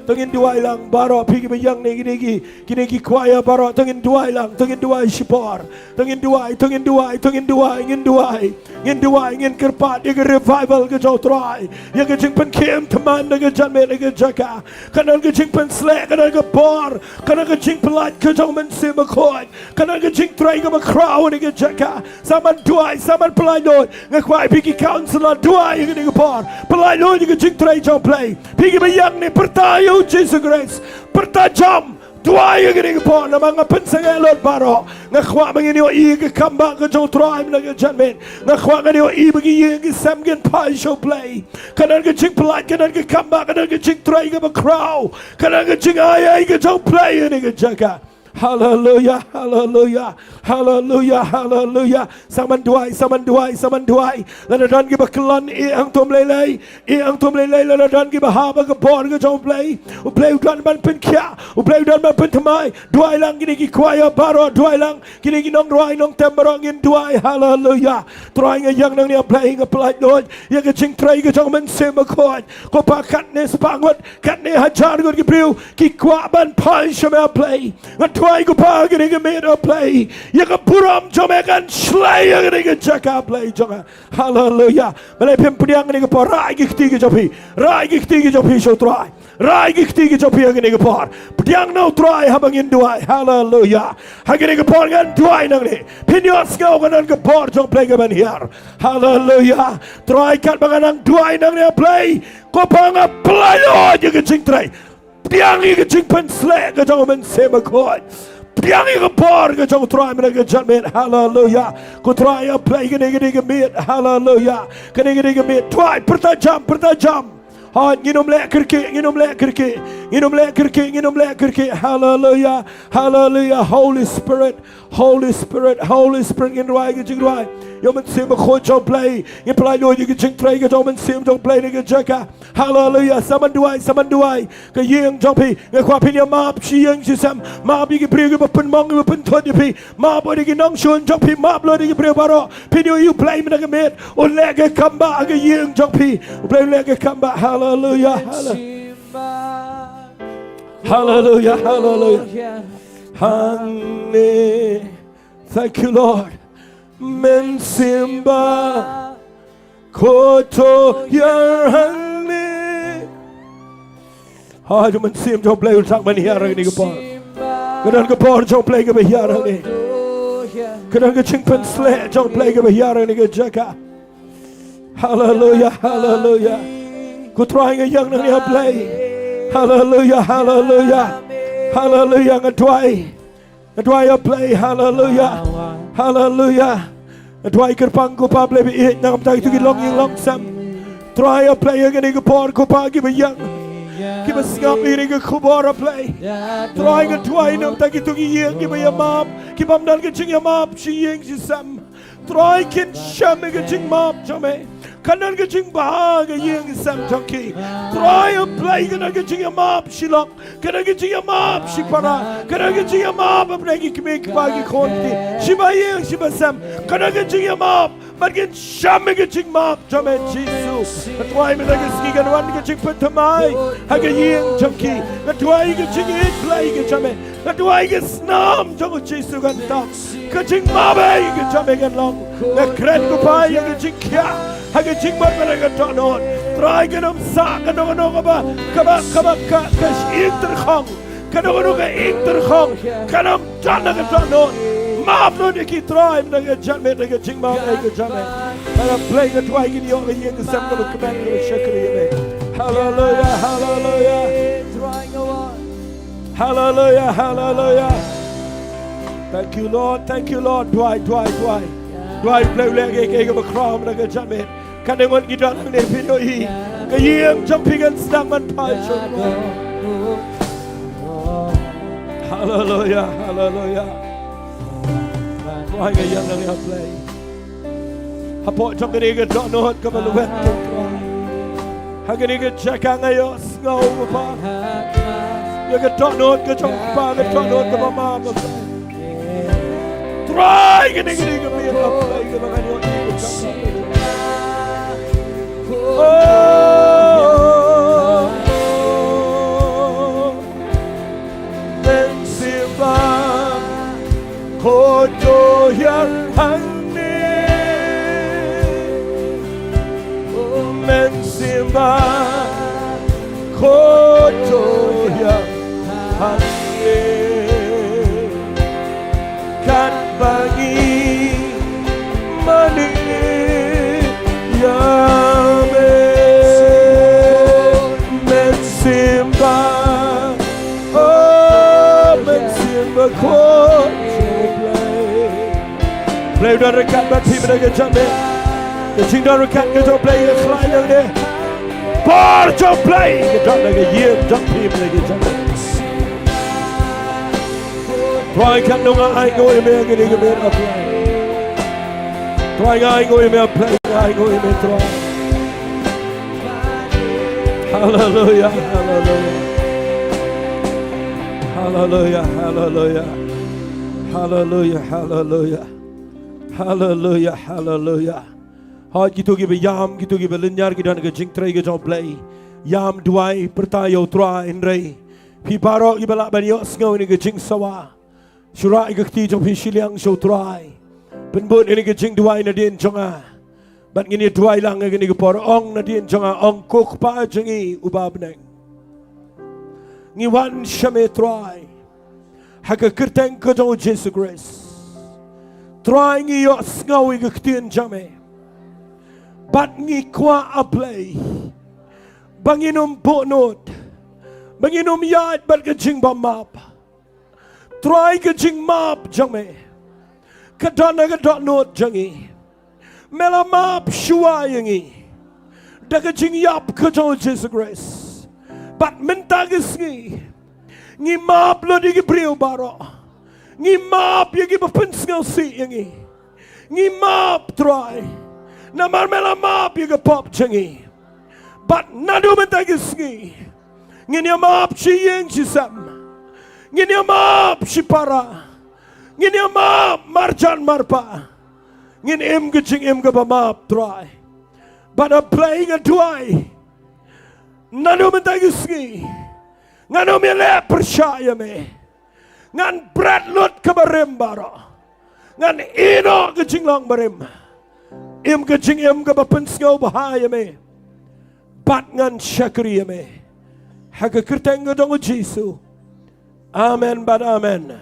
To ngin duwai lang, baroh phi kiba ïeng ne kine ki, kine ki choir baroh, to ngin duwai lang, to ngin duwai shipor. To ngin duwai, to ngin duwai, to ngin duwai, ngin duwai. Ngin duwai, ngin kyrpad ïa ka revival ka jong U Trai. Ïa ka jingpynkhie tymmen na ka janmiet, na ka jaka. Ka don ka jingpynsleh, ka don ka bor, ka don ka jingpyllait ka jong U Mynsiem Bakhuid. Ka don ka jingtrei kaba khraw na ka jaka. Sa man duwai, sa man pyllait lut. Nga kwah phi ki counselor, duwai ïa kane ka por. Pyllait lut ïa ka jingtrei jong U Blei. Phi kiba ïeng ne, pyrta ïa U Jisu Khrist. Pyrta jam. Duwai ïa kane ka por. Namar nga pynsangeh lut baroh. Nga kwah ba ngin ïohi ïa ka comeback ka jong U Trai na ka janmiet. Nga kwah ngin ïohi ba ki ïing ki sem kin phai sha U Blei. Ka don ka jingpyllait, ka don ka comeback, ka don ka jingtrei kaba khraw. Ka don ka jingai ei ka jong U Blei na ka jaka. Haleluya, haleluya, haleluya, haleluya. Sa man duwai, sa man duwai, sa man duwai. Lada don kiba kyllon, ïeh hangto lei lei, ïeh hangto lei lei. Lada don kiba hap ha ka bor ka jong U Blei, U Blei u don ban pynkhiah, U Blei u don ban pynthymmai. Duwai lang kine ki choir baroh, duwai lang kine ki nongrwai nongtem baroh, ngin duwai. Haleluya. Trai, nga ïeng nangne, A Blei, nga pyllait lut ïa ka jingtrei ka jong U Mynsiem Bakhuid. Ko Pa, katne spah ngut, katne hajar ngut ki briew ki kwah ban phai sha me, A Blei. Nga duwai Ai ko Pa, kane ka miet, oh Blei, ïa ka burom jong me kan shlei ïa kane ka jaka, Blei jong nga. Haleluya. Balei phim pdiang kane ka por? Rai ki kti ki jong phi, rai ki kti ki jong phi sha u Trai. Rai ki kti ki jong phi ha kane ka por. Pdiang na u Trai haba ngin duwai. Haleluya. Ha kane ka por ngan duwai nangne. Phin ïohsngew ka don ka bor jong Blei kaban hiar. Haleluya. Trai, katba nga nang duwai nangne, Blei, ko Pa, nga pynlait ïa ka jingtrei. Pdiang ïa ka jingpynsleh ka jong u Mynsiem Bakhuid. Pdiang ïa ka bor ka jong u Trai mynta ka janmiet. Haleluya. Ko Trai, oh Blei, kane ka dei ka miet. Haleluya. Kane ka dei ka miet. Duwai, pyrta jam, pyrta jam. Hooid, ngin ym leh kyrkieh, ngin ym leh kyrkieh, ngin ym leh kyrkieh, ngin ym leh kyrkieh. Haleluya, haleluya. Holy Spirit, Holy Spirit, Holy Spirit, ngin rwai ka jingduwai ïa u Mynsiem Bakhuid jong U Blei. Ngin pynlait ïa ka jingtrei ka jong u Mynsiem jong U Blei na ka jaka. Haleluya. Sa man duwai, sa man duwai. Ka ïing jong phi, nga kwah phin ïa map shi ïing shi sem. Map ïa ki briew kiba pynmong, kiba pynthut ïa phi. Map ïa ki nongshun jong phi, map ïa ki briew baroh. Phin ïohi U Blei mynta ka miet un leh ka kam ba ha ka ïing jong phi. U Blei un leh ka kam ba. Haleluya, haleluya. Haleluya, haleluya. Hangne. Thank you, Lord. Mynsiem Bakhuid to hiar hangne. Hooid, u Mynsiem jong U Blei u dang ban hiar ha kane ka por. Ka don ka bor jong U Blei kaba hiar hangne. Ka don ka jingpynsleh jong U Blei kaba hiar ha kane ka jaka. Haleluya, haleluya. Ko Trai, nga ïeng nangne, ah Blei. Haleluya, haleluya. Haleluya, nga duwai. Nga duwai, ah Blei, haleluya. Haleluya. Nga duwai kyrpang, ko Pa Blei, ba ïeit na ka bynta kito ki longïing longsem. Trai, ah Blei, ha kane ka por, ko Pa, kiba ïeng, kiba sngap ïa kane ka khubor, ah Blei. Trai, nga duwai na ka bynta kito ki ïing kiba ïamap, ki bym don ka jingïamap shi ïing shi sem. Trai, kin shem ïa ka jingmap jong me. Kan don ka jingbha ha ka ïing ka sem jong ki. Trai, ah Blei, kan don ka jingïamap shi lok. Kan don ka jingïamap shi para. Kan don ka jingïamap, ah Blei, ki kmie ki kpa, ki khun ki, shiba ïing shiba sem. Kan don ka jingïamap. Bad kin shem ïa ka jingmap jong me, Jisu. Nga duwai mynta ka sngi kan wan ka jingpynthymmai ha ka ïing jong ki. Nga duwai ka jingïeit Blei ka jong me. Nga duwai ka snam jong u Jisu kan tap. Ka jingmap ïa ka jong me kan long. Nga kren, ko Pa, ïa ka jingkhiah ha ka jingmut bad ka dohnud. Trai, kan ym sah kano kano kaba, kaba, kaba ka, ka ïing tyrkhong. Kano kano ka ïing tyrkhong, kan ym don ka dohnud. Map lut ïa ki, Trai, mynta ka janmiet, da ka jingmap ïa ka jong me. Para Blei, nga duwai kin ïoh ka ïing ka sem kaba kmen, kaba shakri ïa me. Haleluya, haleluya. Haleluya, haleluya. Thank you, Lord. Thank you, Lord. Duwai, duwai, duwai. Duwai Blei u leh kiei kiei kiba khraw mynta ka janmiet. Katne ngut ngi don hangne, phin ïohi ka ïing jong phi kan sdang ban phai sha u Trai. Haleluya, haleluya. Duwai, nga ïeng nangne, ah Blei. Hapoh jong kane ka dohnud kaba lwet, ko Trai. Ha kane ka jaka nga ïohsngew, ko Pa, ïa ka dohnud ka jong u kpa, ka dohnud kaba map, ko Trai. Trai, kane, kane ka miet, ah Blei, kaba ngan ïoh, ka jong u. Oh. Mynsiem Bakhuid to hiar hangne. Mynsiem Bakhuid to hiar hangne. Katba ngi mane ïa me. Mynsiem Ba, oh, Mynsiem Bakhuid, Blei. Blei u don ryngkat bad phi mynta ka janmiet. Ka jingdon ryngkat ka jong Blei ka khlaiñ nangne. Bor jong Blei ka don ha ka ïing jong phi mynta ka janmiet. Trai, katno nga ainguh ïa me ha kane ka miet, ah Blei. Trai, nga ainguh ïa me, ah Blei, nga ainguh ïa me, Trai. Haleluya, haleluya. Haleluya, haleluya. Haleluya, haleluya. Haleluya, haleluya. Hooid, kito kiba ïam, kito kiba lynñiar ki don ka jingtrei ka jong Blei. Ïam, duwai, pyrta ïa u Trai, hynrei phi baroh kiba lah ban ïohsngew ïa ka jingsawa, Shu rah ïa ka kti jong phi shiliang sha u Trai. Pynbud ïa kane ka jingduwai nadien jong nga. Bad ngin ïa duwai lang ïa kane ka por. Ong nadien jong nga, ong, Ko Kpa jong ngi uba ha bneng, ngi wan sha me Trai ha ka kyrteng ka jong u Jisu Khrist. Trai, ngi ïohsngew ïa ka ktien jong me. Bad ngi kwah, A Blei, ba ngin ym buhnud, ba ngin ym ïaid bad ka jingbymap. Trai, ka jingmap jong me ka don ha ka dohnud jong ngi. Me la map shuwa ïa ngi da ka jingïap ka jong u Jisu Khrist. Bad mynta ka sngi ngi map lut ïa ki briew baroh. Ngi map ïa kiba pynsngewsih ïa ngi. Ngi map, Trai, namar me la map ïa ka pop jong ngi. Bad naduh mynta ka sngi ngin ïa map shi ïing shi sem. Ngin ïa map shi para. Ngin ïa map marjan marpa. Ngin im ka jingim kaba map, Trai. Bad, A Blei, nga duwai, naduh mynta ka sngi ngan ym ïaleh pyrshah ïa me. Ngan bret lut ka barim baroh. Ngan ïehnoh ka jinglong barim. Im ka jingim kaba pynsngewbha ïa me. Bad ngan shakri ïa me ha ka kyrteng ka jong u Jisu. Amen bad amen.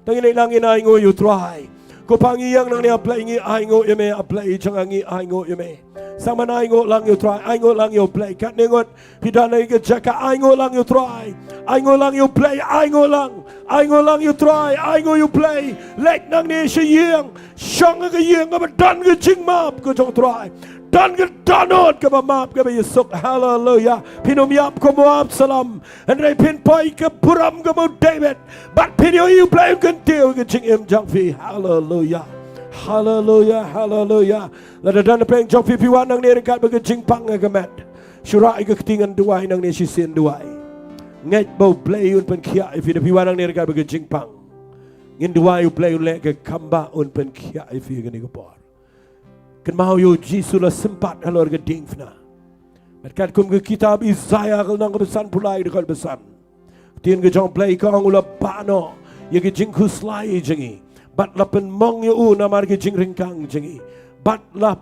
To ngin ïa lang, ngin ainguh ïa u Trai. Ko Pa, ngi ïeng nangne, A Blei, ngi ainguh ïa me, A Blei jong nga, ngi ainguh ïa me. Sa man ainguh lang ïa u Trai, ainguh lang ïa u Blei. Katne ngut phi don ha ka jaka, ainguh lang ïa u Trai. Ainguh lang ïa u Blei, ainguh lang. Ainguh lang ïa u Trai, ainguh ïa u Blei. Leit nangne sha ïing, shong ha ka ïing kaba don ka jingmap ka jong u Trai. Don ka dohnud kaba map kaba ïasuk. Haleluya. Phin ym ïap kum u Absalom. Hynrei phin poi ka burom kum u David. Bad phin ïohi U Blei un kyntiew ïa ka jingim jong phi. Haleluya. Haleluya. Haleluya. Lada don napdeng jong phi, phi wan nangne ryngkat bad ka jingpang ha ka met, shu rah ïa ka kti, ngan duwai nangne shisien, duwai. Ngeit ba U Blei un pynkhiah ïa phi. Da phi wan nangne ryngkat bad ka jingpang, ngin duwai U Blei un leh ka kam ba un pynkhiah ïa phi ha kane ka por. Kynmaw ïa u Jisu la sympat halor ka diengphna. Bad katkum ka kitab Isaïah ka lynnong kaba sanphew lai, ka dkhot ba san, ka ktien ka jong U Blei ka ong, u la bah noh ïa ka jingkhuslai jong ngi, bad la pynmong ïa u namar ka jingryngkang jong ngi, bad la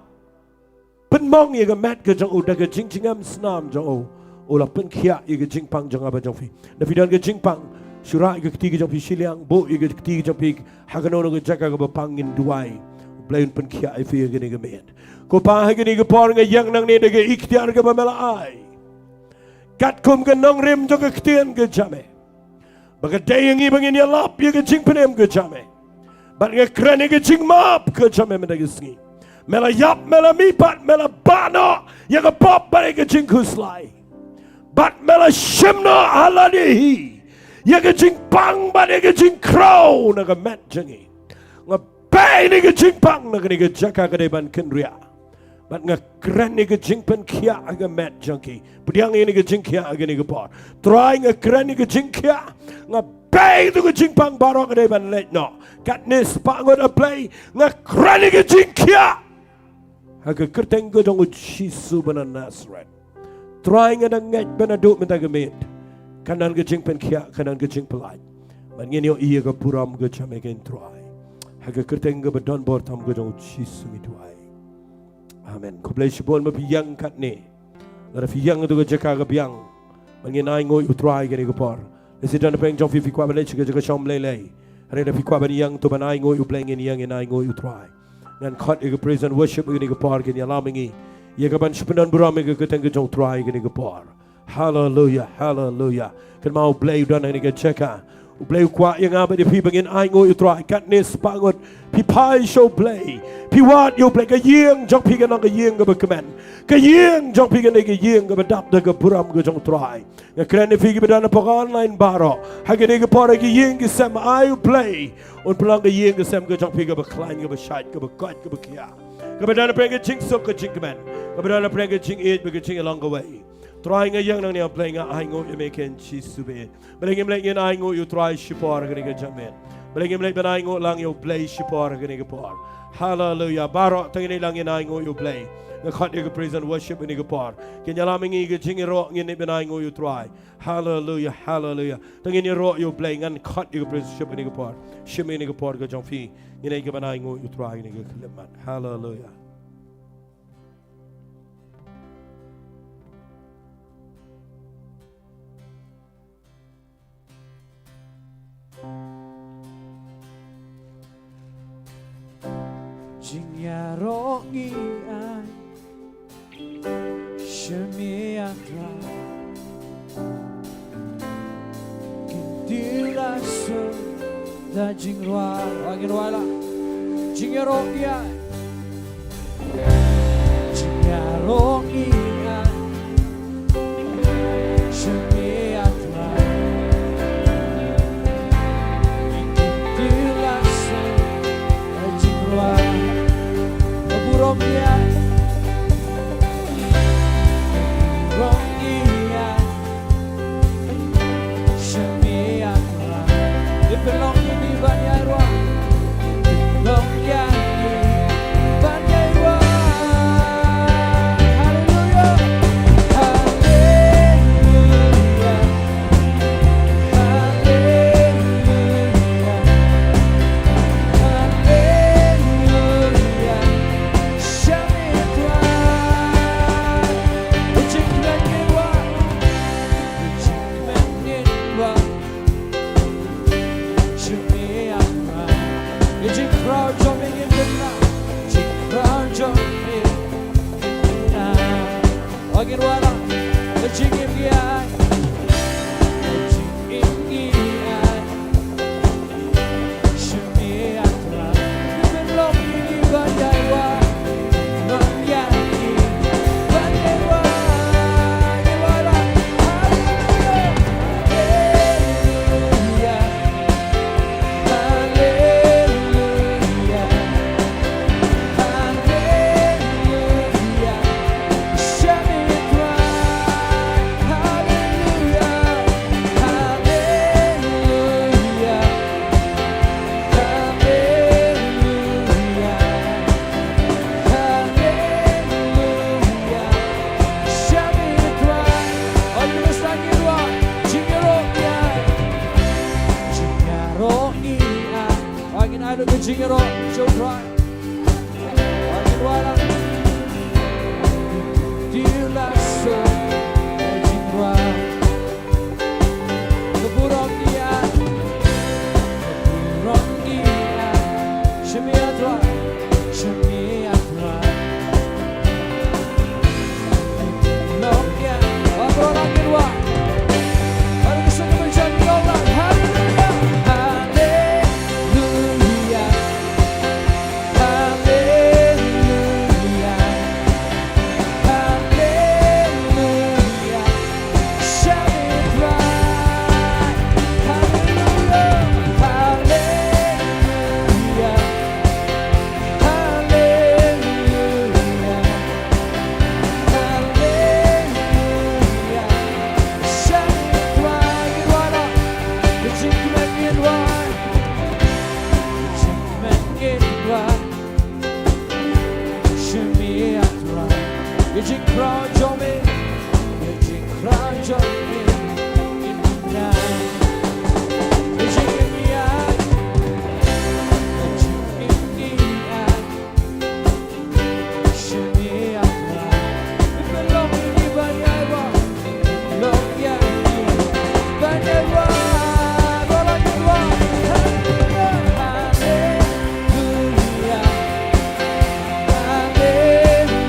pynmong ïa ka met ka jong u. Da ka jingjngem snam jong u, u la pynkhiah ïa ka jingpang jong nga bad jong phi. Da phi don ka jingpang, shu rah ïa ka kti ka jong phi shiliang, buh ïa ka kti ka jong phi ha kano kano ka jaka kaba pang, ngin duwai U Blei un pynkhiah ïa phi ha kane ka miet. Ko Pa, ha kane ka por nga ïeng nangne da ka iktiar kaba me la ai, katkum ka nongrim jong ka ktien ka jong me, ba ka dei ïa ngi ba ngin ïalap ïa ka jingpynim ka jong me. Bad nga kren ïa ka jingmap ka jong me mynta ka sngi. Me la ïap, me la mihpat, me la bah noh ïa ka pop bad ïa ka jingkhuslai. Bad me la shim noh ha lade hi ïa ka jingpang bad ïa ka jingkhraw na ka met jong ngi. Nga bei ïa ka jingpang na kane ka jaka ka dei ban kynriah. Bad nga kren ïa ka jingpynkhiah ha ka met jong ki. Pdiang ïa ka jingkhiah ha kane ka por. Trai, nga kren ïa ka jingkhiah. Nga bei ïa ka jingpang baroh ka dei ban leit noh. Katne spah ngut, A Blei, nga kren ïa ka jingkhiah ha ka kyrteng ka jong u Jisu ba na Nasareth. Trai, nga dang ngeit ba naduh mynta ka miet kan don ka jingpynkhiah, kan don ka jingpyllait. Bad ngin ïohi ïa ka burom ka jong me, Trai. Ha ka kyrteng kaba don bor tam ka jong u Jisu ngi duwai. Amen. Khublei shibun ba phi ïeng katne. Lada phi ïeng ha tu ka jaka ka biang, ba ngin ainguh ïa u Trai kane ka por. Lehse don napdeng jong phi, phi kwah ban leit sha ka jaka shong ym lei lei. Hynrei lada phi kwah ban ïeng, to ban ainguh ïa u Blei, ngin ïeng, ngin ainguh ïa u Trai. Ngan khot ïa ka praise and worship kane ka por, kin ïalam ïa ngi ïa kaban shu pyndonkam burom ïa ka kyrteng ka jong u Trai kane ka por. Haleluya, haleluya. Kynmaw U Blei u don ha kane ka jaka. U Blei u kwah ïa nga bad ïa phi ba ngin ainguh ïa u Trai. Katne spah ngut, phi phai sha U Blei. Phi wad ïa U Blei, ka ïing jong phi kan long ka ïing kaba kmen. Ka ïing jong phi kan long ka ïing kaba dap da ka burom ka jong u Trai. Nga kren ïa phi kiba don hapoh ka online baroh. Ha kane ka por, ha ki ïing ki sem, ai U Blei un pynlong ka ïing ka sem ka jong phi kaba khlaiñ, kaba shait, kaba koit, kaba khiah. Kaba don hapdeng ka jingsuk, ka jingkmen. Kaba don hapdeng ka jingïeit bad ka jingïalong kawei. Trai, nga ïeng nangne, A Blei, nga ainguh ïa me, Kynrad Jisu ba ïeit. Balei ngim leit, ngin ainguh ïa u Trai shipor ha kane ka janmiet. Balei ngim leit ban ainguh lang ïa U Blei shipor ha kane ka por? Haleluia. Baroh to ngin leit lang ngin ainguh ïa U Blei. Nga khot ïa ka praise and worship ha kane ka por. Kin ïalam ïa ngi ka jingïaroh, ngin leit ban ainguh ïa U Trai. Haleluia, haleluia. To ngin ïaroh ïa U Blei, ngan khot ïa ka praise and worship ha kane ka por. Shim ïa kane ka por ka jong phi. Ngin leit ban ainguh ïa U Trai ha kane ka khyllipmat. Haleluia. Jingïaroh ngi ai, shim ïa U Trai. Kin diu la suk da jingrwai, ngin wai la. Jingïaroh ngi ai. Jingïaroh ngi ai, shim ïa U Trai. Kin diu la suk da jingrwai. Ka burom ngi ai. Burom ngi ai. Shim ïa U Trai. Ïa pynlong ïa ngi ban ïai rwai. Ïa pynlong ïa ngi ban ïai rwai. Haleluia. Haleluia. Haleluia. Haleluia. Shim ïa U Trai. Ïa jingkmen ngin rwai. Ïa jingkmen ngin rwai. Shim ïa U Trai. Ïa jingkhraw jong me ngin kynmaw. Jingkhraw jong me ngin kynmaw. Ïa ngin rwai la. Ïa jingim ngi ai. Ïa jingim ngi ai. Haleluia. Haleluia. Shim ïa U Trai. Ïa u Trai ngin rwai. Jingïaroh ngi ai. Jingïaroh ngi ai. Ïa ngin ai lut ka jingïaroh sha U Trai. Ïa ngin rwai la. Diu la suk da jingrwai. Ka burom ngi ai. Ka burom ngi ai. Shim ïa U Trai. Shim ïa U Trai. Long ïa. Ka burom ngi ai. Haleluia. Haleluia. Haleluia. Haleluia. Shim ïa U Trai. Haleluia. Haleluia. Haleluia. Haleluia. Shim ïa U Trai. Ngin rwai la. Ka jingkmen ngin rwai. Ka jingkmen ngin rwai. Shim ïa U Trai. Ïa jingkhraw jong me. Ïa jingkhraw jong me. Ïa jingkhraw. Ïa jingkhraw. Ïa jingkhraw. Shim ïa U Trai. Ïa pynlong ïa ngi ban ïai rwai. Long ïa ngi ban ïai rwai. Rwai la ngi rwai. Haleluia. Haleluia. Haleluia.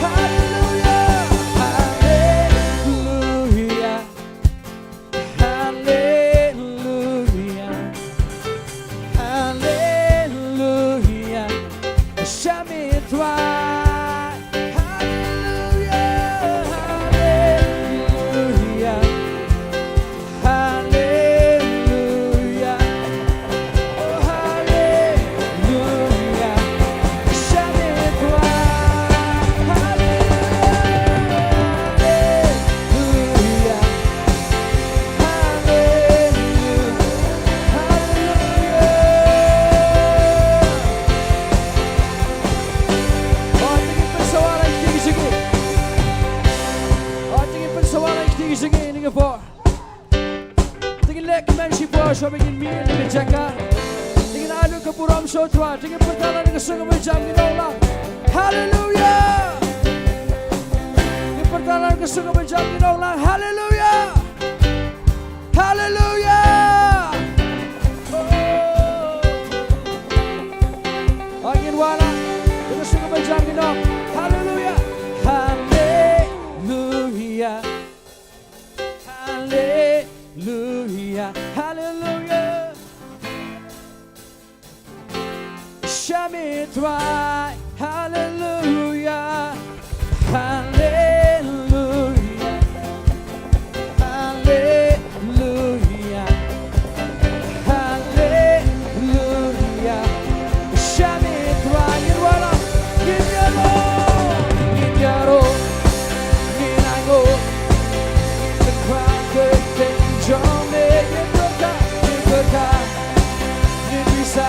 Hallelujah, hallelujah, hallelujah, hallelujah. Shami twa. Hallelujah, hallelujah, hallelujah. Oh, hallelujah. Shami twa. Hallelujah, hallelujah, hallelujah. Oh, to ngin pynsawar ïa ki jingim. Oh, to ngin pynsawar ïa ki jingim, ngin por. To ngin leh kmen shipor, shwa ba ngin mih na ka jaka. To ngin ai ka burom sha u Trai, to ngin pyrta na ka suk ka jam, ngin ong lang, Hallelujah. To ngin pyrta na ka suk ka jam, ngin ong lang, Hallelujah. Hallelujah. Oh. Ngin wan na ka suk ka jam, ngin ong, Hallelujah. Hallelujah. Hallelujah, hallelujah. Shami twa, hallelujah, hallelujah, hallelujah, hallelujah. Shami twa, ngin wan na, ngin ïaroh, ngin ïaroh, ngin ainguh, ngin pynkhraw kyrteng jong me, ngin pyrta, ngin pyrta, ngin bisa,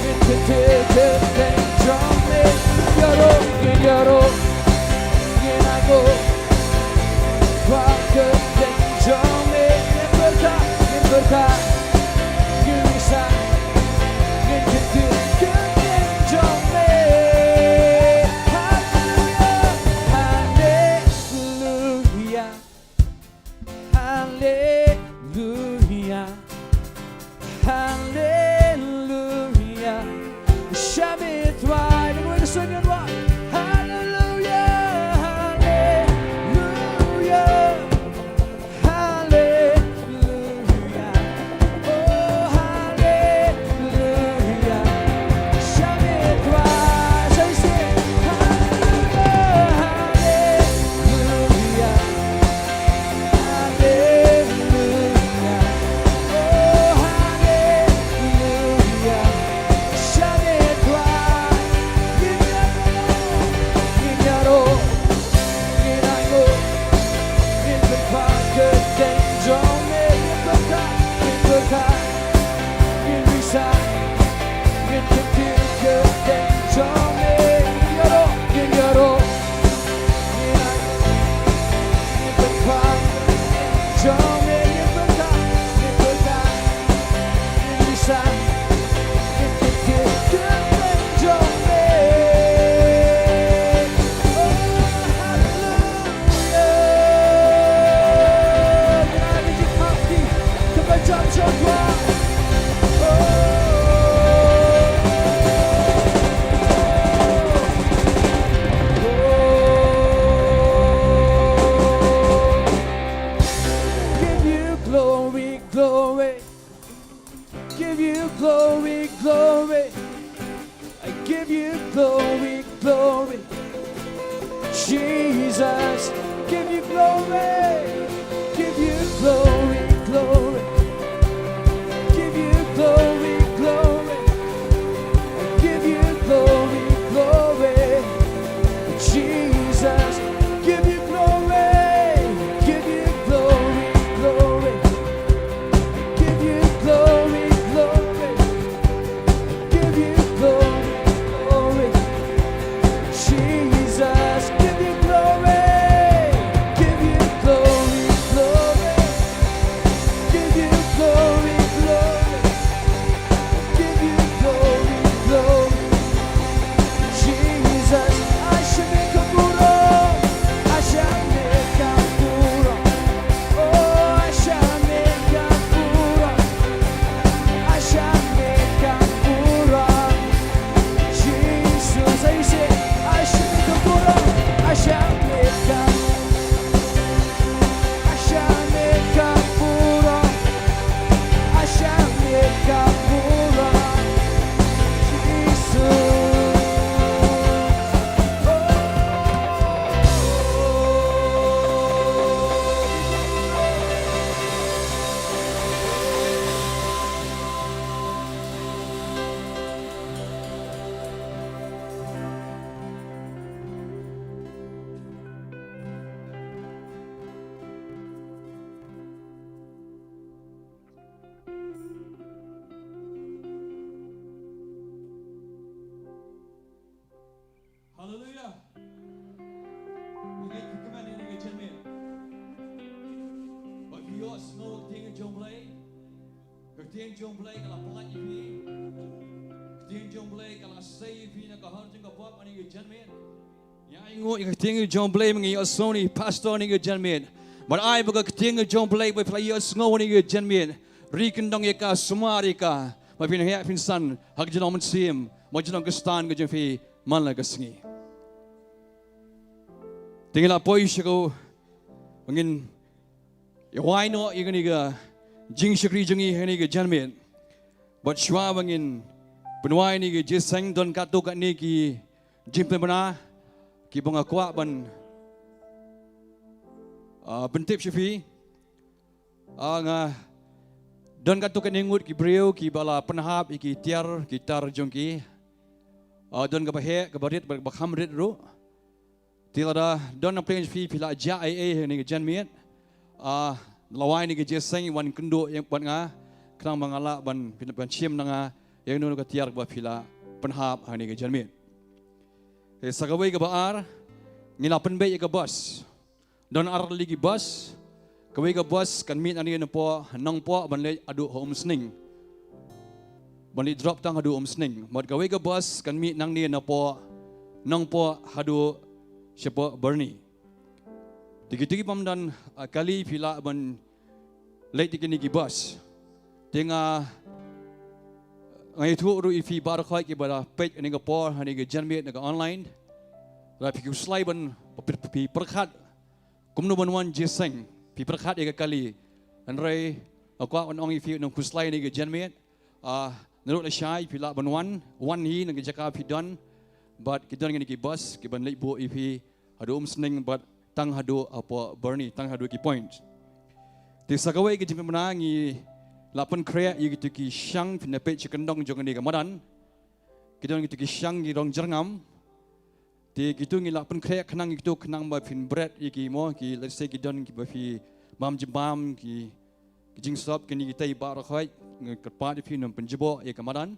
ngin kyntiew kyrteng jong me, ngin ïaroh, ngin ïaroh, ngin ainguh, pynkhraw kyrteng jong me, ngin pyrta, ngin pyrta, ngin bisa, ngin kyntiew kyrteng jong me. Hallelujah, hallelujah, hallelujah, hallelujah. Shami twa, ngin wan sngewbha. Hallelujah, hallelujah, hallelujah. Oh, hallelujah. Shami twa, say, say, hallelujah, hallelujah. Hallelujah. Oh, hallelujah. Shami twa. Ngin ïaroh, ngin ïaroh, ngin ainguh, ngin pynkhraw kyrteng jong me, ngin pyrta, ngin pyrta, ngin bisa, ngin kyntiew kyrteng jong me, ngin ïaroh, ngin ïaroh. Give you glory, glory. Give you glory, glory. I give you glory, glory. Jesus, give you glory, give you glory, glory. Give you glory, glory. Give you glory, glory. Jesus, give you glory, give you glory, glory. Give you glory, glory. Give you glory, glory. Jesus, give you glory. Give you glory, glory. Ktien jong Blei ka la pynlait ïa phi. Ktien jong Blei ka la sei ïa phi na ka hor jong ka pop ha kane ka janmiet. Ïa, ai nguh ïa ka ktien jong Blei, mynta ïa u sngewbha pastor ha kane ka janmiet. Bad ai ba ka ktien jong Blei ba phi la ïohsngew ha kane ka janmiet, ri kyndong ïa ka, sumar ïa ka, ba phin heh phin san ha ka jinglong mynsiem, ba ka jinglong Khristan ka jong phi man la ka sngi. Te ngi la poi sha kaba ngin ïa wai noh ïa kane ka jingshakri jong ngi ha kane ka janmiet. Bad shuwa ba ngin pynwai ïa kane ka jingïaseng, don katto katne ki jingpynbna kiba nga kwah ban, ah, pyntip sha phi. Ah, nga don katto katne ngut ki briew kiba la pynhap ïa ki tiar ki tar jong ki. Ah, don kaba heh, kaba rit, kaba kham rit ruh. Te lada don na pdeng jong phi, phi la jah ei ei ha kane ka janmiet, ah, la wai ïa kane ka jingïaseng, wan kynduh ïa bad nga, khnang ba nga lah ban, ban shim na nga ïa kano kano ka tiar kaba phi la pynhap ha kane ka janmiet. Te sa kawei kaba ar, ngi la pynbeit ïa ka bus. Don ar tylli ki bus. Kawei ka bus kan mih nangne napoh Nongpoh ban leit haduh ha Umsning. Ban leit drop tang haduh Umsning. Bad kawei ka bus kan mih nangne napoh Nongpoh haduh shapoh Byrni. Te kito ki bym don, ah, kali, phi lah ban leit da kine ki bus. Te nga, nga ïathuh ruh ïa phi baroh khoit kiba la peit ha kane ka por ha kane ka janmiet na ka online. Lada phi khuslai ban, phi, phi pyrkhat kumno ban wan jingïaseng, phi pyrkhat ïa ka kali. Hynrei nga kwah ban ong ïa phi, ym khuslai ha kane ka janmiet. Ah, naduh lashai phi lah ban wan, wan hi na ka jaka phi don. Bad ki don kine ki bus kiban leit buh ïa phi haduh Umsning bad tang haduh hapoh Byrni, tang haduh ki point. Te sa kawei ka jingpynbna, ngi la pynkhreh ïa kito ki shang, phin da peit sha kyndong jong kane ka madan. Ki don kito ki shang ki rong jyrngam. Te kito ngi la pynkhreh khnang ïa kito, khnang ba phin bret ïa ki, mo, ki, let's say, ki don kiba phi bam jingim, ki, ki jingsop, kine kitai baroh khoit, nga kyrpad ïa phi, ym pynjubok ïa ka madan.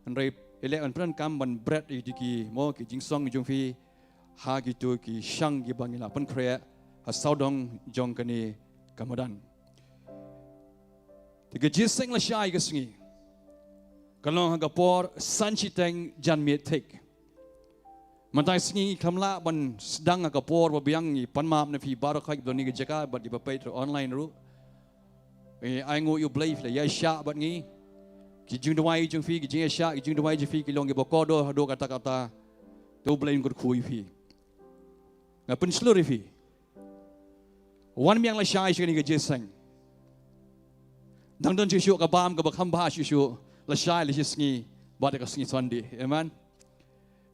Hynrei ïaleh ban pyndonkam ban bret ïa kito ki, mo, ki jingsong jong phi ha kito ki shang kiba ngi la pynkhreh ha sawdong jong kane ka madan. Te ka jingïaseng lashai ka sngi kan long ha ka por san shiteng janmiet thik. Mynta ka sngi ngim lah ban sdang ha ka por ba biang, ngi pan map na phi baroh khoit kiba don ha kane ka jaka bad kiba peit through online ruh. Ngi ai nguh ïa U Blei phi la ïaishah bad ngi. Ki jingduwai jong phi, ki jingïaishah, ki jingduwai jong phi ki long kiba kordor haduh katta katta. To U Blei un kyrkhu ïa phi. Nga pynshlur ïa phi. Wan biang lashai sha kane ka jingïaseng. Dang don shuh shuh ka bam kaba kham bha shuh shuh, lashai la shi sngi bad ka sngi Sunday. Amen.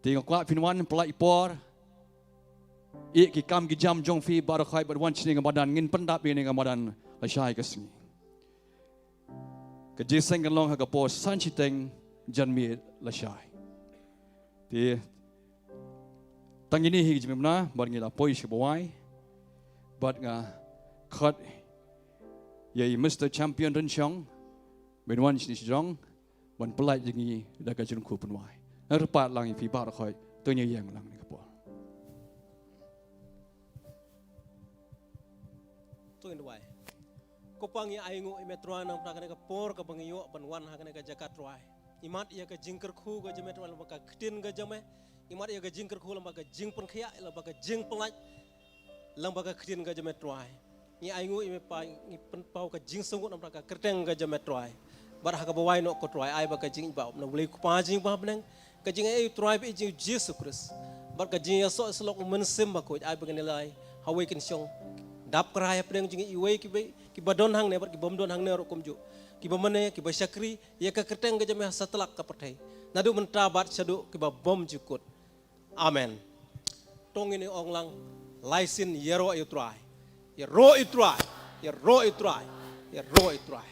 Te nga kwah phin wan, pynlait por. Ïa ki kam ki jam jong phi baroh khoit bad wan shane ka madan, ngin pyndap ïa kane ka madan lashai ka sngi. Ka jingïaseng kan long ha ka por san shiteng janmiet lashai. Te tang ine hi ka jingpynbna bad ngi la poi sha kaba wai. Bad nga khot ïa i Mister Champion Rynshong ban wan shane shajrong ban pynlait ïa ngi da ka jingkyrkhu pynwai. Nga kyrpad lang ïa phi baroh khoit, to ngin ïeng lang ha kane ka por. To ngin duwai. Ko Pa, ngi ai nguh ïa me Trai namar kane ka por kaba ngi ïoh ban wan ha kane ka jaka Trai. Ngi mad ïa ka jingkyrkhu ka jong me Trai lyngba ka ktien ka jong me. Ngi mad ïa ka jingkyrkhu lyngba ka jingpynkhiah, lyngba ka jingpynlait, lyngba ka ktien ka jong me Trai. Ngi ai nguh ïa me Pa, ngi pynpaw ka jingsngewbha namar ka kyrteng ka jong me Trai. Bad ha kaba wai noh ko Trai, ai ba ka jingïeit ba na U Blei Kpa jong ngi ba ha bneng, ka jingaiei u Trai bad u Jisu Khrist, bad ka jingïasoh ïasyllok u Mynsiem Bakhuid, ai ba kin ïaleh ha kawei ka jingsuk. Dap kyrhai hapdeng jong ngi iwei iwei, kiba don hangne bad ki bym don hangne ruh kumjuh, kiba mane, kiba shakri ïa ka kyrteng ka jong me ha satlak ka pyrthei, naduh mynta bad shaduh kiba bym ju kut. Amen. To ngin ong lang, lai sien, ïaroh ïa u Trai. Ïaroh ïa u Trai. Ïaroh ïa u Trai. Ïaroh ïa u Trai.